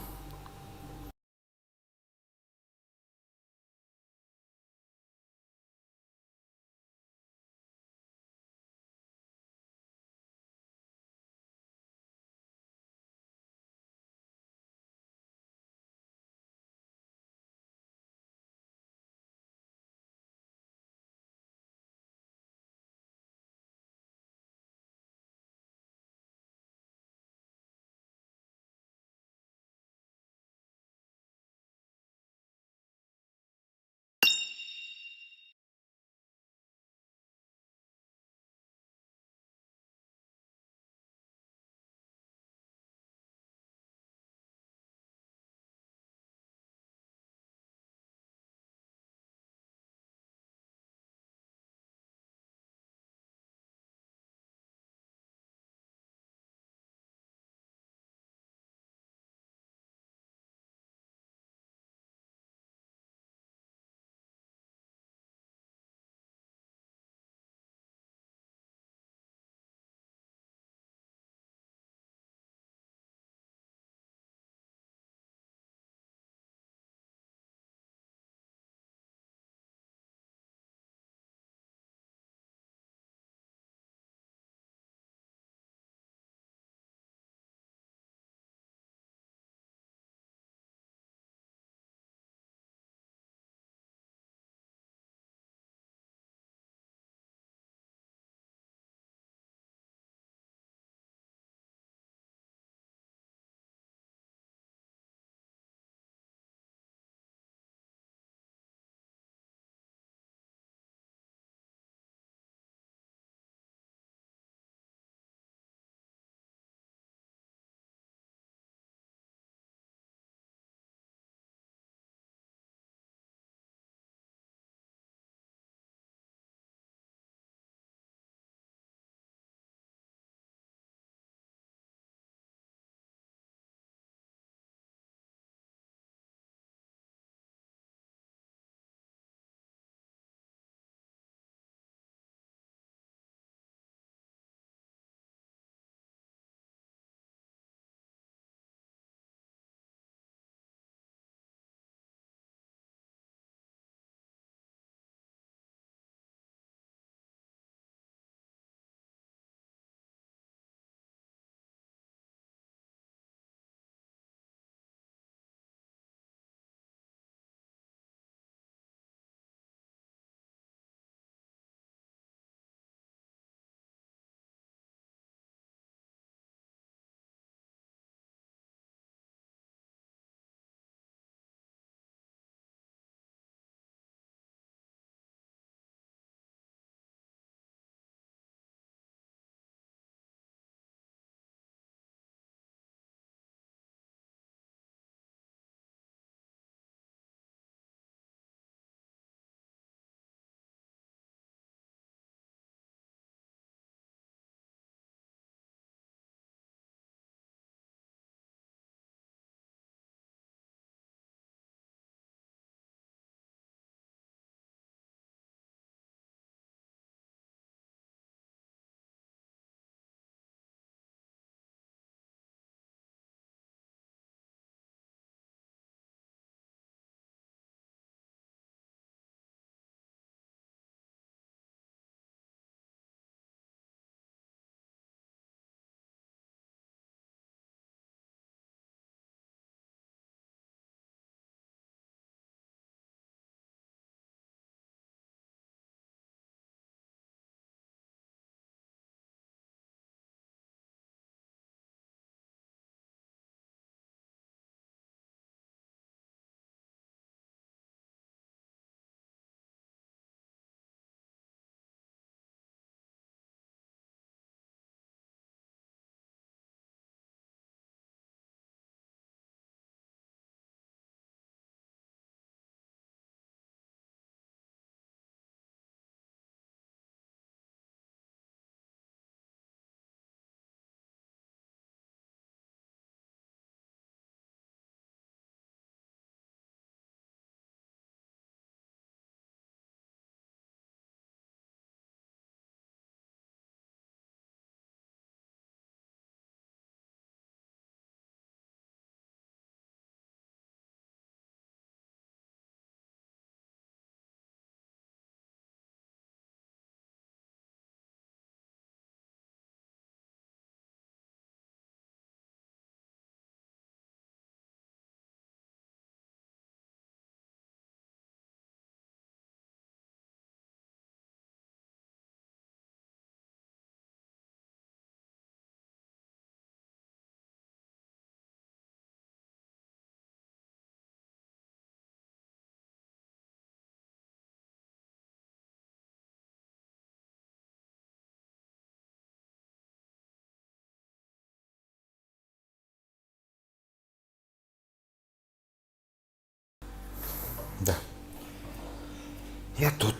Я тут.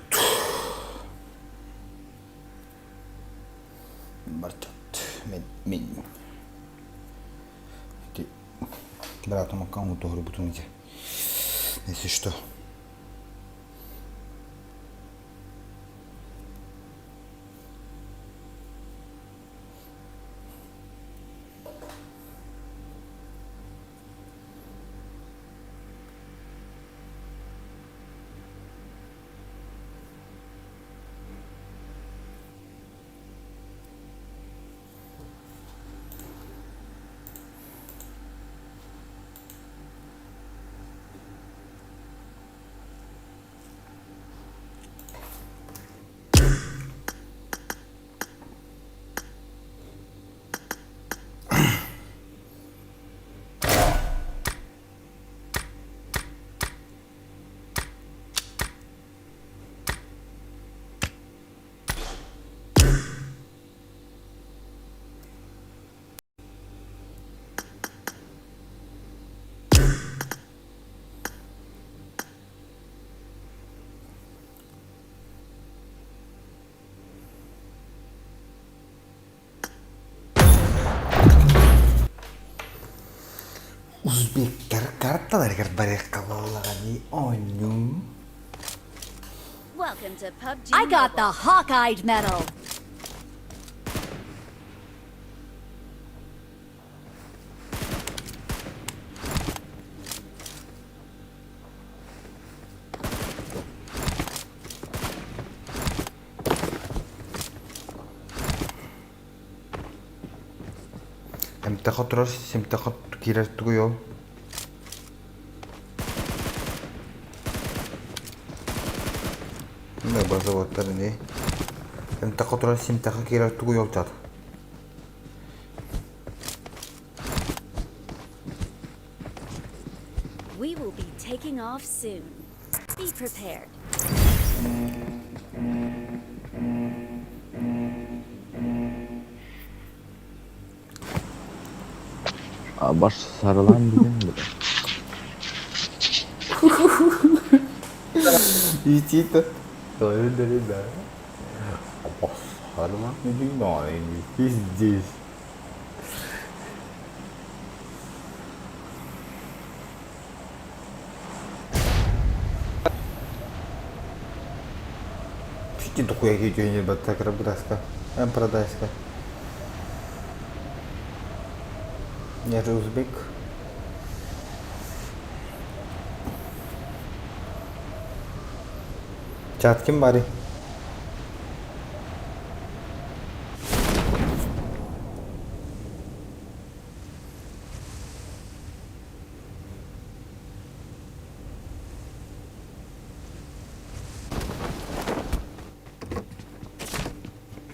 Барчат. Мен мен. Ити братым аккаунт тоһорбутун ити. Если что. Узбектар карталарыгар барыахха буоллаҕа дии оонньуу. Welcome to PUBG I got the Hawkeye medal. Эмтэхэ турар, симтэхэ киирэр тугуй ол? Да базоваттар ини. Эмтэхэ турар, симтэхэ киирэр тугуй ол чат? We will be taking off soon. Be prepared. Baş sarılan bizim bile. Иитиитэ да. Сарылан Пиздец. Чуть дохуя не так работаска. Продайска. Я же узбек. Чат ким барый?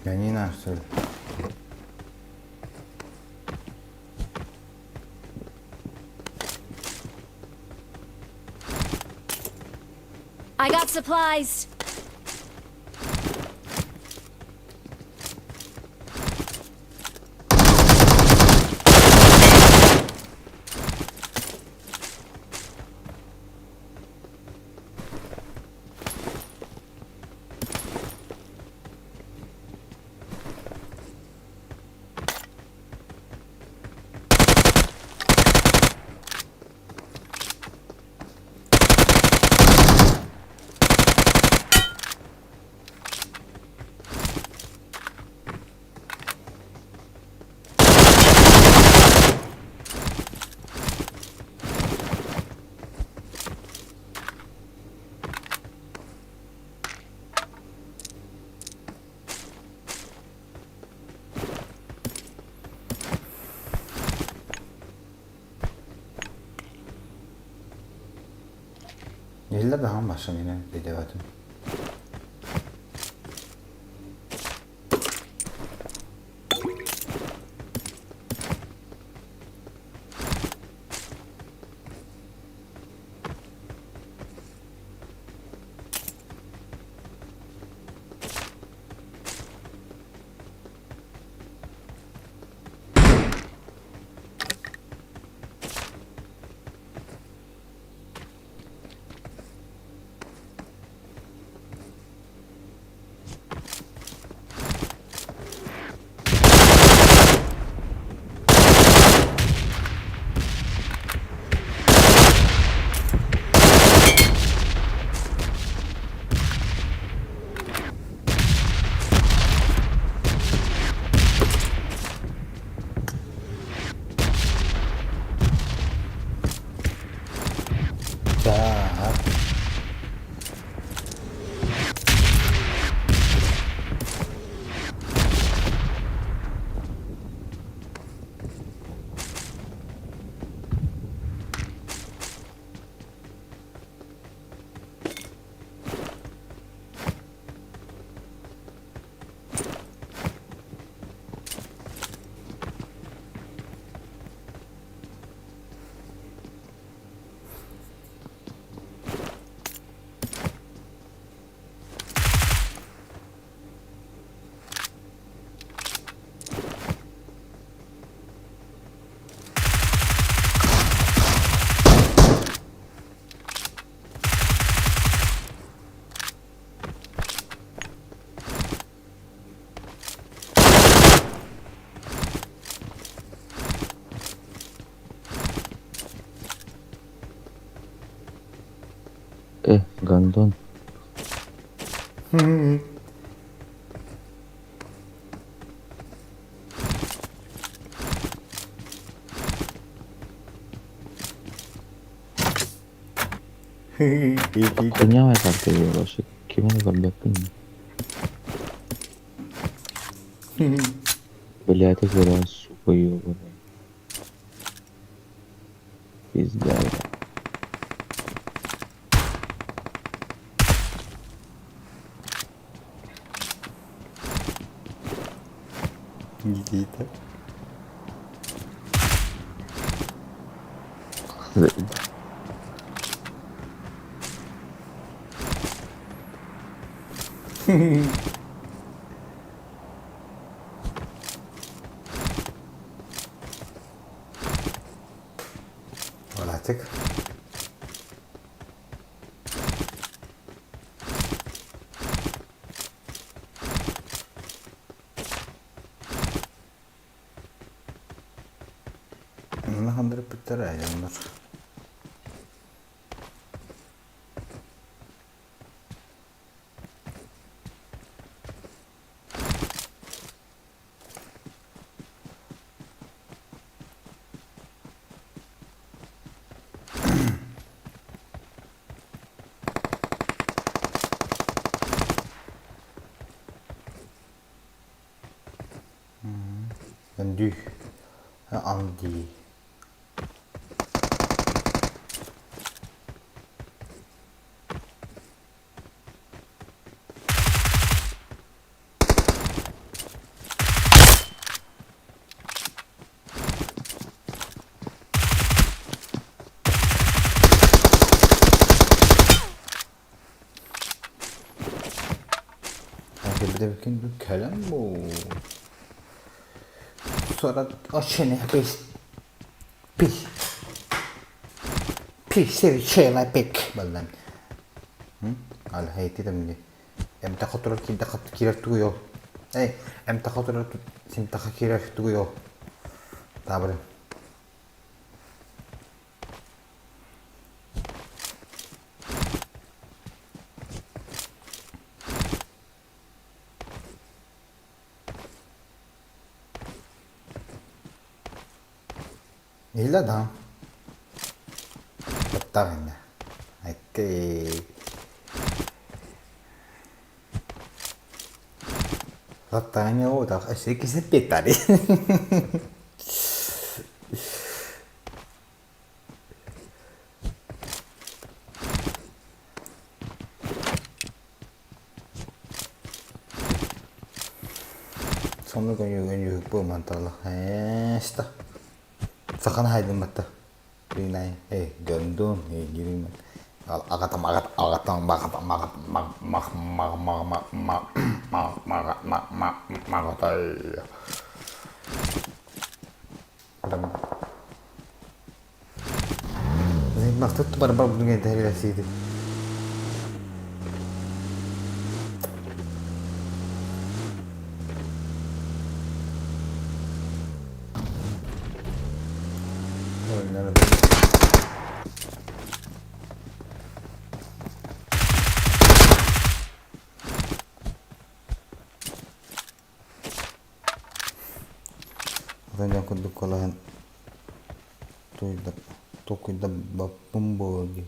Янина, что ли? I got supplies. Иһиллэр даҕаны машина өйдөөбөтүм. Антон. Хуйня как ты вообще? Кем он горбатый? Бля, ты зря, сука, ёбаный. Пизда. Никита. Валатик. Манна хандарыппыттара айаннар. Өндүү. Анди. Кэлэн бу. 48 5 5 человек баллан. Ал хейти тамни. Эмта хотурар кирде хат кирер тугуйо. Эй, эмта хотурар симтаха кирер тугуйо. Табырын. Illa да. Таптаҕына. Окей. Таптаҕына уотах өссө кисэппиэттари. Сонно көньүүгүн буоманталла. Ээста. Сахана хайдымматта. Ринай, эй, гондон, эй, гиримат. Агатам, агат, агатам, магат, магат, маг, маг, маг, маг, маг, маг, маг, маг, маг, маг, магатай. Махтат бар бар бүгін тәрелесейді. Дьон курдук куолаһын толкуйдаппын буолуо дии.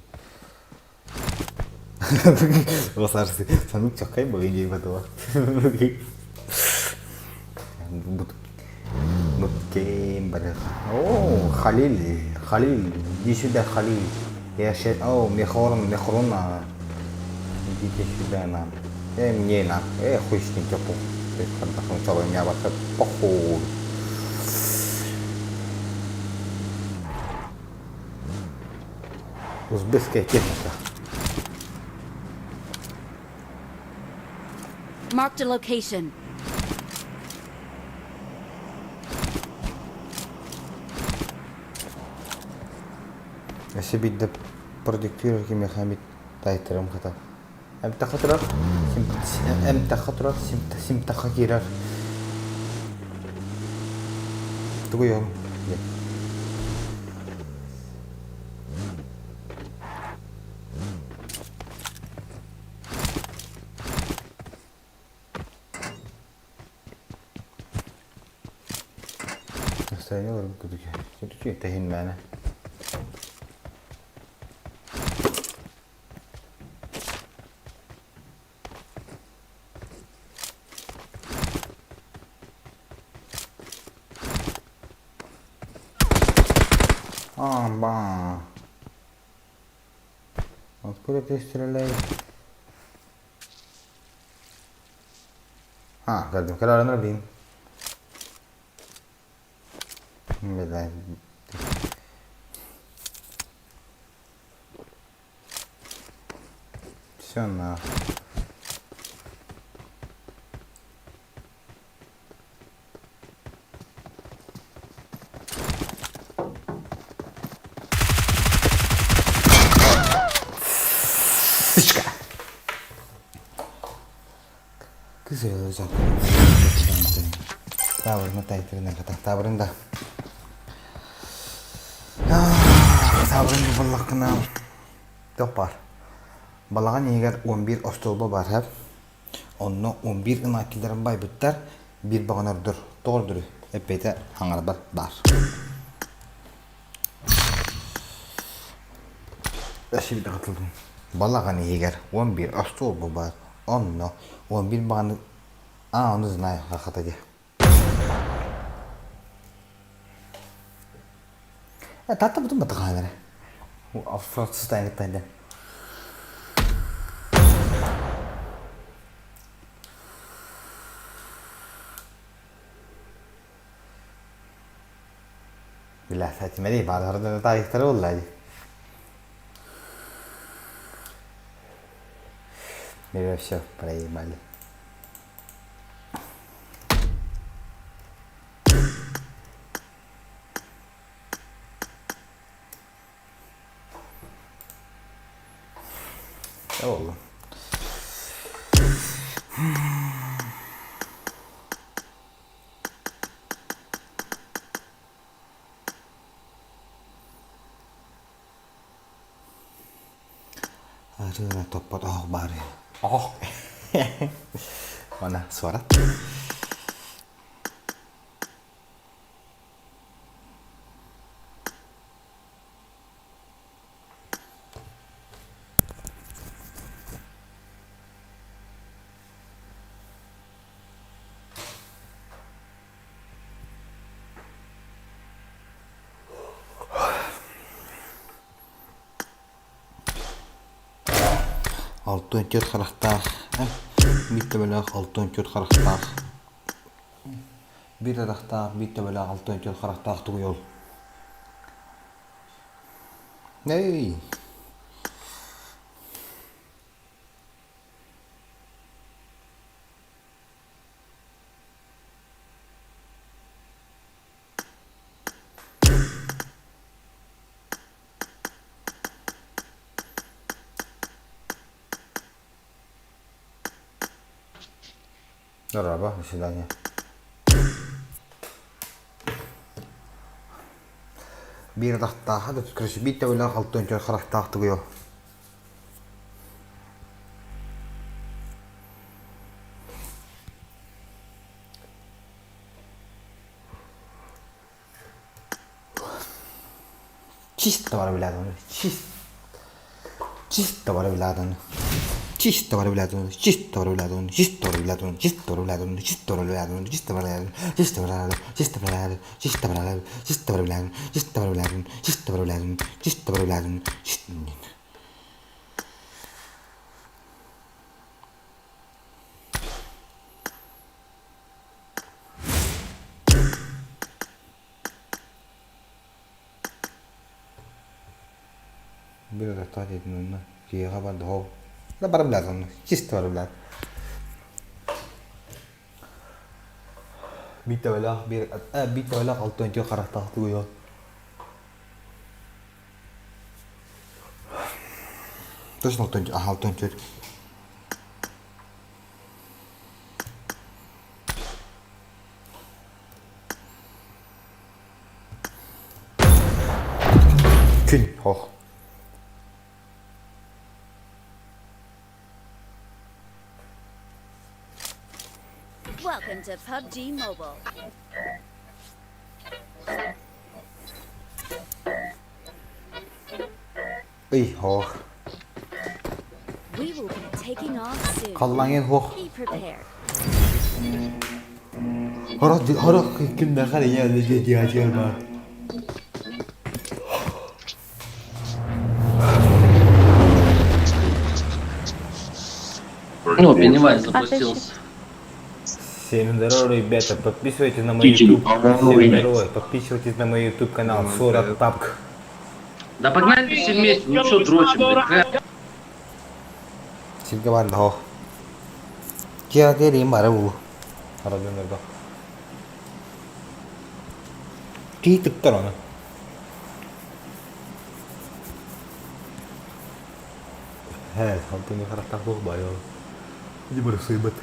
Санык чаккай быгый дии батыла. Буткем барых. О, Халил, Халил, иди сюда, Халил. Я ща... О, Мехорон, Мехрона. Идите сюда, на. Мне на. Хуй с ним, тёпу. Меня вообще похуй. Узбекская техника. Marked a location. Өссө биирдэ продиктыыр кимиэхэ эмит таайтарым хата. Эмтэхэ турар, эмтэхэ турар, симтэхэ киирэр. Тугуйуом диэн. Настроение олорбут курдук. Тэһин мээнэ. Амба. Откуда ты стреляешь? А, көрдүм. Көрөрүн блин. Бля. Все на. Сычка. Таабырына тайтырына таабырын да. Таабырын буллаххына туох баар. Балаҕан иһигэр 11 остуолба баар һэр. Онно 11 ынааккиларын байбыттар, биир баҕан ордор, тоҕо ордоруй? Эппиэтэ хаҥарбар баар. Балаҕан иһигэр 11 остуолба баар, онно 11 баҕаны А, ону знаю, хахата дии. Э, таатта бутун батахаанара. Французтайгыттайда. Бля, сэтимэри баардарда таайыктары буолла дии. Мы все проебали. Oldu. Арыына топпот оһох баар Оһох. Мана суорат. 64 харахтаах, биир төбөлөөх 64 харахтаах, биир атахтаах, биир төбөлөөх 64 харахтаах тугуй ол? Эй! Дорообо, до свидания. Биир атахтааха да короче биир төбөлөөх алтыан харахтаах тугуй ол? Чисто бары билээт чисто чисто бары билээт чисто бары билээт чисто бары билээт чисто бары билээт чисто бары билээт чисто бары билээт чисто бары билээт чисто бары билээт чисто бары билээт чисто бары билээт чисто бары билээт чисто бары билээт чисто бары билээт чисто бары билээт чисто Бір ыраттаах диэтин онно киһиэхэ барда ол да бары билээт онно чисто бары билээт биир төбөлөөх биир биир төбөлөөх 64 харахтаах тугуй ол точно 64 Күн ох. Welcome to PUBG Mobile. Ый һоох. We will be taking off soon. Халлаҥын һуох. Be prepared. Хорох хорох кимнээхэр ийэ диэти баар. Ну, Пеннивайз запустился. Всем здорово, ребята, подписывайтесь на мой YouTube. Всем здорово, подписывайтесь на мой YouTube канал 40 Папк. Да погнали все вместе, ну что дрочим, блядь. Сиргэ баар да Дьиэҕэ бары булу. Арадыннарга. Киһи тыктар ону. Һээ, алтыҥҥа харахтаах туох баай ол. Ити бырысыйбыт.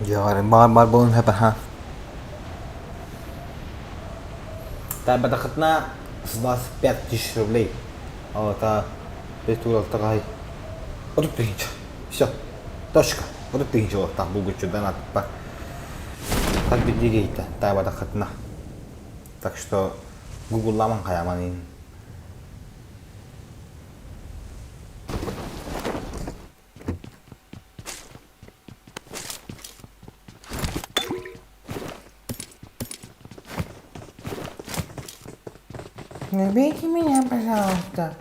Дьиэҕэр баар баар буолан сөп аһа. Таайбатаххытына с вас 5000 рублей. Алата бетууралтаҕай 30 тыһыынча. Все. Точка. 30 тыһыынча олохтоох булгуччу донатпа. Хас биирдии киһиттэн таайбатаххытына. Так что гугулламан хайаман иһин. Не бейте меня, пожалуйста.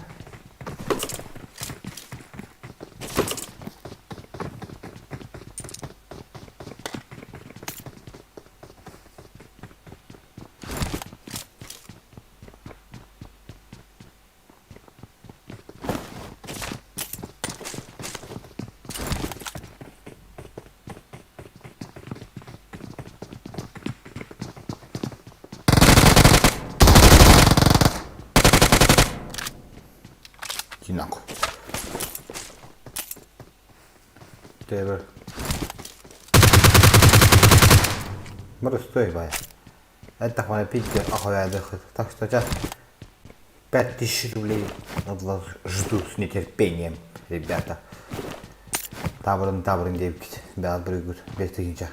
Иди нахуй. Тевер. Бырыстой бай. Это пить ахуядых. Так что сейчас 5000 рублей от вас жду с нетерпением, ребята. Табырын табырын диэбиккит. Бэҕэт буруйгут 5 тыһыынча.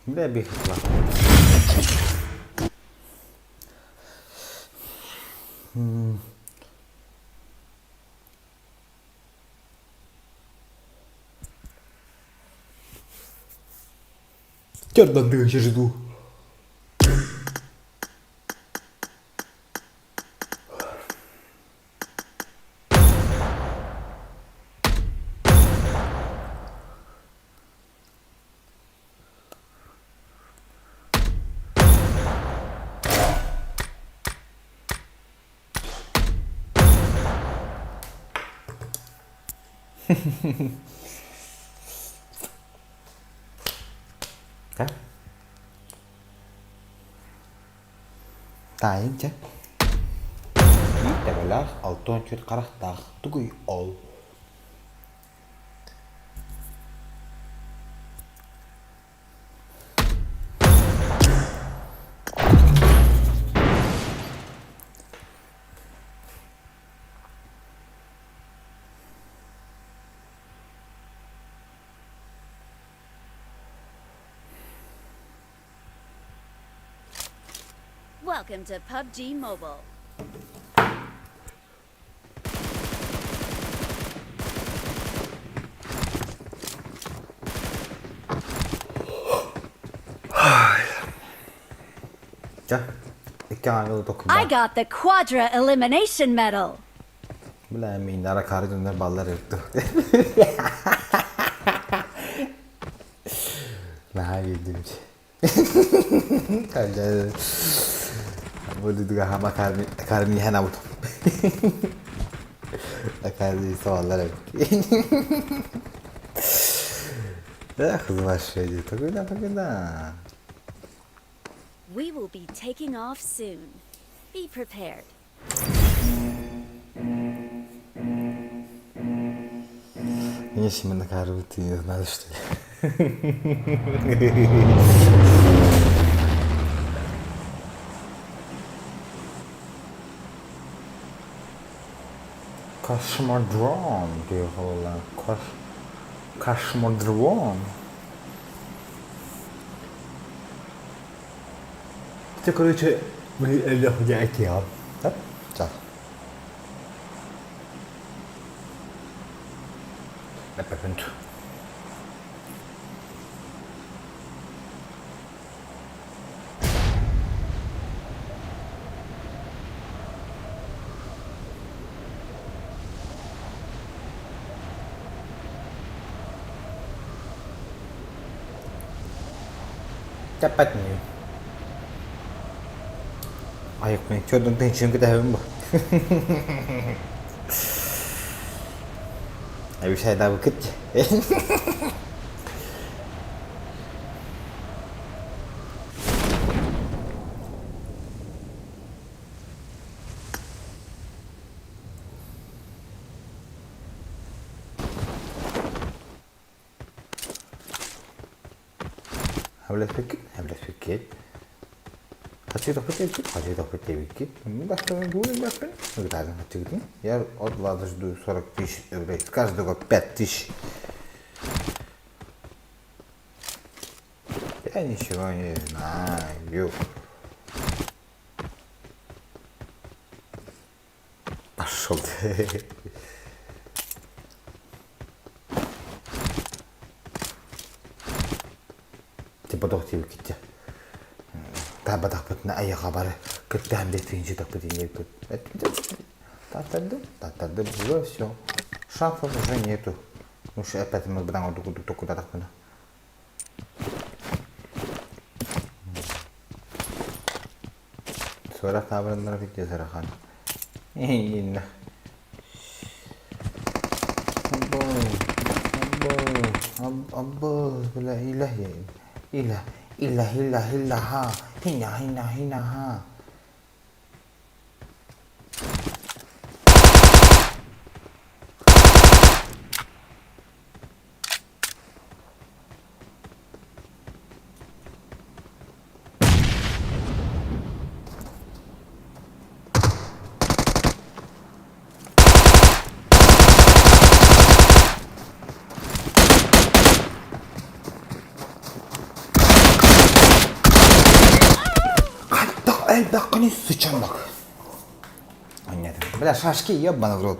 Бля, бихла. 4 тыһыынча жду. Да? Таайын чэ. Биир төбөлөөх, 64 харахтаах тугуй ол? Welcome to PUBG Mobile. Чэ, икки аҥы I токуйдаан. got the Quadra Elimination Medal. Бля, мииннара хары дьоннор баллар өртү. Наһаа биэрдим. Буду хама кармихан абут. Оказывается, баллар эбит. Эх, ваши, тогда, тогда. We will be taking off soon. Be prepared. Если мы на кару, ты не знаешь, что ли? Космодром, диэхолла. Кос... Космодром. Ты, короче, Да? Ча. Эппэппин Тэппэт ини. Айыкпын чордон тыынчын кэтэһэбин бу. Эбишайдаабыккыт Хэвлэспиккит, хэвлэспиккит. Хачыгдахпыт эбиккит, хачыгдахпыт эбиккит. Бастан гулин баппин. Ыгытаатын хачыгытын. Я от Влада жду 40 тысяч рублей. С каждого 5 тысяч. Я ничего не знаю. Пошел ты. Типа туох диэбиккит Таабатахпытына айаҕа бары кыттыһан биэс тахпыт диэбиккит. Тааттардым, тааттардым, уже все. Шансов уже нету. Ну что опять мы быдан ордук токкудатахпына. Суора таабырыннара китте сарахан. Инна. Або, або, або, бля, илэ, илэ, илэ, илэ, илэ, ха, хина, хина, хина, ха. Хайдах элбэххиний сычан бак. Анньатын. Бля, шашки ебана в рот.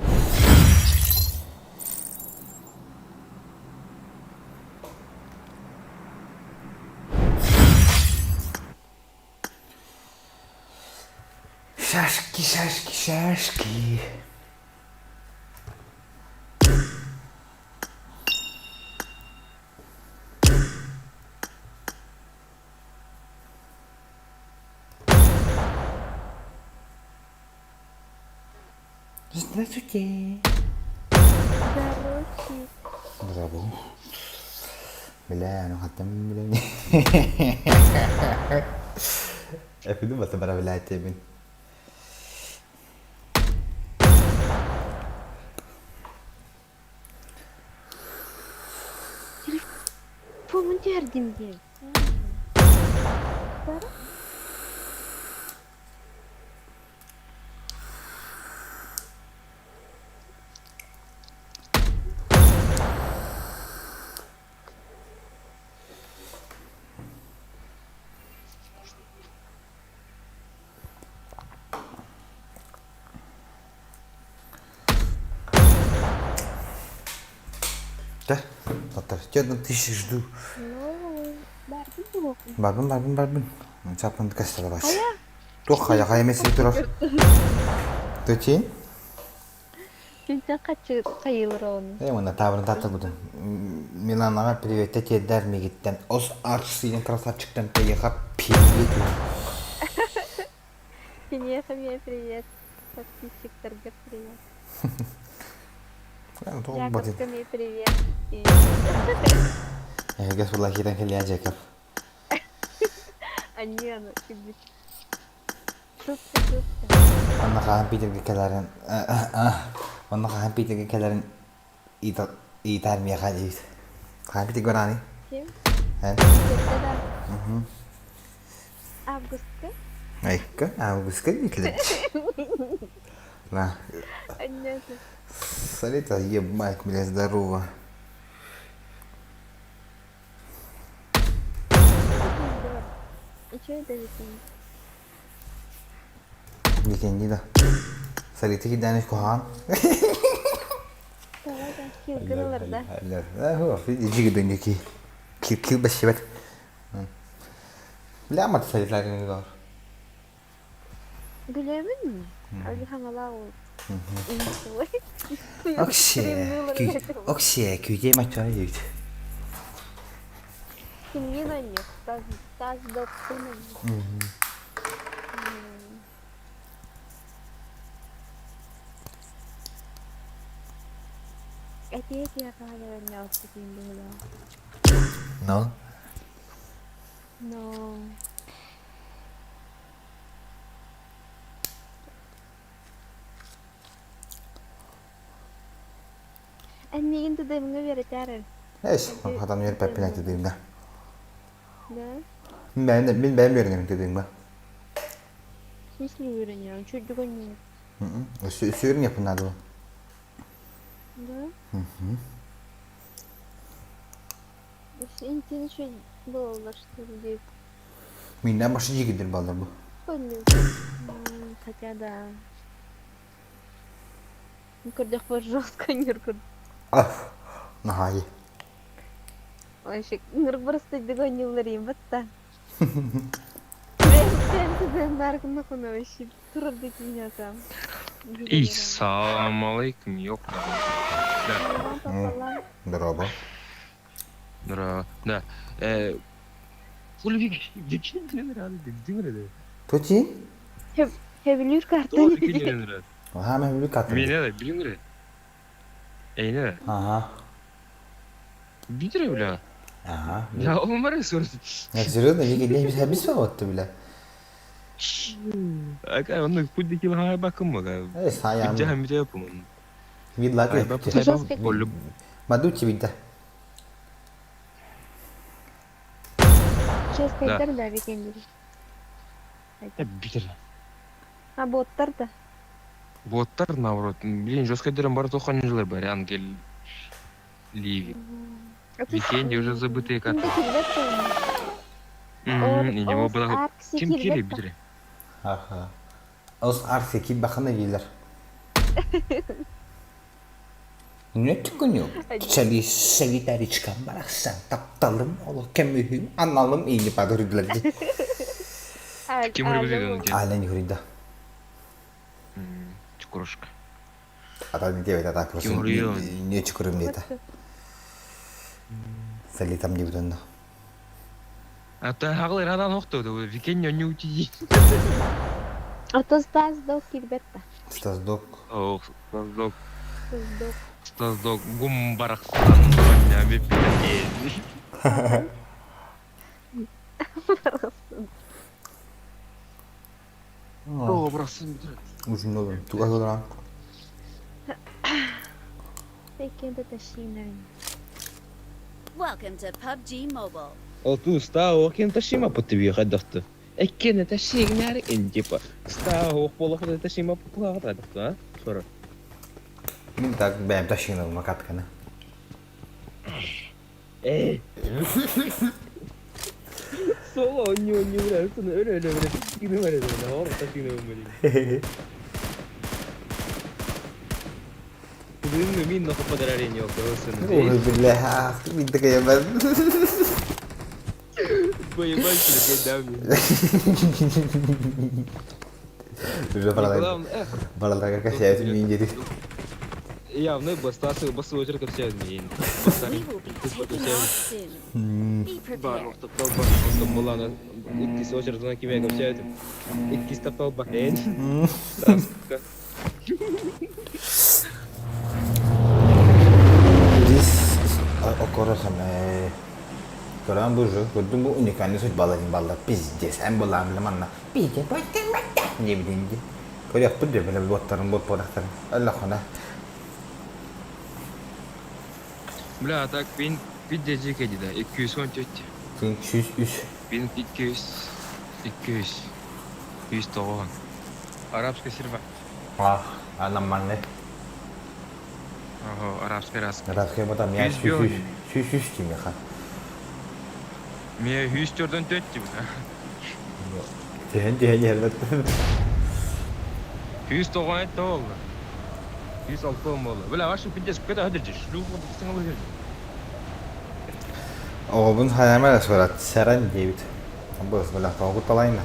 Шашки, шашки, шашки. Здравствуйте. Здоровчик. Браво. Бля, ну хаттам бля. Эпиду бата бара бля тебин. Телефон түһэрдим диэн. Да, Татар, 4 тысячи жду. Бардым буолуохпун. Барбын, барбын, барбын. Чапын касталабач. Хайа? Туох хайа хайа эмес турар. Төтин? Күнтэн хаччы хайыылар ону. Э, уонна таабырын тааттарбытын. Миланаҕа приветтэ тиэрдэр мигиттэн. Ос арсыйын красавчиктан поеха привет. Киниэхэ эмиэ привет. Подписчиктарга привет. Жаковка мне привет. Эһиги сула киирэн кэлиэ Джекоб. Аньыаны килбит. Тупта тупта. Онно хаһан Питергэ кэлэрин онно хаһан Питергэ кэлэрин ыйытаар миэхэ диэбит. Хаһан Питергэ барааный? Ким? Эн? Питергэ да. Августка? Айка, августка диэтилэр. На. Анньыасы. Смотри, ебать, бля, здорово. Үчүгэй да викенд. Викенди да. Сарыты кидәнеш куһаҕан. Тоҕо да килгин ылар да. Жигиден ки. Кил кил бэшибет. Бля, мат сарытларын бар. Билэбин. Али хаҥалаа ол. Оксе, оксе, күйде маччара диэбит. Кимниин анньык, тас тас доптун анньык. Этиэ-этиэ хаһан анньаҕыспытын быһыылаах. Но? Но. Эн миигин тыдыымҥа үөрэтээр Эс, хатан үөрпэппин тыдыымҥа. Да? Мин бэйэм үөрэнэбин тыдыымҥа. В смысле үөрэнэҕин? Чүрдүк онньуу. Сүөрүн япын наада Да? Интин еще было что ли? Миннән башы жигидер балдар бу. Хотя да. Көрдөхпөр жестко ньургун. Наһаа Вообще, ньургбарыстайдык оонньууллар батта. Вообще турар меня там. И салам алейкум, ёпта. Да. Здорово. Здорово. Да. Хули Тути? Хэвлюр картаны. Ага, мен хэвлюр картаны. Мен это, билиңре. Эйне. Ага. Билиңре, бля. Ага. Я умар серьезно. Я серьезно, я не хабис вот бля. Ака, он худи кил хай бакым мага. Э, сая. Бидже хамидже yapım. Видла ты. Мадучи вида. Сейчас кайтар да викендер. Битер. А боттар да. Боттар наоборот. Блин, жестко дерем бар тохан жылар бар. Ангел Ливи. Викенди уже забытые карты. Не было. Ким кири битер. Аха. Ос арси ки бахана гилер. Не түкүнү. Сали солидаричка барахсан тапталым олох кемүһүм аналым иини падырдылар. Ким үргүзүдөн экен? Ален юрида. Чукурушка. Ата не тебе ата просто не чукурум не это. Сали там не буду. Ата хаглы радан охто викен не ути. Ото Стас Дог килбетта. Стас Дог. Ох, Стас Дог. Стас Дог. Стас Дог гум барахсан. О, барахсан. Uzun olur. Туга olur. Welcome to PUBG Mobile. Ол стаа кен ташима по тебе хайдахты. Эккен ташигнар ин типа. Стаа ох болох ташима по хайдахты, а? Сора. Мин так бэм ташигна макаткана. Э. Соло не не бля, что өлө өлө бля. Кини бар эди, ор ташигна өмүри. Бүгүн мин нохо подарарени окосын. Ой, бля, мин такая бен. Поебать, тебе дам. Бараларга кәсәйт мин диде. Явно бастасы басы очер кәсәйт мин. Бар топтал бар, буланы иккис очерден киме кәсәйт. Иккис топтал бар. Көрөсөм ээ. Көрөн бу уже көрдүм бу уникальный судьбаларын баллар пиздец эн былаан биле манна пиздец диэбитин ди. Көрүөхпүт диэ биле буоттарын буот буотахтарын. Өллөххүнэ. Бля, а так пин пиздец дии да 214. 203. Пин 200 200 109. Арабская серва. Ах, анамманны. Ого, арабская раз. Арабская потом я сүүс сүүс тимеха. Мне 104 тип, да. Түһэн түһэн иһэрбэт. 197 болду. 106 болду. Бля, ваши пиздец, какой-то өдөрдү. Шлюху сыңылы жүрдү. Оҕобун хайама эрэ сурат, сэрэн диэбит. Бу бля, тоҕу талайна.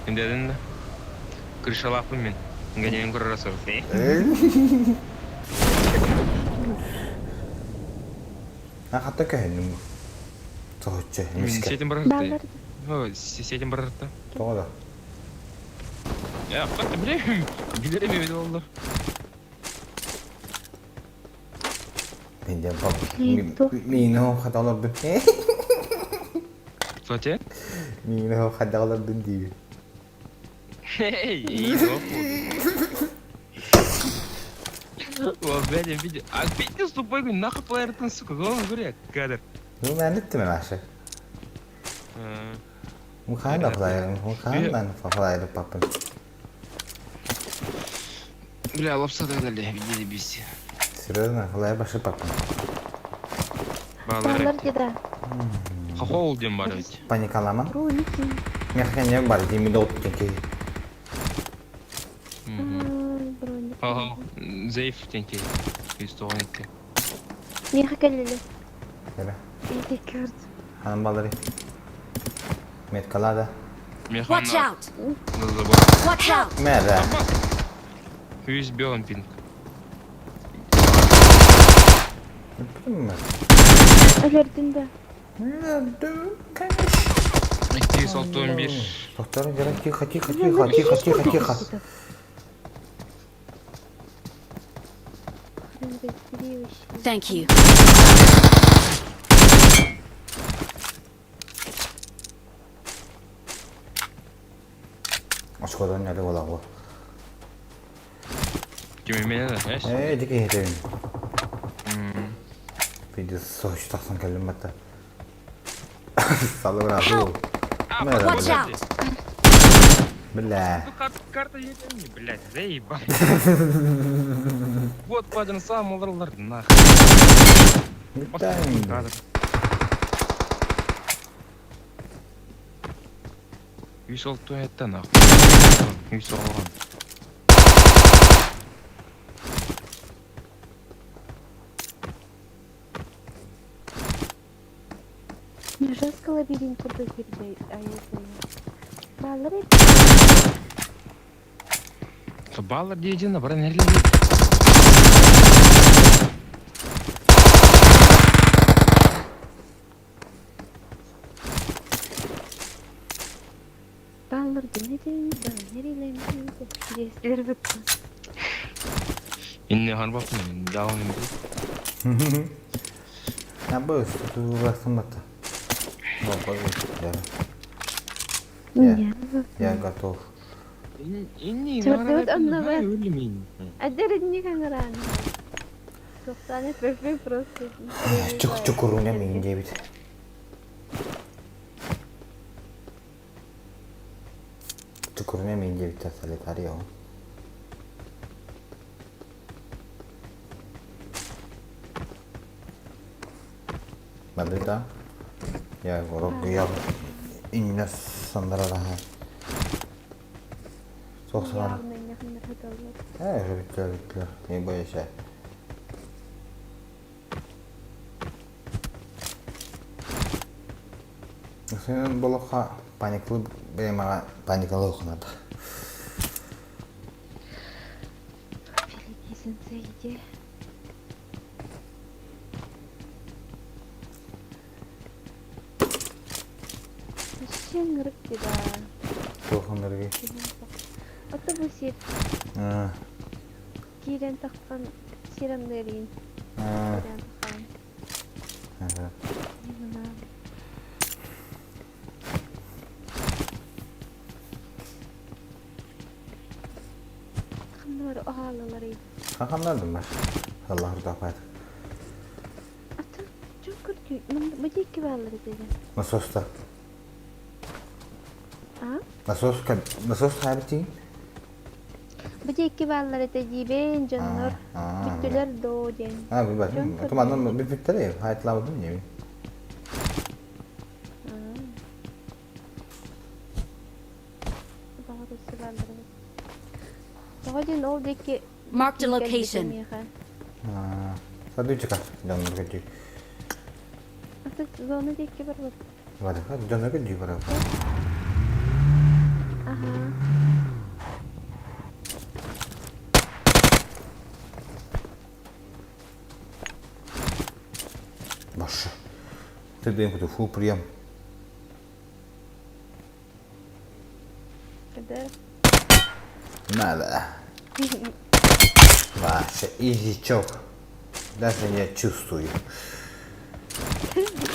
Дедин да. Крышалаахпын мин. Гэньэйин көрөр сорох. Хатта көһүннүм. Соһуччу, эмискэ. Сетин барарта. Сетин барарта. Тоҕо да? Я, как билем. Билерим эбит оллар. Мен Миин хата олордун. Соте? Миин хата олордун диир. Эй, О, блядь, я видел. А пиздец тупой, говорю, нахуй плеер сука, главное, говорю, кадр. Ну, мен иттим Маша. Мухайна флайер, мухайна флайер папын. Бля, лапса дали, видели беси. Серьезно, флайер башы папын. Баллар деда. Хохол дем бар ведь. Паникалама. Механя бар, деми долг тенки. Ага, зейф тенки. Истогоники. Меха кэллилэ. Кэлэ. Ити көрд. Ханан балары. Меткалада. Watch out! Watch out! Мэрэ. Хүс белым пинг. Өлөрдүн да. 261. Повторю, тихо, тихо, тихо, тихо, тихо, тихо. Thank you. Очкодан нәле була бу. Ким меня, знаешь? Э, дики хетебин. Видео сош тахсан кэллим батта. Салы бра бу. Watch out! Бля. Ну карта не, блядь, заебал. Вот паден сам оларлар нахуй. Кадр. Үс алты этте нахуй. Үс алган. Не жестко лабиринт курдук кирде айылды. Баллар Баллар диэдин баран эрли. Баллар дэнедин, баллар Действлер бытты. Инне харбаппын, даун инде. А бу тутуласың батта. Я, я готов. Инне Чөрдөт оннобар. Адеринни канаран. Тоқтаны пепе просто. Чук чукуруня мин дебит. Чукуруня мин дебит солитарио. Бадыта. Я горок я инна сандарара. Соқсалар. Э, биттер, биттер. Не бойся. Сен болоха паниклы бемага паникалы ухнат. Великий сенсей, иди. Шыңырып деді. Тухынырги. Аты бұл сер. Кирен таққан серамнерин. Аа. Көрөн хаалан. Ага. Ханна аһаалаларый? Ханнардым бар. Allah рудапайт. Атын дьон көрдүү. Бу диэки бааллар этэ. Насоста. А? Насос насос хайбытын? Бу диэки бааллар этэ диибин дьоннор. Бүттүлэр доо диэн. А, билбэтим. Туманнан бүттүлэр. Хайтлабытым не. Тоҕо диэн ол диэки Marked a location. Садычыка дьоннорго дии. Аты зона диэки барбыт. Барыха дьоннорго дии барар. Аха. Башы. Ты дэм куту фу прием. Надо. Вася, изичок. Даже не чувствую.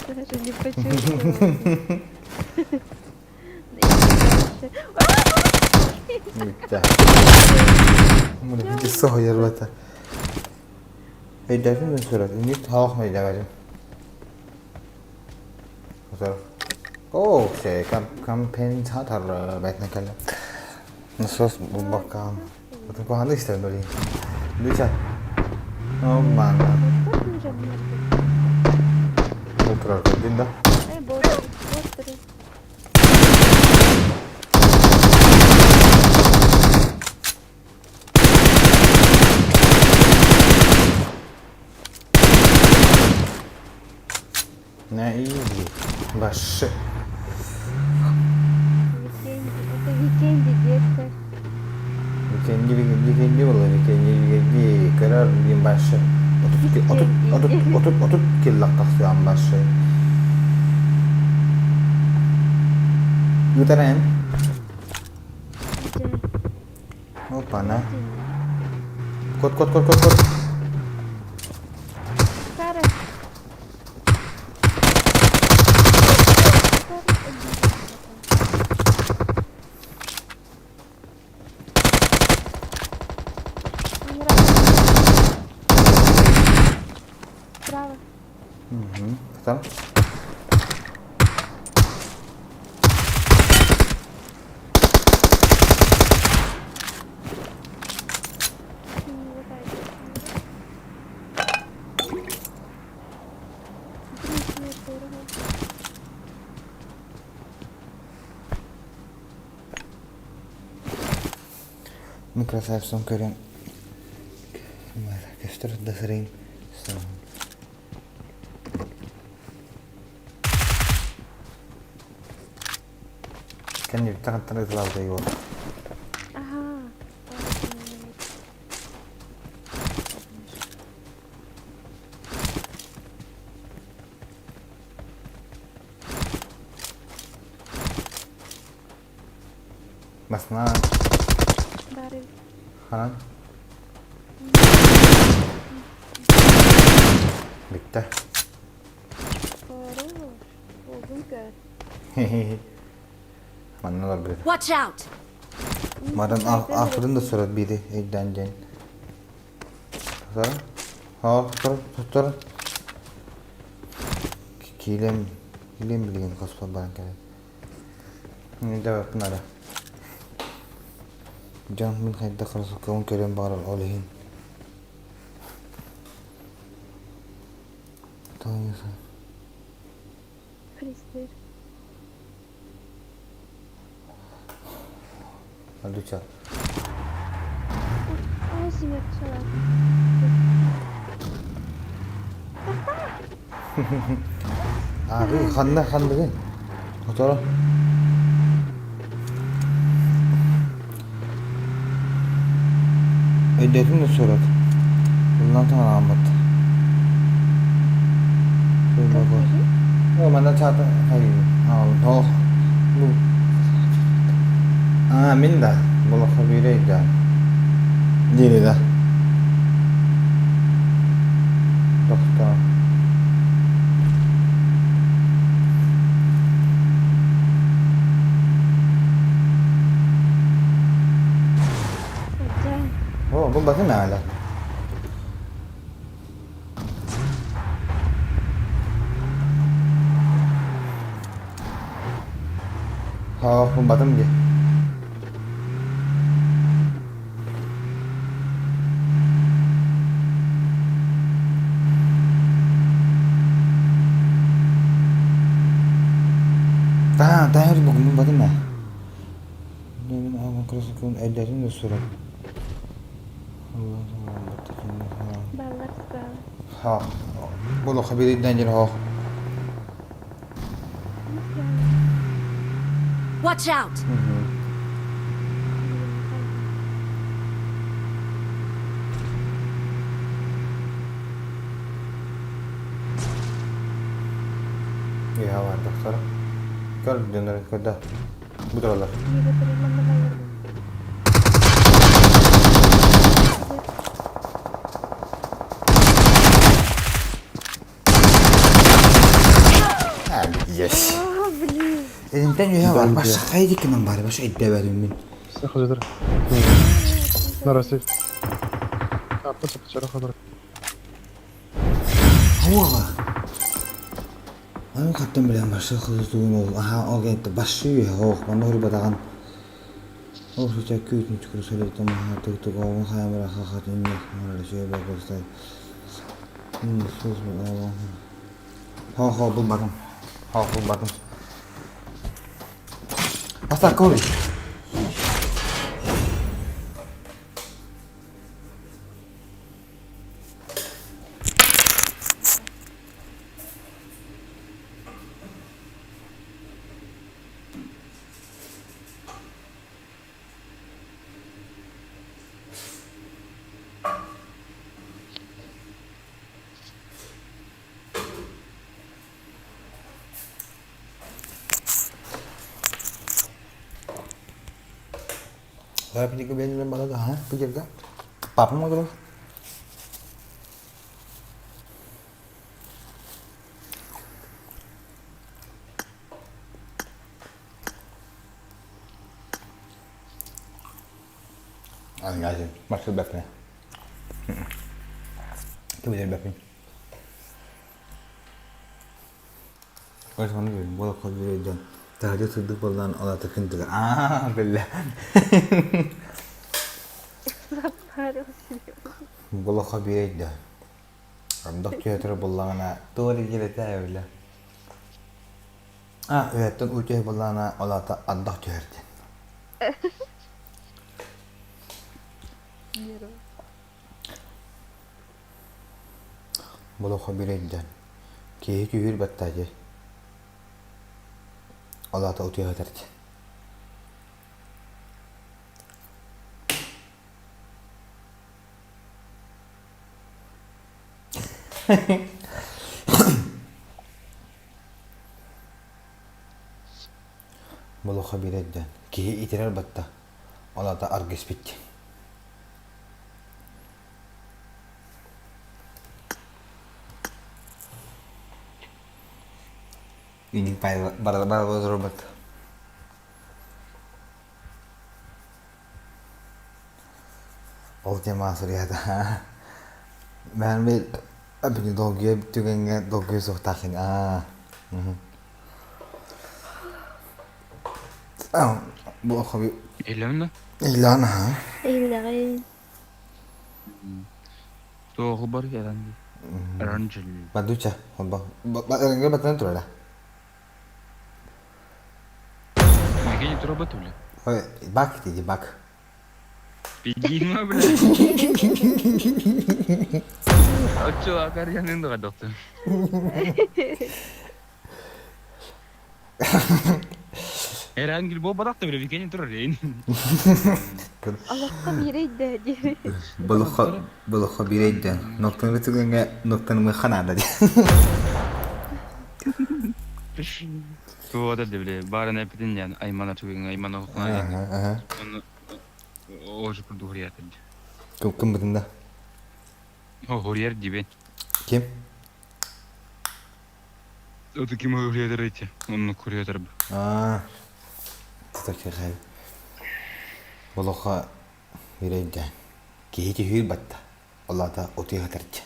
Даже не почувствовала. Mitä? Mun piti sohja ruveta. Ei täytyy syödä. Nyt hahmoja Oh, se kompensator байтна кэллэ. Насос баккаан. Отон куһаҕаннык истэрин били. Дуча. О, манна. Бу турар көрдүн да. На изи. Башшы. Это викенди, детка. Викенди, викенди буолла, викенди, викенди. Көрөр диэн башшы. 30 30 30 30 киллах тахсыан башшы. Ютерен. Опа-на. Кот, кот, кот, кот, кот. Справа. Угу. Там. Мин красавцам көрөн көстөр да сырайым Кэнни таҕаттан ытылаабыта его. Ага. Басынан ханан Бүттэ. Манна олорбут. Watch out! Маран ахырын да сурат бири өйдөөн диэн. Тутара. Haa, тутара, тутара. Киилэм, киилэм билигин хоспор баран кэлэн. Өйдөөбөппүн ара. Дьон мин хайдах кырасыккабын көрүөн баҕарар ол иһин. Фристер. Алюча. Ой, семерчала. Ааҕыы ханна ханныгын? Оторо. Өйдөөтүм да сурат. Bundan таҥарааммыт. Манна чаата хайыы. Бу Аа мин да болохо биирэ өйдөөн. Диэри да. Тохтоо. О, бұл батын әлі. Ха, бұл батым де. Та, та, бүгін батым ә. Мен ағын красокын әлдерін де сұрап. Баллар справа. Ха, бұл хабириден жер хох. Watch out! Иһа бар тахсара. Көр дөнөр көрдө. Бу туралар. Yes. Elimden üye var. Başka haydi kimin var? Başka iddia min. Сахажыдыр. Нарасып. Апа чара хабар. Хуага. Аны каттан билен башка кызы тугун ол. Аха, ол кетти. Башы үйе хоох. Манда хурба даган. Ол суча күйтүн чүкүр сөйлөйтүм. Аха, тук-тук оғын хаямыра хахат инне. Мара сөй бакырсай. Сөз Хо, хо, бул батын. Хо, бул батын. Баста көр. Saya punya kebiasaan banget ha, pikir gak? Papa mau terus. Ah, enggak sih, maksud bebnya. Itu bisa bebnya. Таһырдьа сырдык буоллаан ол аата күн тыгар. Аа, биллэ. Болохо биэрэй да. Ардах түһэ турар буоллаҕына туох эрэ кэлэтэ биллэ. А, үһэттэн уу түһэ буоллаҕына ол аата ардах түһэр диэн. Болохо биэрэй диэн. Киһи түһүүр баттаачы. Ол аата утуйа сытар диэн. Болохо биэрэр диэн. Киһи итирэр батта. Ол аата аргыспит диэн. Инник бара робот. Ол тема суруйата. Мен бил бүгүн долгуйа түгэҥҥэ долгуйа суохтаахын. Аа. Бу хоби Илэмнэ? Илан аха. Иллэҕин. Туох бар эран Оранжел. Бадуча. Холбо. Ба батан турара. Мегени тура бля. Ой, бак диди бак. Пидима, бля. Очо акарьянын да доктор. Эрангил бо бадакта бля викени тура рейн. Аллахха биэрэй да диэри. Болохо болохо бирэйден. Ноктаны түгэҥҥэ ноктаны ханаада ди. Туода бля барын эпитин ян аймана түгэн аймана хохна. Ожу курду хурьяр. Кым кым бытында? О хурьяр дибен. Ким? Это ким курьер эти? Он курьер. Аа. Тутакхай. Болохо бирэйдэ. Киһи түһүүр батта. Олата утуйа хатарчы.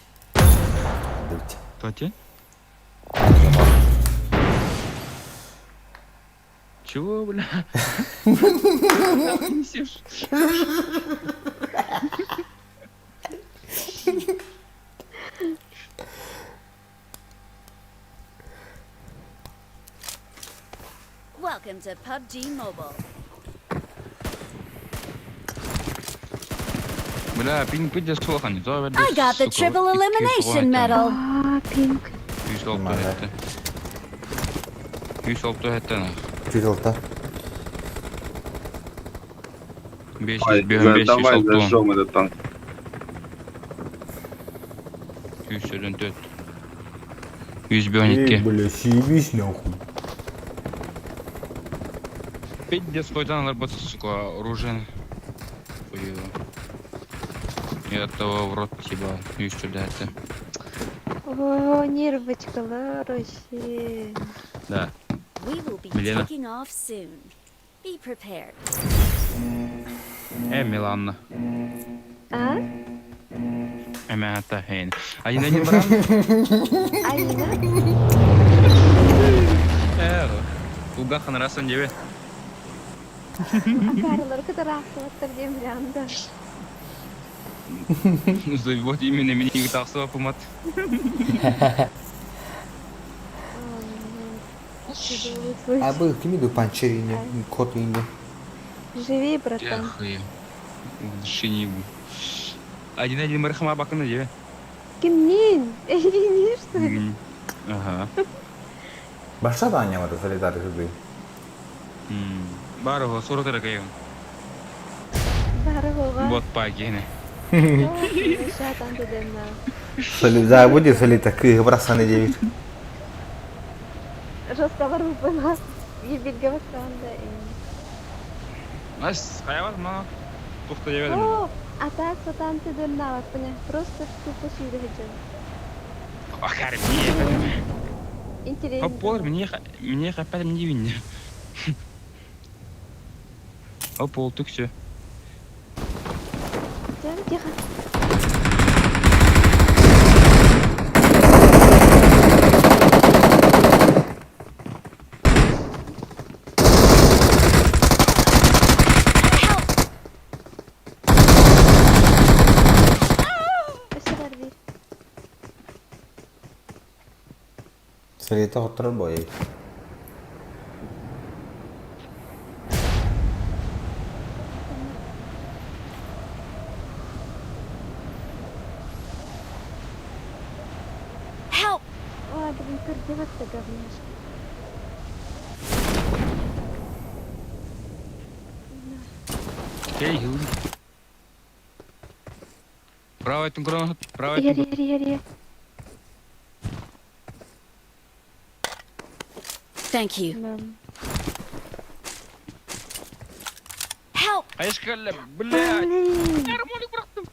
Дыбыт. Тати? Чего, бля? Нахуй несешь? Welcome to PUBG Mobile. Бля, пинг пиздец плохо, не то I got the triple elimination medal. Аа, пинг. 106 хэтте. 106 хэтте нах. 106. 5 5 Давай зажжем этот танк. 104. 112. Бля, съебись нахуй. Пиздец, хоть она сука, оружие. Хуево. Я от того в рот ебал. 104. О, нервочкалар вообще. Да. We will be Milena. taking off soon. Be prepared. Э, Миланна. А? Эмэ хейн. Один один баран. Алина? Э, уга ханарасан дебе. Акаралар кытараахтыбаттар диэн билэҕин Вот именно меня тахсыба пумат. А был кими ду панчерине, кот инде. Живи, братан. Эх, шинибу. Один один мархама бакына дебе. Кимнин? Эйгини, что ли? Ага. Башта да аняма да солидары хүбүй. Барого суротара кайын. Барыгыга. Вот пагене. Шатан дедемна. Солидар будет солита кы брасаны девит. Разговор выпала. Ебильге бастағанда. Ас, хайван ма. Тухта дебедим. О, а так сатан дедемна баппыне. Просто тупо сүйрі Ахар, мне. Интересно. Оп, полар, мне мне опять не винни. Оп, пол, тук все. Тихо. Өсөр бир. Солита хоттор бой. Help! Ой, блин, кырдеватта говняшка. Эй, хил. Правый тункрон, правый Ери, ери, ери. Thank you. Help! Айшкалля, блядь. Блин. Гармоник бырахтым.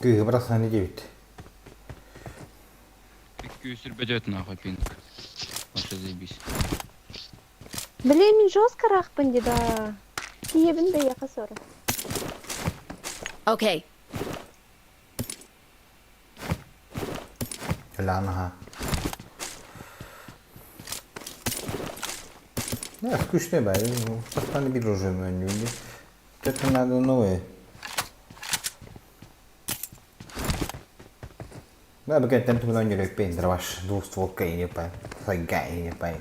Кы брасаны девит. Күйсір бөдет нахуй пинг. Вообще заебись. Блин, мен жестко рахпын деді. Тиебін де яқа соры. Okay. Ланаха. Да, скучный бай. Постоянно бир уже люди. Это надо новое. Да, букет там туда не репейн, дроваш двухстволка и не пай. Сага и не пай.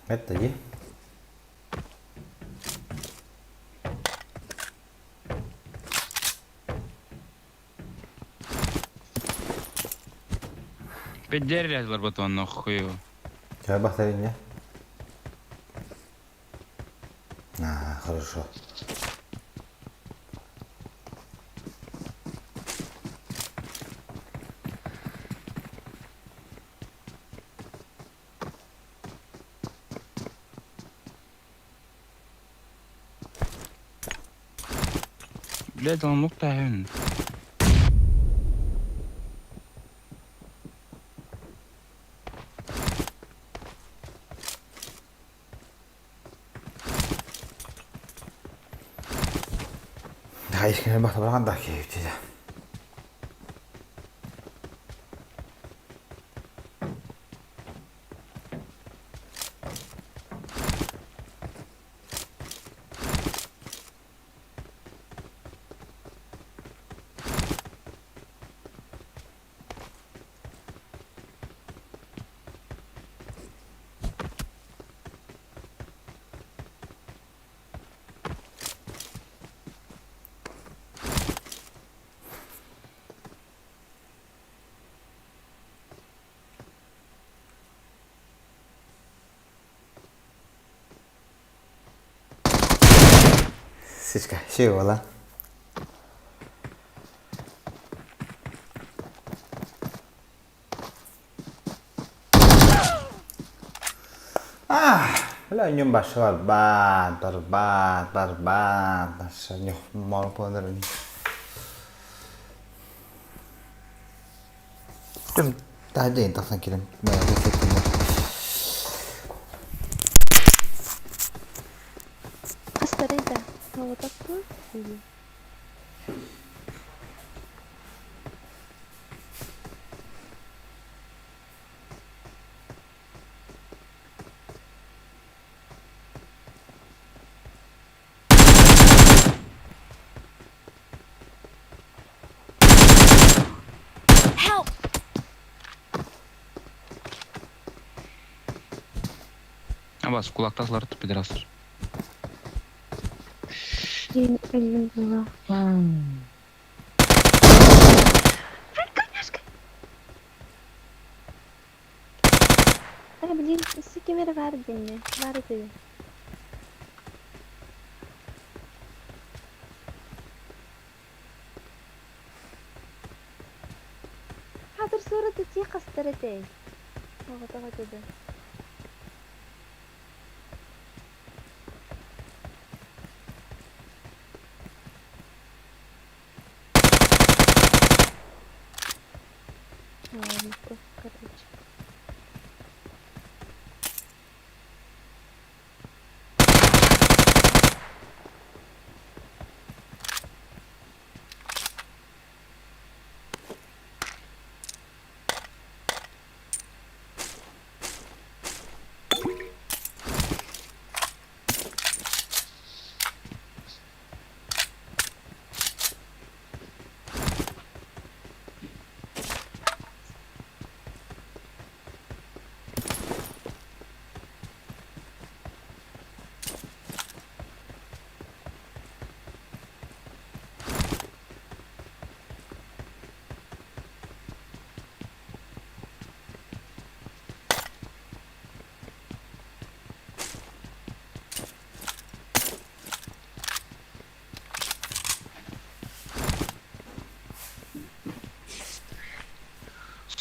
Это где? Педерля батон нахуй. Чай бахтарин, не? хорошо. Блядь, он мог тайын. Хайсканы бахтабаран да киһи Сичка, сиола. Ah, бля, ньум башыбар баат, барбаат, барбаат, Таһырдьа тахсан кэлэн Астарый да, оҕотохпун Help! Абас, кулактаслар пидорастар. Өллүм була. Ай, блин, ким эрэ баар диэннэ, баар этэ. Хатыр суора тутии хастар этэй? Оҕотох этэ да. Ладно, короче.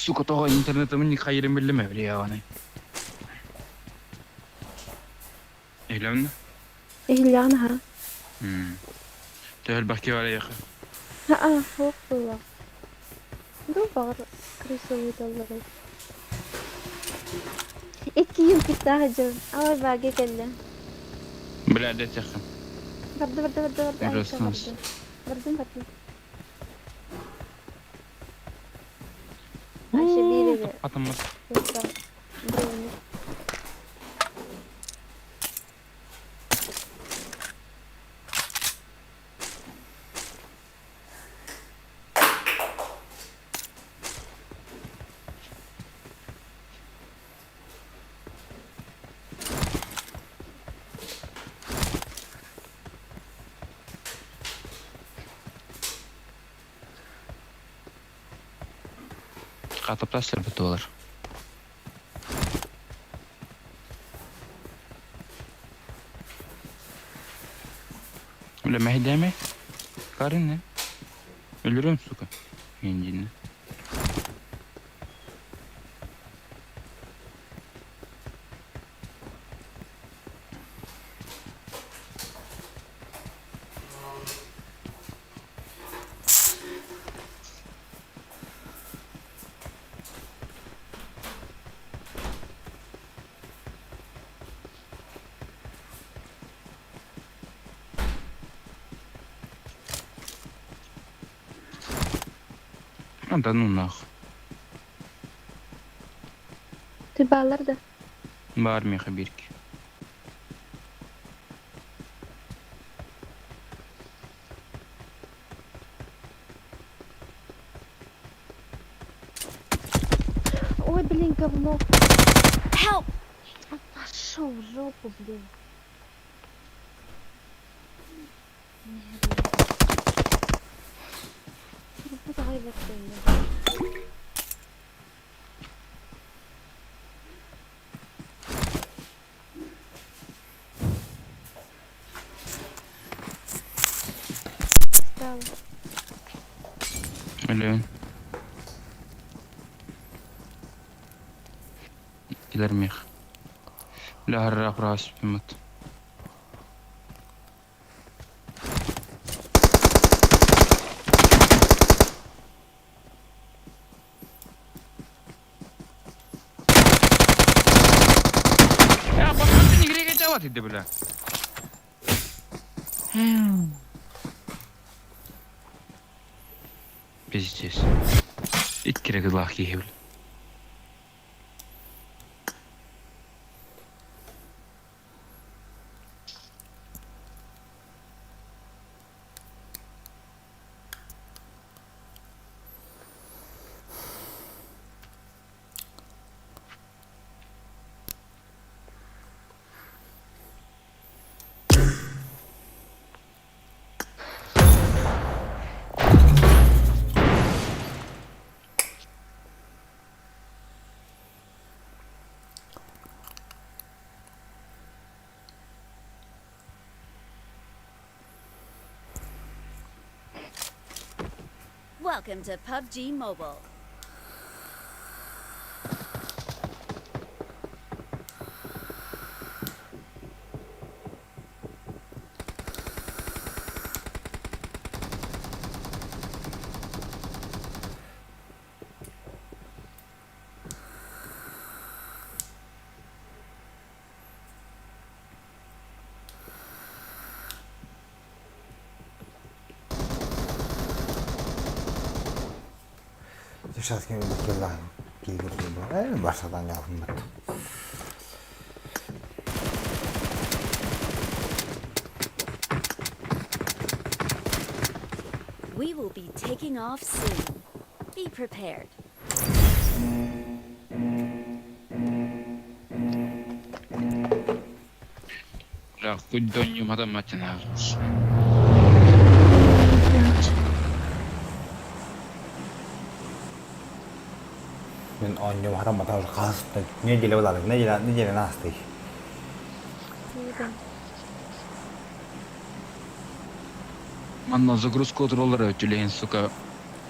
Сука, тоҕо интернетым не хайырын биллиме, бля, аны. Эһилэмнэ? Иһиллэҕин аһа. Төһөлбэх киһи Аа, суох буолла. Ду баҕар крысолууталларый. Икки юмпиктаах дьон. Ала баага кэллэ. Бля, дэтеххин. Барды, барды, барды, барды. Айка Ужасно. барды. Бардым, бардым. Айша биир эрэ. Атыммыт. Туохтаах. Броник. Катып тастыр бит олар. Бля, мэһэйдээмэй. Карин, э? Өлөрүөм, сука. Индини. А, да ну нах. Ты баалар да? Баар миэхэ биирки. Ой, блин, говно. Help! А пошел в жопу, блин. Өлөөн. Килэр миэх. Лаһарра фрас пимат. Я пошел ты не грега ты бля. Пиздец. Икки кылаах киһи бля. Welcome to PUBG Mobile. Сейчас киирдим. Барсадан ялыммыт. We will be taking off soon. Be prepared. Бля, хоть донью математина. Мин оонньуум хатамматах уже хаһыс неделя буолаары неделя неделя аастый. Манна загрузка отураллар өтүлэһин сука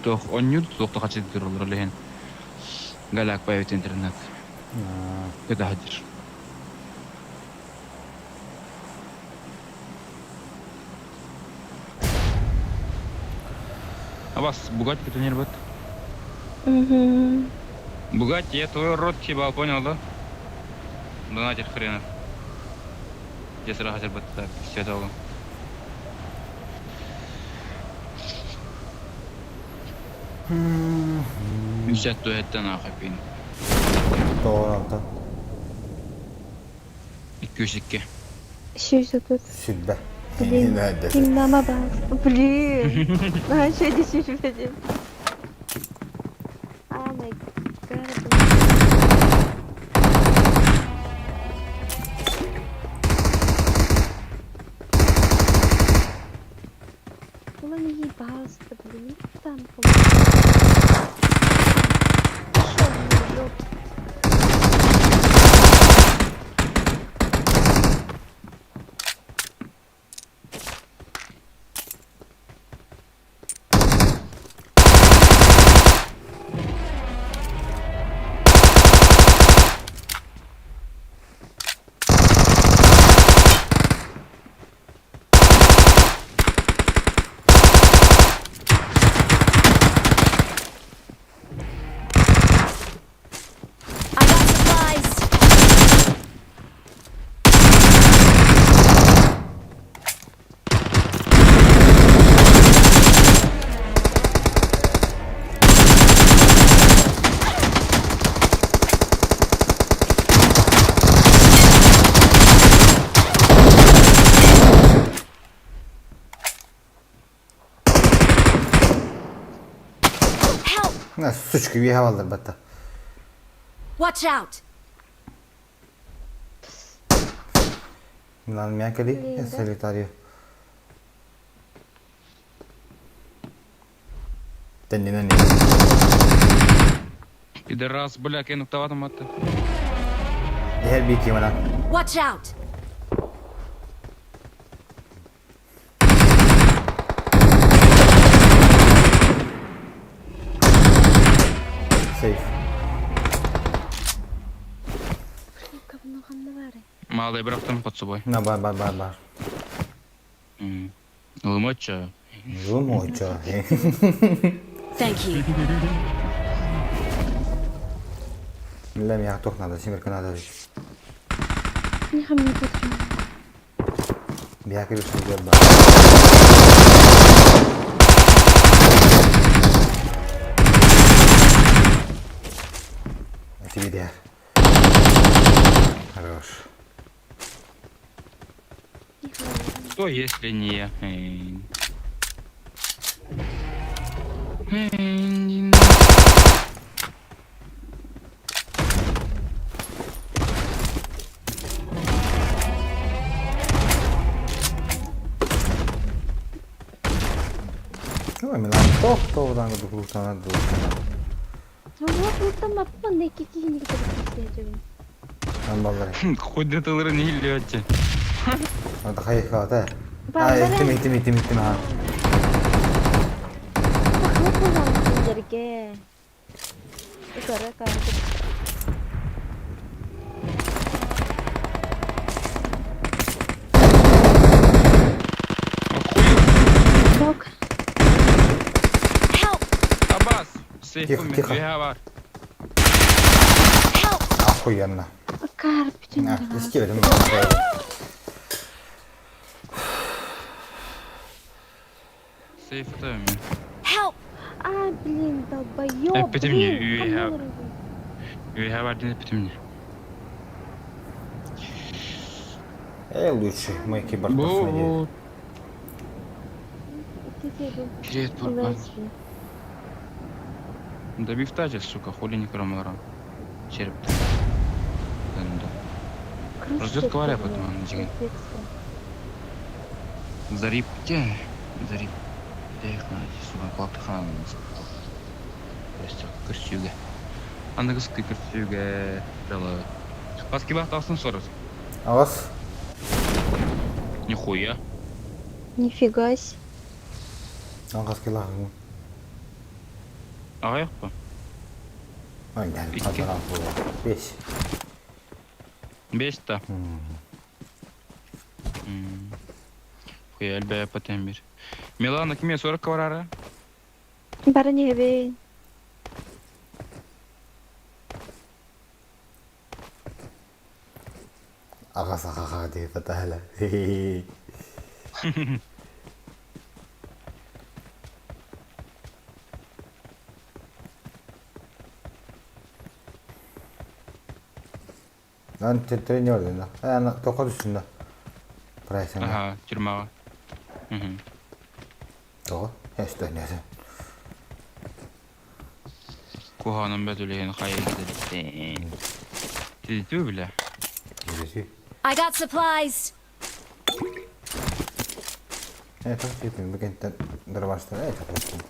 туох онньуур туох да хачыдыр олорор лэһин галяк появится интернет. Кыдаһадыр. А вас Бугатти тренировать? Угу. Бугатти, я твой рот ебал, понял, да? Донатер хренов. Я сразу хотел бы так, все долго. Үсәт туһэттэн аахапин. Тоҕо 202. 230. Сүрбэ. Блин, кимнама баар. Блин. Наша десять. Oh my god. Он ебался, блин, там Пошел в жопу. На, сучка, үөһэ балларбатта. Watch out! Милан Мякали, солитарию. Тэннинэн Пидорас, бля, кэн уктаватым атты. Иһэр биир кимана. Watch out! Сейф. Ханна баарый? Малый бырахтым под собой. На бар бар бар бар. Лымоча. Лымоча. Thank you. Биллэм я туох надо, симерка надо. Нихам не хочу. Биһиэхэ бир сылдьар баар. Тебе Хорош. Кто, если не я? Эй. Ой, Милан, тоқ-тоғыдан курдук лутанар. Лутаммаппын икки киһини кытары киирсээччибин. Баллар. Хуйдатылары не илиөтче. Ата хайхата. Ай, иттим, иттим, иттим, иттим, ha. Бахыт буолан кинилэргэ. Ыкара каартык. Ок. Help! Абас! Тихо, тихо. бар. Охуенно. Акар бүтүн. Искебетим. Сейф это Help! А, блин, долбоёб. Эппитим не, блин, Үйе бар ден эппитим не. Эй, лучший, мой киборг посмотри. Привет, папа. Да бифтача, сука, хули не кромалара. Череп. Разведка говоря, потом он деген. Зарипте, зарип. Сука, кулактыхан. Көрсүгө. Аныгыскы көрсүгө. Дала. Баски бах алсын сорос. Алас. Нихуя. Нифига себе. Аңғас келағың. Ага па? Ой, дәл, Беш. Беш та. Хуя, элбэ патен бир. Милана киме 40 барара? Бары не бей. Ағас ағаға деп атала. Lan тренер да. Ана тоқыр үстінде. Прайсың. Ага, тюрьмаға. Тоғы? Эсті несі. Куханым бәтүлеген хайыр. Тидитү биле. I got supplies. Evet, çok yapayım. Bu kentten başlar. Evet, çok yapayım.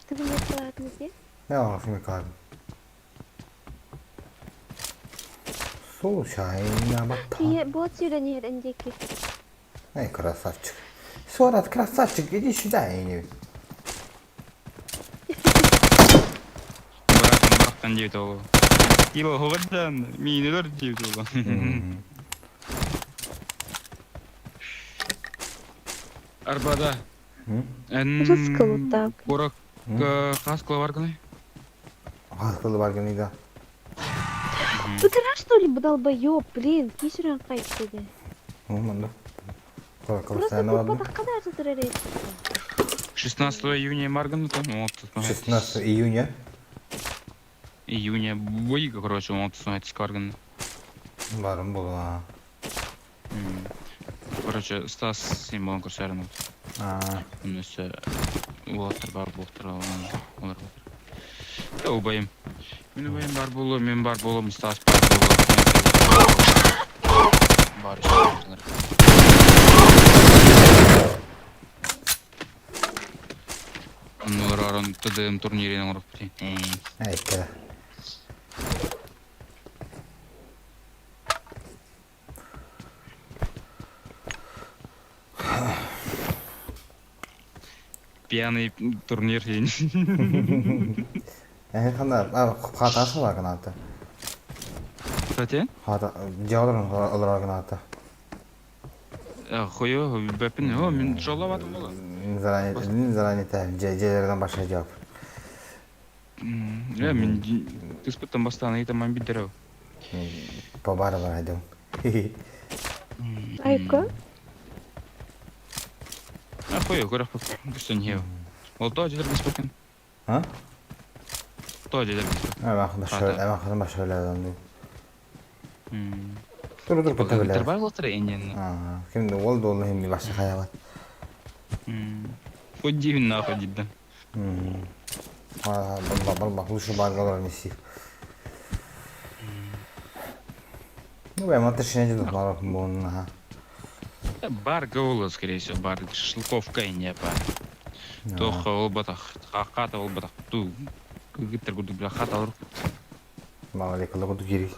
Ты мне платный, Ne var şimdi kalbim? Слушай, бат. Вот сюда не эндики. Эй, красавчик. Сорат, красавчик, иди сюда, эй. Бырактан дейт ол. Кило хогадан, мини дейт ол. Арбада. Рыскал так. Корок каскала бар гыны? Каскалы бар гыны да. Бытыра что ли, долбоёб, блин, кишерен кайтты. Ну, Просто купа же 16 июня марган там, вот. 16 июня? Июня, бойга, короче, вот, смотрите, карган. Барым була. Короче, Стас символом курсарын. Онно өссө уолаттар баар буолуохтара олор Убайым. Мин убайым баар буолуо, мин баар буолуом, Стас баар буолуо. Баар өссө Оннулар аран ТДМ турнирин оҥороппут. Айка. Пьяный турнир диэн. Эһи хана хаатаас олар гынаата. Кстати? Хаата дьиэ олорор гынаата. Хойо бэппин о мин жоллабатым була. Заранее заранее дьиэлэринэн баша жауап. Э мин кыспыттан бастаан ыйытаман биддерев. Побара бар Айка? Хойо көрөх күстен хео. Ол то дьилер биспекен. А? То дьилер биспекен. Эван башөлө Тур тур кытта билэр. Бар болтар энен. Ким да ол долу химми баша хаябат. Хоть дивин нахуй дидда. Бар лучше баргалар месси. Ну, бля, маты шине дедут бар буонна. Бар гоула, скорее всего, бар шашлыковка не па. Тох ол батах, хата ол батах ту. Кыгыттар курдук бля хата алыр. Маладекалар курдук кири.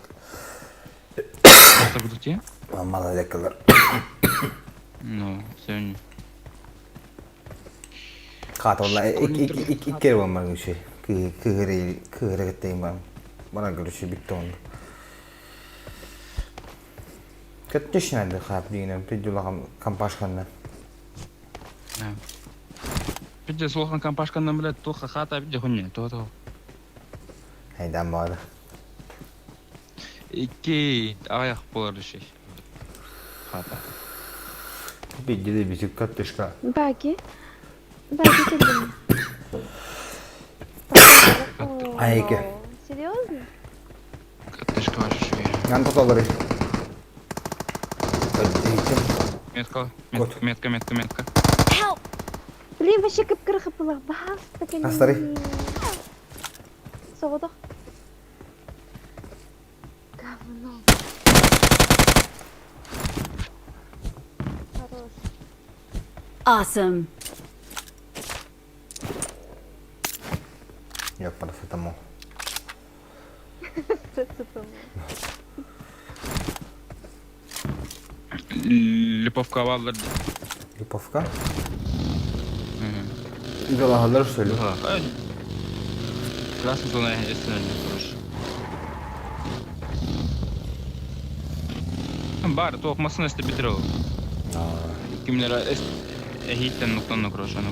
Хата курдук те? Маладекалар. Ну, сегодня. Хата олла иккер болмар күші. Кыгыры кыгыры кеттейм бар. Бара көрүшү битте онда. Кеттешнәде хап дигән пидюлагам компашканна. Пидде солхан компашканнан билет туха хата пидде хуйня, то то. Хайдан бары. Икки аяк болар шей. Хата. Пидде де битик каттышка. Баки? Баки кэллим. Айка. Серьезно? Каттышка вообще. Ян тоталары. Метка, метка, метка, метка, метка. Help! Блин, вообще кып-кыры была. Баста, кэллим. Астары. Соҕотох. Говно. Хорош. Awesome. Я парацетамол. Парацетамол. Липовка баллар. Липовка? Галагалар что ли? Красный зона естественно, хорош. Бар, туох масын өстө битирол. Кимлер эхиттен нуктан нукрош аны.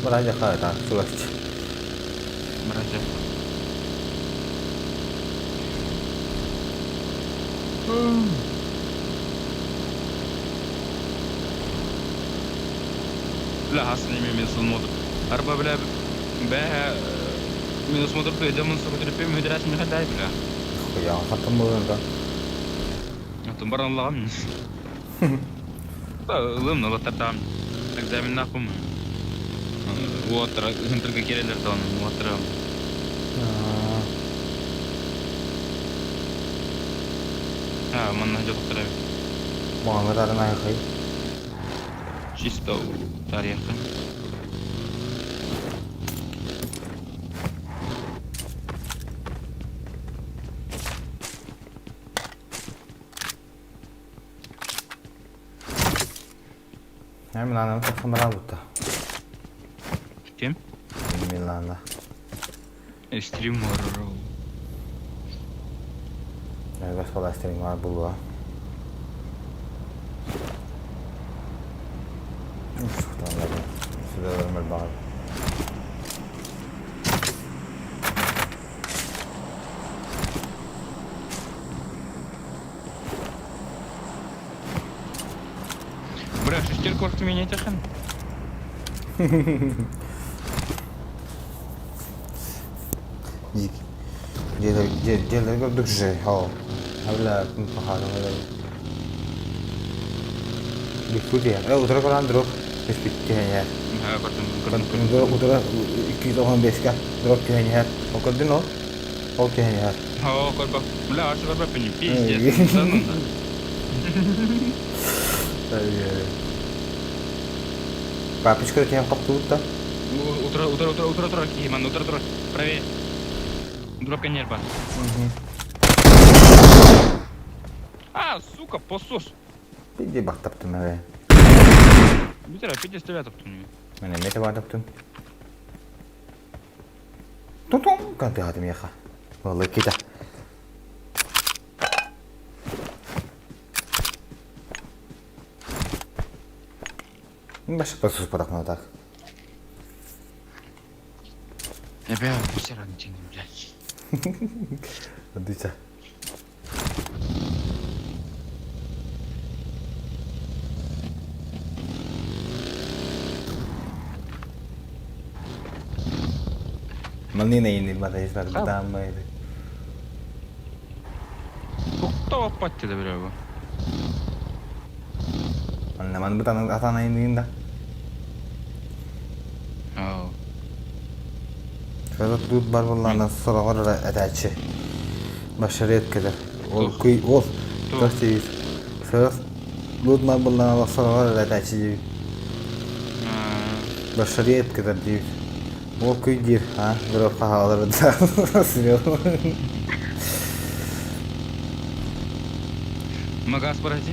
Бара жака та сулач. Бара Бля, хасны минус модуль. Арба, бля, бә минус модуль дойдемын сокутырып мүдірәс мөхәлләй бля. Хуя, хатым булган. Атын бар Аллахым. Ылым, ылаттар Экзамен нахум. Уоттара, центрга керелер тон, уоттара. А, манна жотуктара. Маңгырарын айхай. Чисто тарихы. Милана тахмара бутта. Ким? Милана. Стример. Господа стример булуа. Сюда бар. Бля, шестерку меня тяхан. Дьиэлэргэ ордук же, оо. Абла пахаана Биккути. Э, утра көрөн друг. Түспүт түһэн иһэр. Ха, көрдүм, көрдүм, көрдүм. Утара 215-ке дроп түһэн иһэр. Ол көрдүн ол? Ол түһэн иһэр. О, көрбөк. Бля, аш көрбөппүн, пиздец. Да ну да. Папочка түһэн хоптубут да? Утра, утра, утра, утра, утра, киһи манна, утра, утра, правее. Дроп коннер бар. А, сука, посос. Пиди бахтаптым эбэ. Бүтэр, пиди стрелять у нее. Мен эмиэ табаатаптым. Тутум кантыхатым яха. Валла кита. Башка суспатах так. Эбэ, пусера ничего, блядь. Дыца. Маннина инил матайсар бытааммайды. Tukta оппатты да бирөө бу. Манна маны бытан атан айындыгын да. Оо. Федот тут бар буоллаҕына сороҕор эрэ этээччи. Башарет кэлэр. Ол күй ол туох диир. Федот лут бар буоллаҕына сороҕор эрэ этээччи диир. Башарет кэлэр диир. Ол күй диир, а, бирок хаһаалар да смел. Магаз пройди.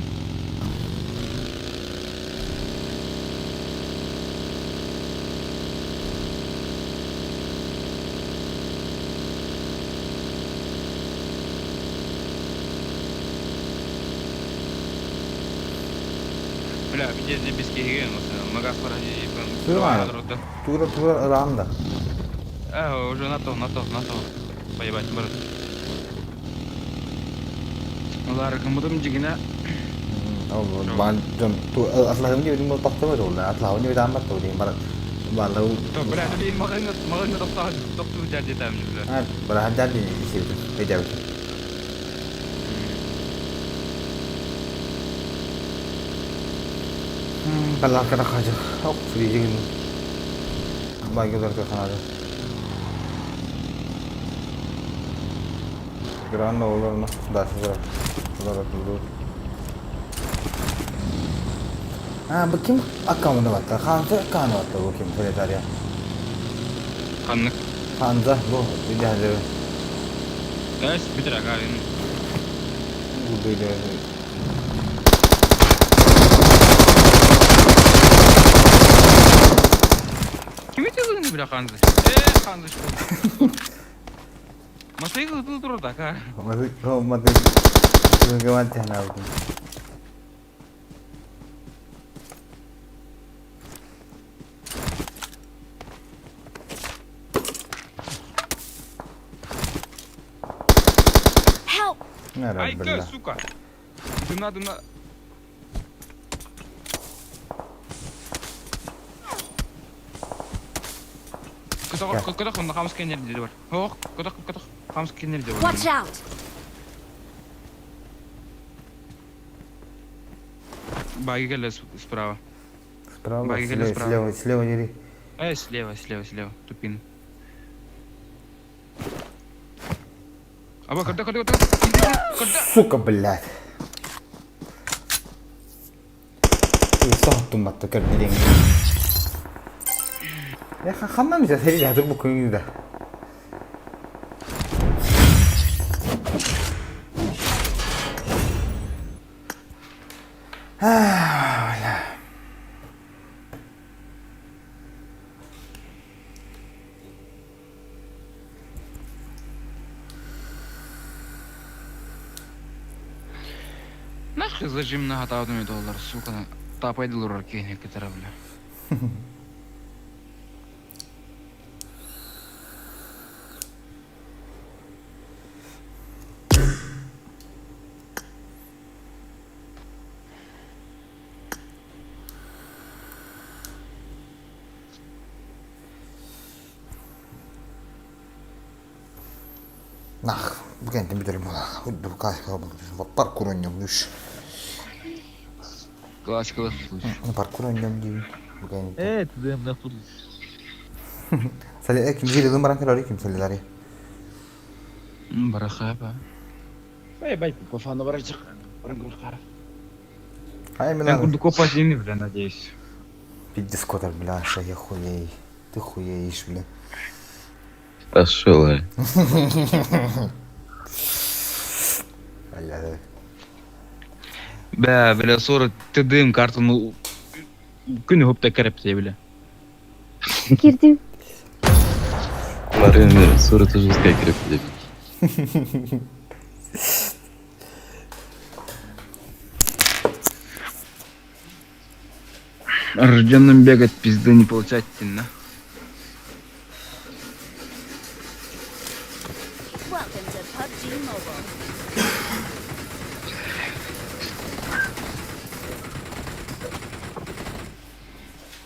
Бля, видите, без киһиген магаз пройди. Тура тура ылаам да. А, уже на то, на то, на то. Поебать, брат. Улар кымытым дьигинэ. Баан дьон атлаһым диэбитим буол тохтобот ол атлаһым диэбит ааммат тоо диэн баран бааллар То бля, ты маҕаҥҥа маҕаҥҥа тохтоон тохтуу дьардетаам бля. Быраһан дьардин исибитим өйдөөбүтүм. Балаакката хажы ок фрижигин байгыларга ханады. Гранна олорно дасызар олоротулду. А, бу ким аккаунта батта? Ханза аккаунта батта бу ким пролетария? Ханнык? Ханза бу видео. Эс бүтэр агаrin. Бу видео. Ким этилгин бля Ханза? Э, Ханза что? Матыгыл был турар да Маты Маты Help! Айка, сука! Дымна, дымна. Көтөх, көтөх, онно хамыс кенер дири бар. Ох, көтөх, көтөх, хамыс кенер дири бар. Watch out! Баги келе справа. Справа, Баги келе слева, справа. слева, слева дери. Э, слева, слева, слева, тупин. Аба, когда, когда, когда, Сука, блядь. Соһуттумматта көрдүлэҥ. Ханна мисэ сэрии хатыр бу күҥү да. Нахуй зажим на хатаудами доллар, сука, тапайдылар кейне кетера, бля. Нах, бу кэнтин бүтэрим паркур оонньуом үш. Классика Паркур оонньуом диибин. Э, тдм тут. Сали ким жили баран кэлори ким салилари. Барахаба. Бай бай, по фану барачык. Барангулхара. Ай, мен курдук опасный, бля, надеюсь. Пиздец, котор, бля, я хуей. Ты хуеешь, бля. Пошел, а. Бля. Бля, бля, 40 ТДМ карту, ну, күн хөп та кәрәп бля. Кирдим. Марина, 40 тоже скайкреп. Рожденным бегать пизды не получать на. Welcome to PUBG Mobile.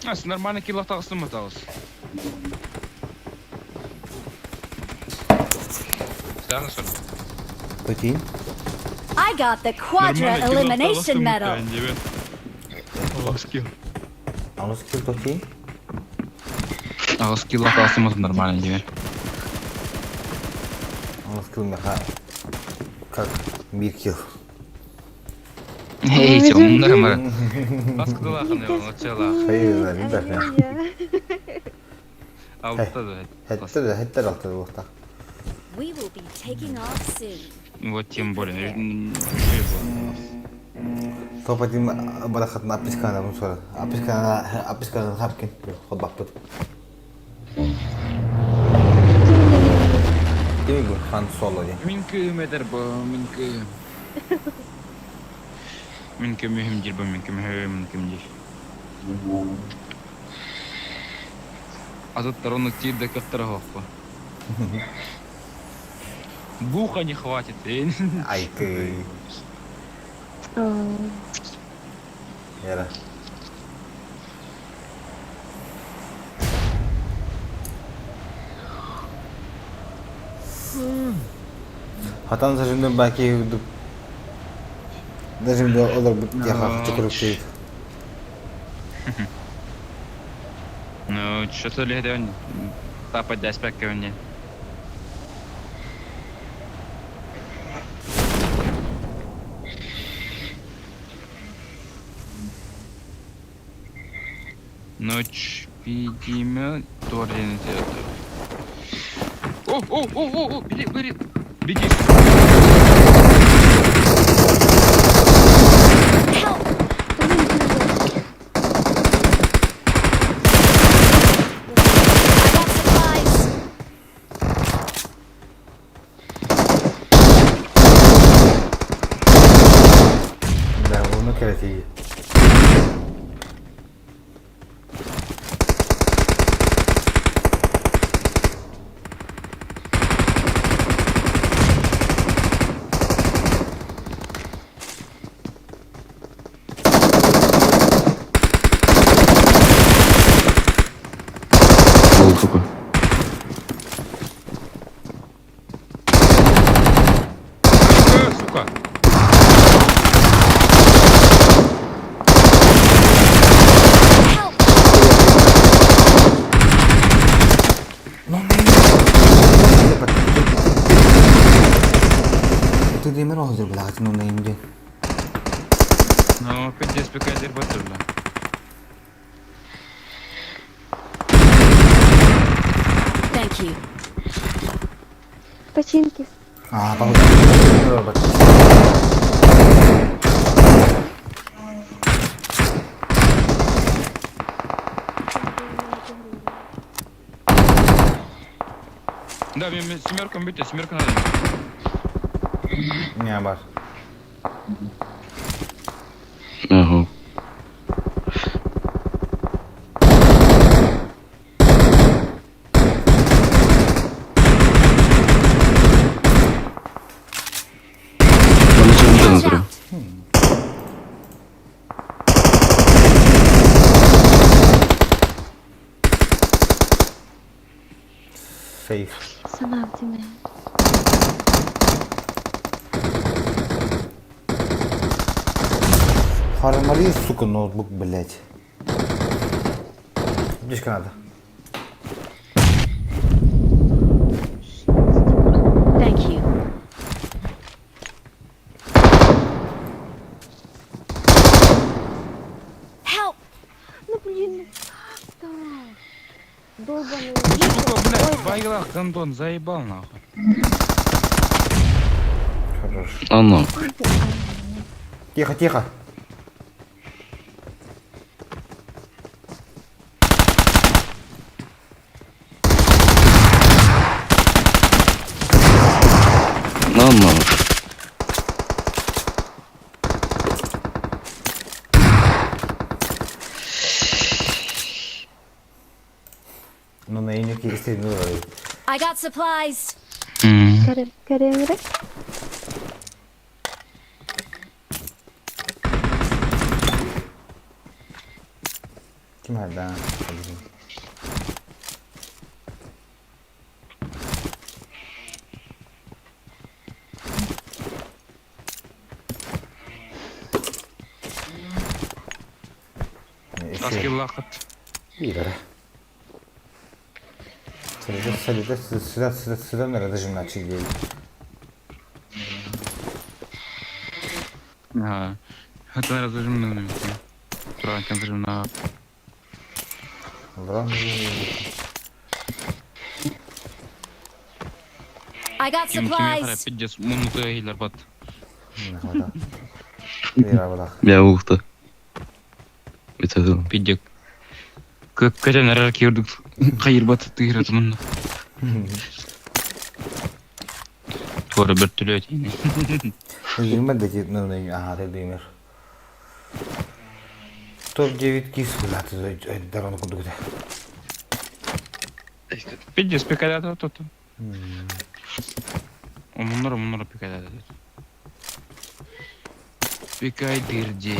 А, нормально килла тағысын mı тағыс? Саған сор. Прикинь. I got the Quadra Elimination Medal. Ағыз килл. Ағыз килл тоқи? Ағыз килл тағысын mı нормально тебе? Ағыз килл меха. Как мир килл. Эй, че, умная мара. Баскыдылахын, начала. Hayır, ben Алтыда. Хэтте да, хэтте алты буохта. We will be taking off soon. Вот тем более. Топа дим барахатна апискана бун сора. Апискана апискана хапкин. Ход баппыт. Кими бу Хан Соло ди. Мин күймедер бу, мин күй. Мин көмөһүм дир бу, мин көмөһүм, мин кем дир. Азаттар оны тиир да кыттара хоппа. Буха не хватит. Ай ты. Яра. Хатан зажимды баки Зажимды олар яха чукурук дейт. Ну, что-то ли это тапать дәспәк кәвенне. Ночь видимо, Торин О, о, о, о, о, беги, беги, беги. I got supplies. Бля, оны керетиги. Лол, сука. Сука. Ты демер озер, блядь, ну на имде. Ну, пиздец, пока я бля. Thank you. Починки. А, похоже. Да, мне семерку бить, семерку надо. Не, бар. Ага. Watch out. Сейф. Санам тиме. Харамари, сука, ноутбук, блядь. Аптечка надо. Thank you. Help! Ну блин, ну как так? Долбаный. Сука, блядь, байглах, гондон, заебал нахуй. Хорош. Анна. Тихо, тихо. Анна. Ну на инеки истребил. I got supplies. Кәрәмірек. Ким да? Аскиллахат. Биир Сюда, сюда, сюда, сюда, сюда, наверное, даже иначе где. Ага. Это, наверное, зажимно. Тура, кем зажимно. I got Ким ким supplies. пиздец, мунуты хилер бат. Я ухта. Это Пиздец. Көккәтен әрәр кирдік қайыр бат тыйрат мұнда. Тура бір түлі өтейін. Жиырма дети, ну, ага, ты дымер. Топ-9 кис, куда ты, дорогу куда Пиздец, пикалята тут. Умуннар, умуннар пикалята. Пикай дырде.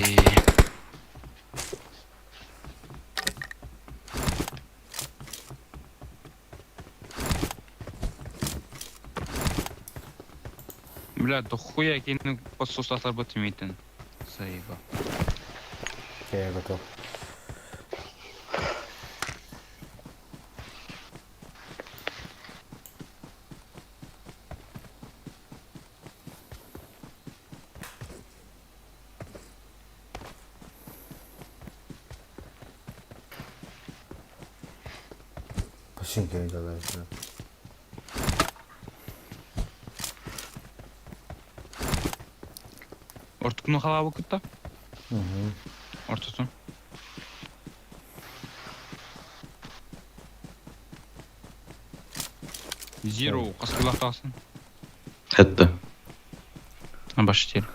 Бля, да хуя кини подсосатар бат имейтен. Заеба. Я готов. Починки не дала сюда. Ортукну халабы кытта? Угу. Ортосун. Zero, қасқырлақтағысын. Хәтта. Баш тер.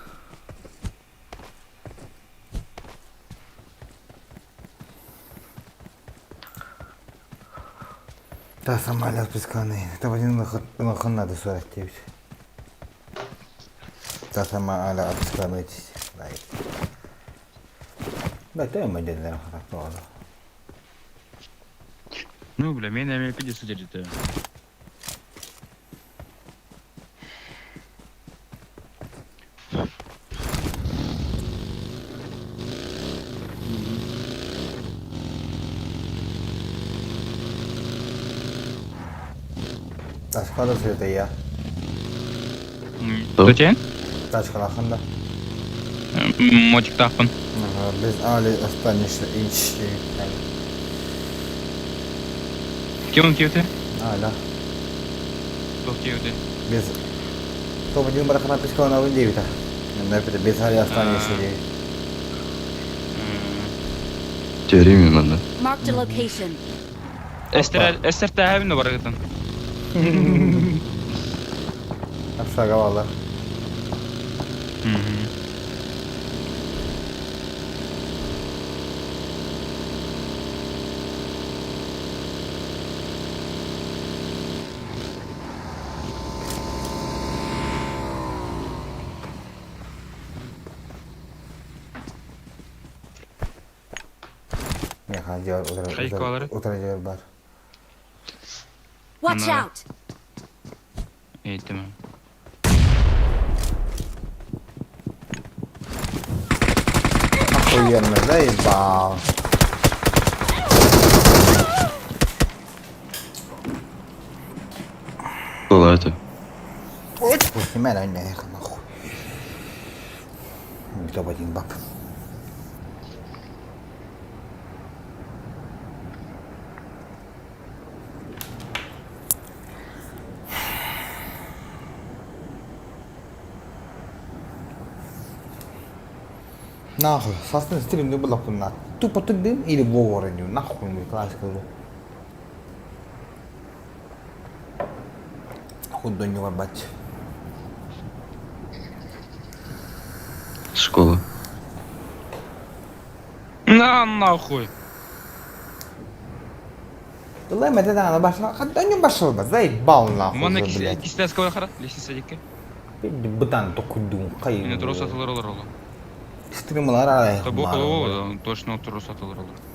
Та сама ляписканы. Это один лохын надо 49. Та сама аля отпусканы. Да, ты мы дедер хатак Ну, бля, мен әме пиздец сидели. Ташка да света я. Төтен? Ташка лахында. Мотик тақпын. Ага, без али останешься ищи. Кем кеуте? Аля. Тоқ кеуте. Без Топ-1 барахана пискала на 9. Без али останешься. Теореми надо. Marked a location. Эстер эстер тәһәбин бар гытын. Общага Хайкалары. Утра делал бар. Watch out! Эйтем. Охуенно, заебал. Школа это. Снимай нахуй. Топ-1 баб. Нахуй, састын стримде булаппын тупо тыгдым или вовор нахуй классика Худдонньугар бач. Школа. На нахуй! Ылай мәтә даҕаны башына хадданньу башылба, заебал нахуй Манна уже, блядь. кистәскә бар хара, лестница дикке. Бытан токуйдуң кай. Менә туры сатылыр алар ул. Стримлар арай. Табу кылу, точно туры сатылыр алар.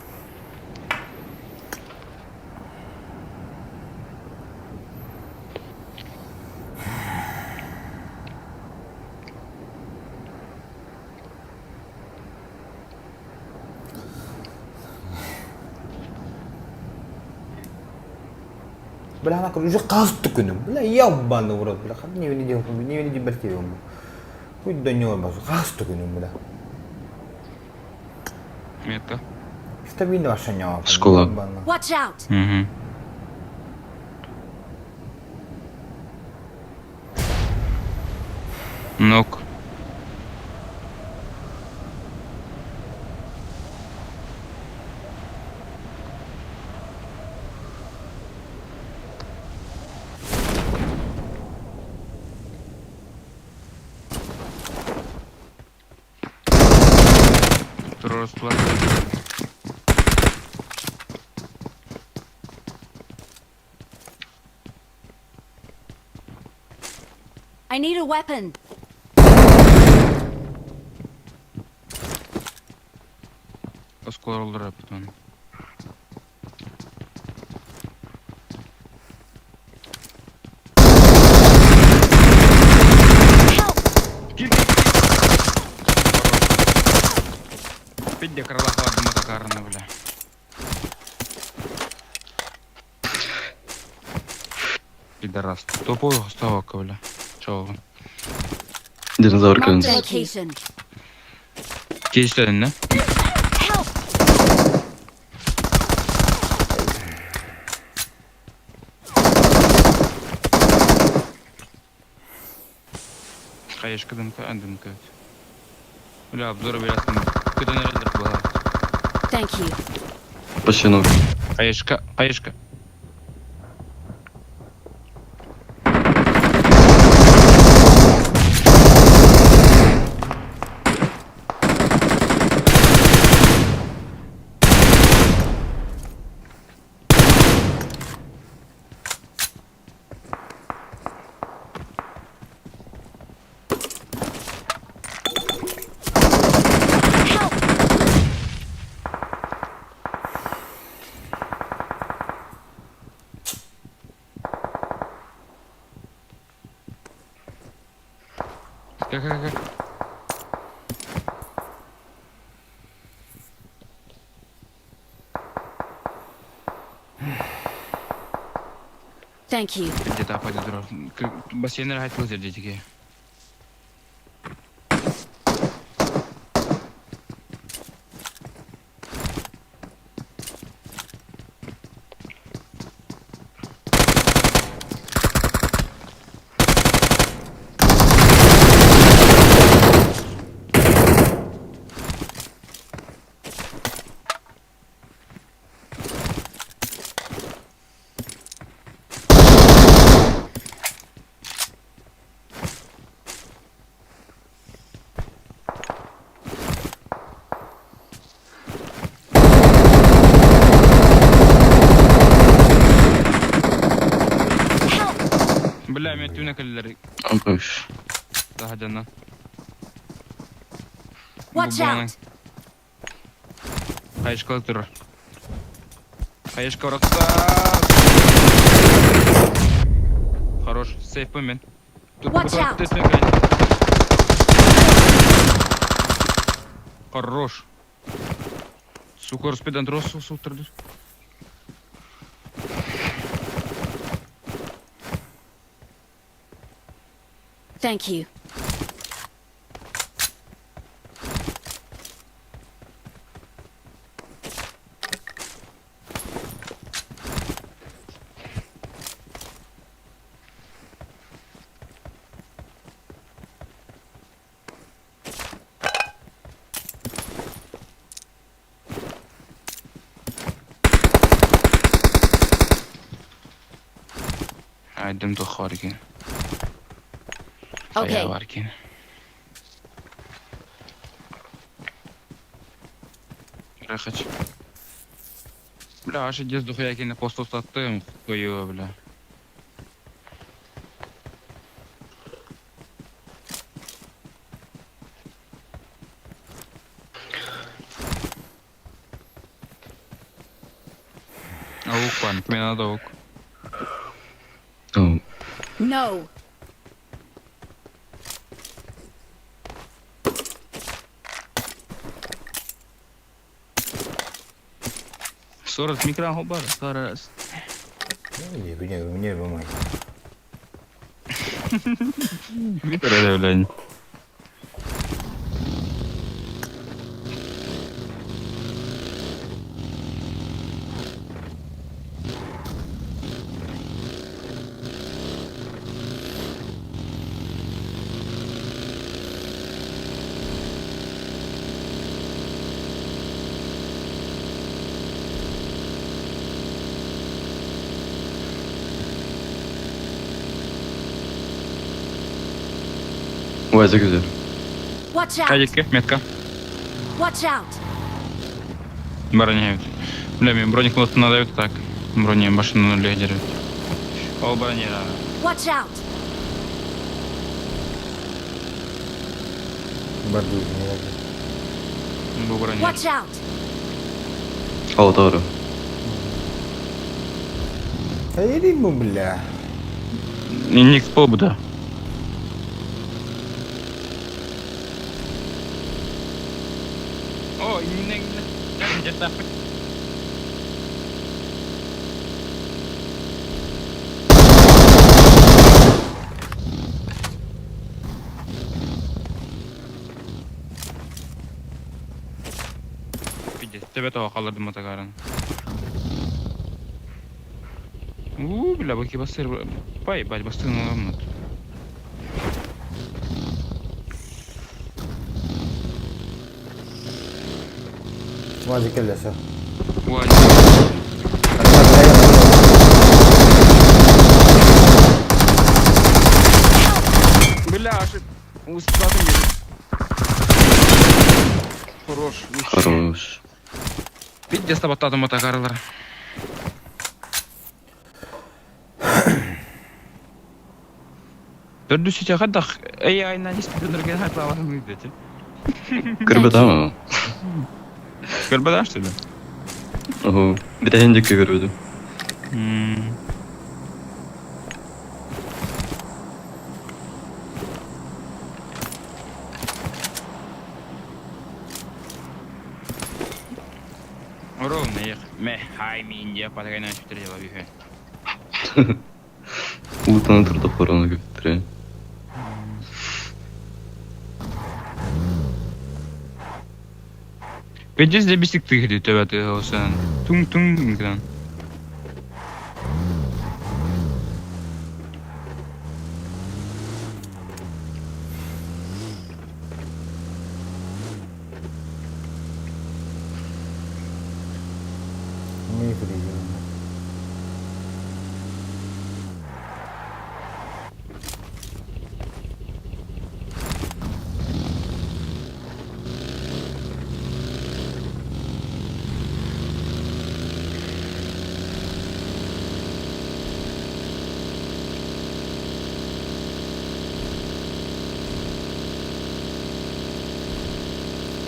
Бля, она уже касту күнүм. Бля, ебаный в рот, бля. Не не делал, не не дебертием. Хуй до него базу. Касту күнүм, бля. Метка. Стабильно ваша Школа. Watch out! Угу. Нок. Тростла. I need a weapon. Осколар олдыра потом. Пидде крыла хватит мотокарна, бля. Пидорас. Топовый ставок, бля. Чего? Динозавр Marked a көнс. location. Кечләдең, не? Help! Хаешка дымка, а дымка. Бля, обзор берәсең. Көтен әлдер була. Thank you. Починок. Хаешка, хаешка. Help! Как, как, как? Thank you. Где-то апайды тура. Бассейнер айтылы жерде теге. Help! Бля, мен түнә кэлләр. Апыш. Daha candan. Watch out! Хаешка тура. Хаешка уракта. Хорош, сейф мен. Тут Watch out. Хорош. Сука, распедан трос сутырды. Thank you. Айдым тухаргин. Okay. Хайа Рахач. Бля, аж иди сдохуя кини постустаттым, хуё, бля. Аук, пан, тебе надо аук. Oh. No. Сорок микрон хобар, сорок. Не, не, не, не, Микро, Ой, güzel. Watch out. Кадикке, метка. Watch out. Броня. Бля, мне броник просто надавит так. Броня машину на лидере. О, броня. Watch out. Борду. Бу броня. Watch out. О, doğru. Иди, бля. Ник побуда. О, не, не, где-то. Пиздец, тебе того халладым мотогаран. У, бля, баки басыр. Поебать, басыр на ламнут. Вазик келесе. Бля, аж устатым Хорош. Хорош. Пиздец, табаттадым мотогаралар. Төрдүсү жакадах эй айна диспутунерген хаталарын дети. Көрбөт ама. Көрбөт что ли? Ого, bir de hendik көрбөдүм. Ровно их. Ме, хай ми индия патагайна четыре дела бихе. Утаны турда хорона көптүрө. Пиздец дебисик тыгри төбөтө осан. Туң туң гран. Не приемно.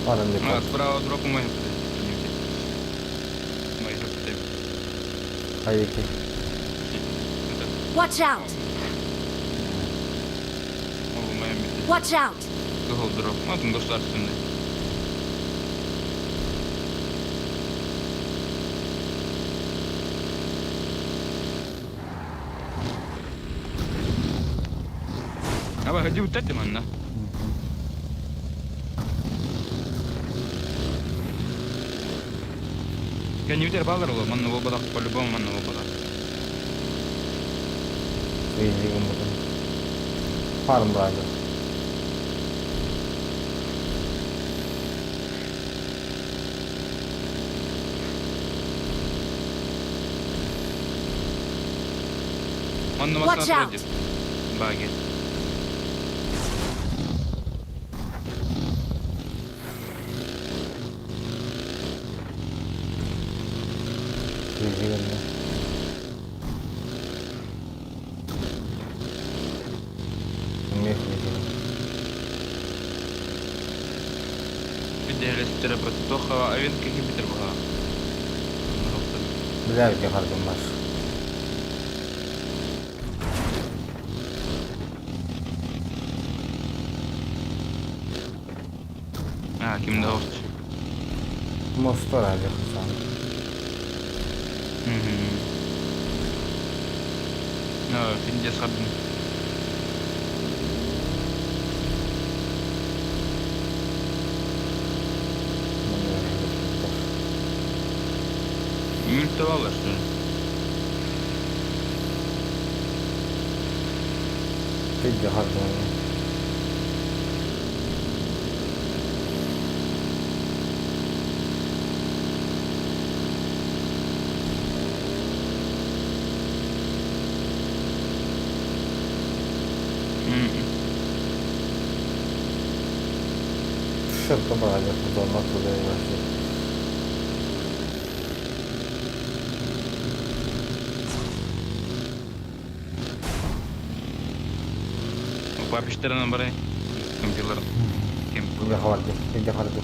Ладно, мне А, справа дропу мы. Мои жопы. Айки. Watch out. Watch out. Кыгыл дроп. Ну, там государственный. Хадьыбыттар да манна. Кэннибитигэр бааллар ол манна буолбатах, по-любому манна буолбатах. Изи гыммытым. Фарм баады. Манна Watch массыына out! турар Баги. Изи гынна. Эмиэ изи. Бидэһэлэстэрэ туох авен киһи битер баһа. Билэргэ хардым бар. А, ким да охч. Мостор әлі хасан. А, пиндес хардым. Мультовалар, что ли? Пидде хардым. Шырпы баҕайы хотонно тулай вообще. Папиштарынан барай. Компьютер. Илдьэ хабардым, илдьэ хардым.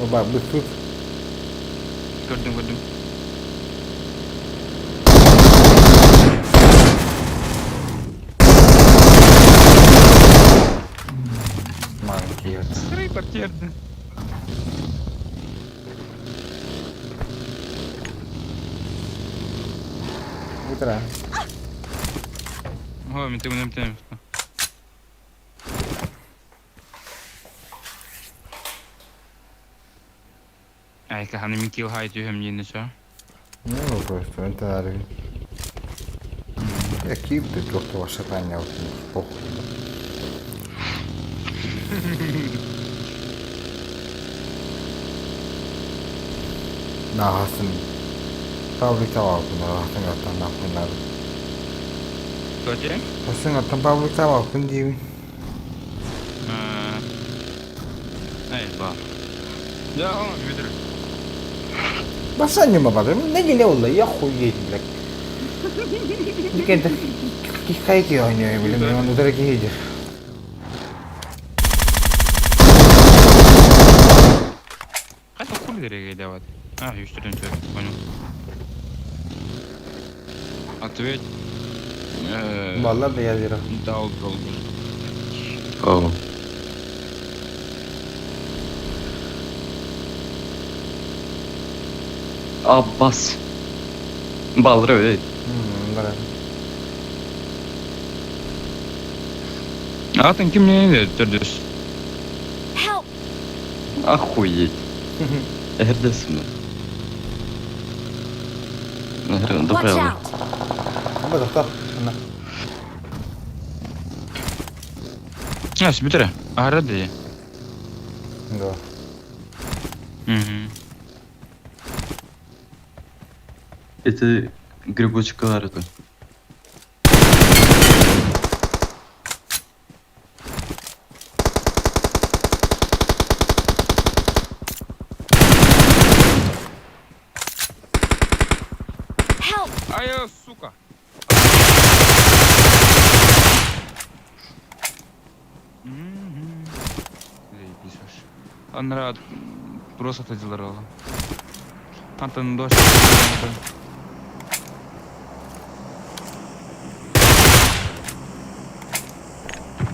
Оба, быт Көрдүм, көрдүм. Маленький. Сырый квартирды. Утра. Ой, мен тегін емтем. Ай, каханы мен кил хай түйем нені ча. Ну, просто это арви. Я кип ты только ваше ранее похуй. Нахасын. Паблик тавалкын, рахтын аттан нахуйнар. Көте? Хасын аттан паблик тавалкын деймін. Эй, ба. Да, он видер. Басан нема бадыр, не келе олла, я хуеть, блядь. Никенде кихайки ойнай, блин, он удара кихидер. Қайта хули керек дават. А, юштерден чөп, понял. Ответь. Баллар да языра. Дал должен. О. Abbas. Баллар эй. Бара. Атын ким не түрдөс? Help! Охуеть. Эрдесин. Watch Добре. out! Аба тоқта. Ана. А, сбитре. Ара де. Да. Угу. Это грибочкалар это. Help! Ай, сука. Заебись вообще. Анра просто отодилар ола. Антон дождь.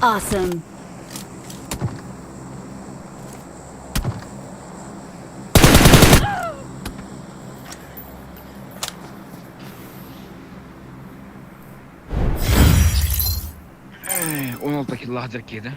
Awesome. Киллаах киһи да?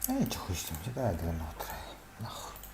Эй, чё хуй с ним, тебя нахуй.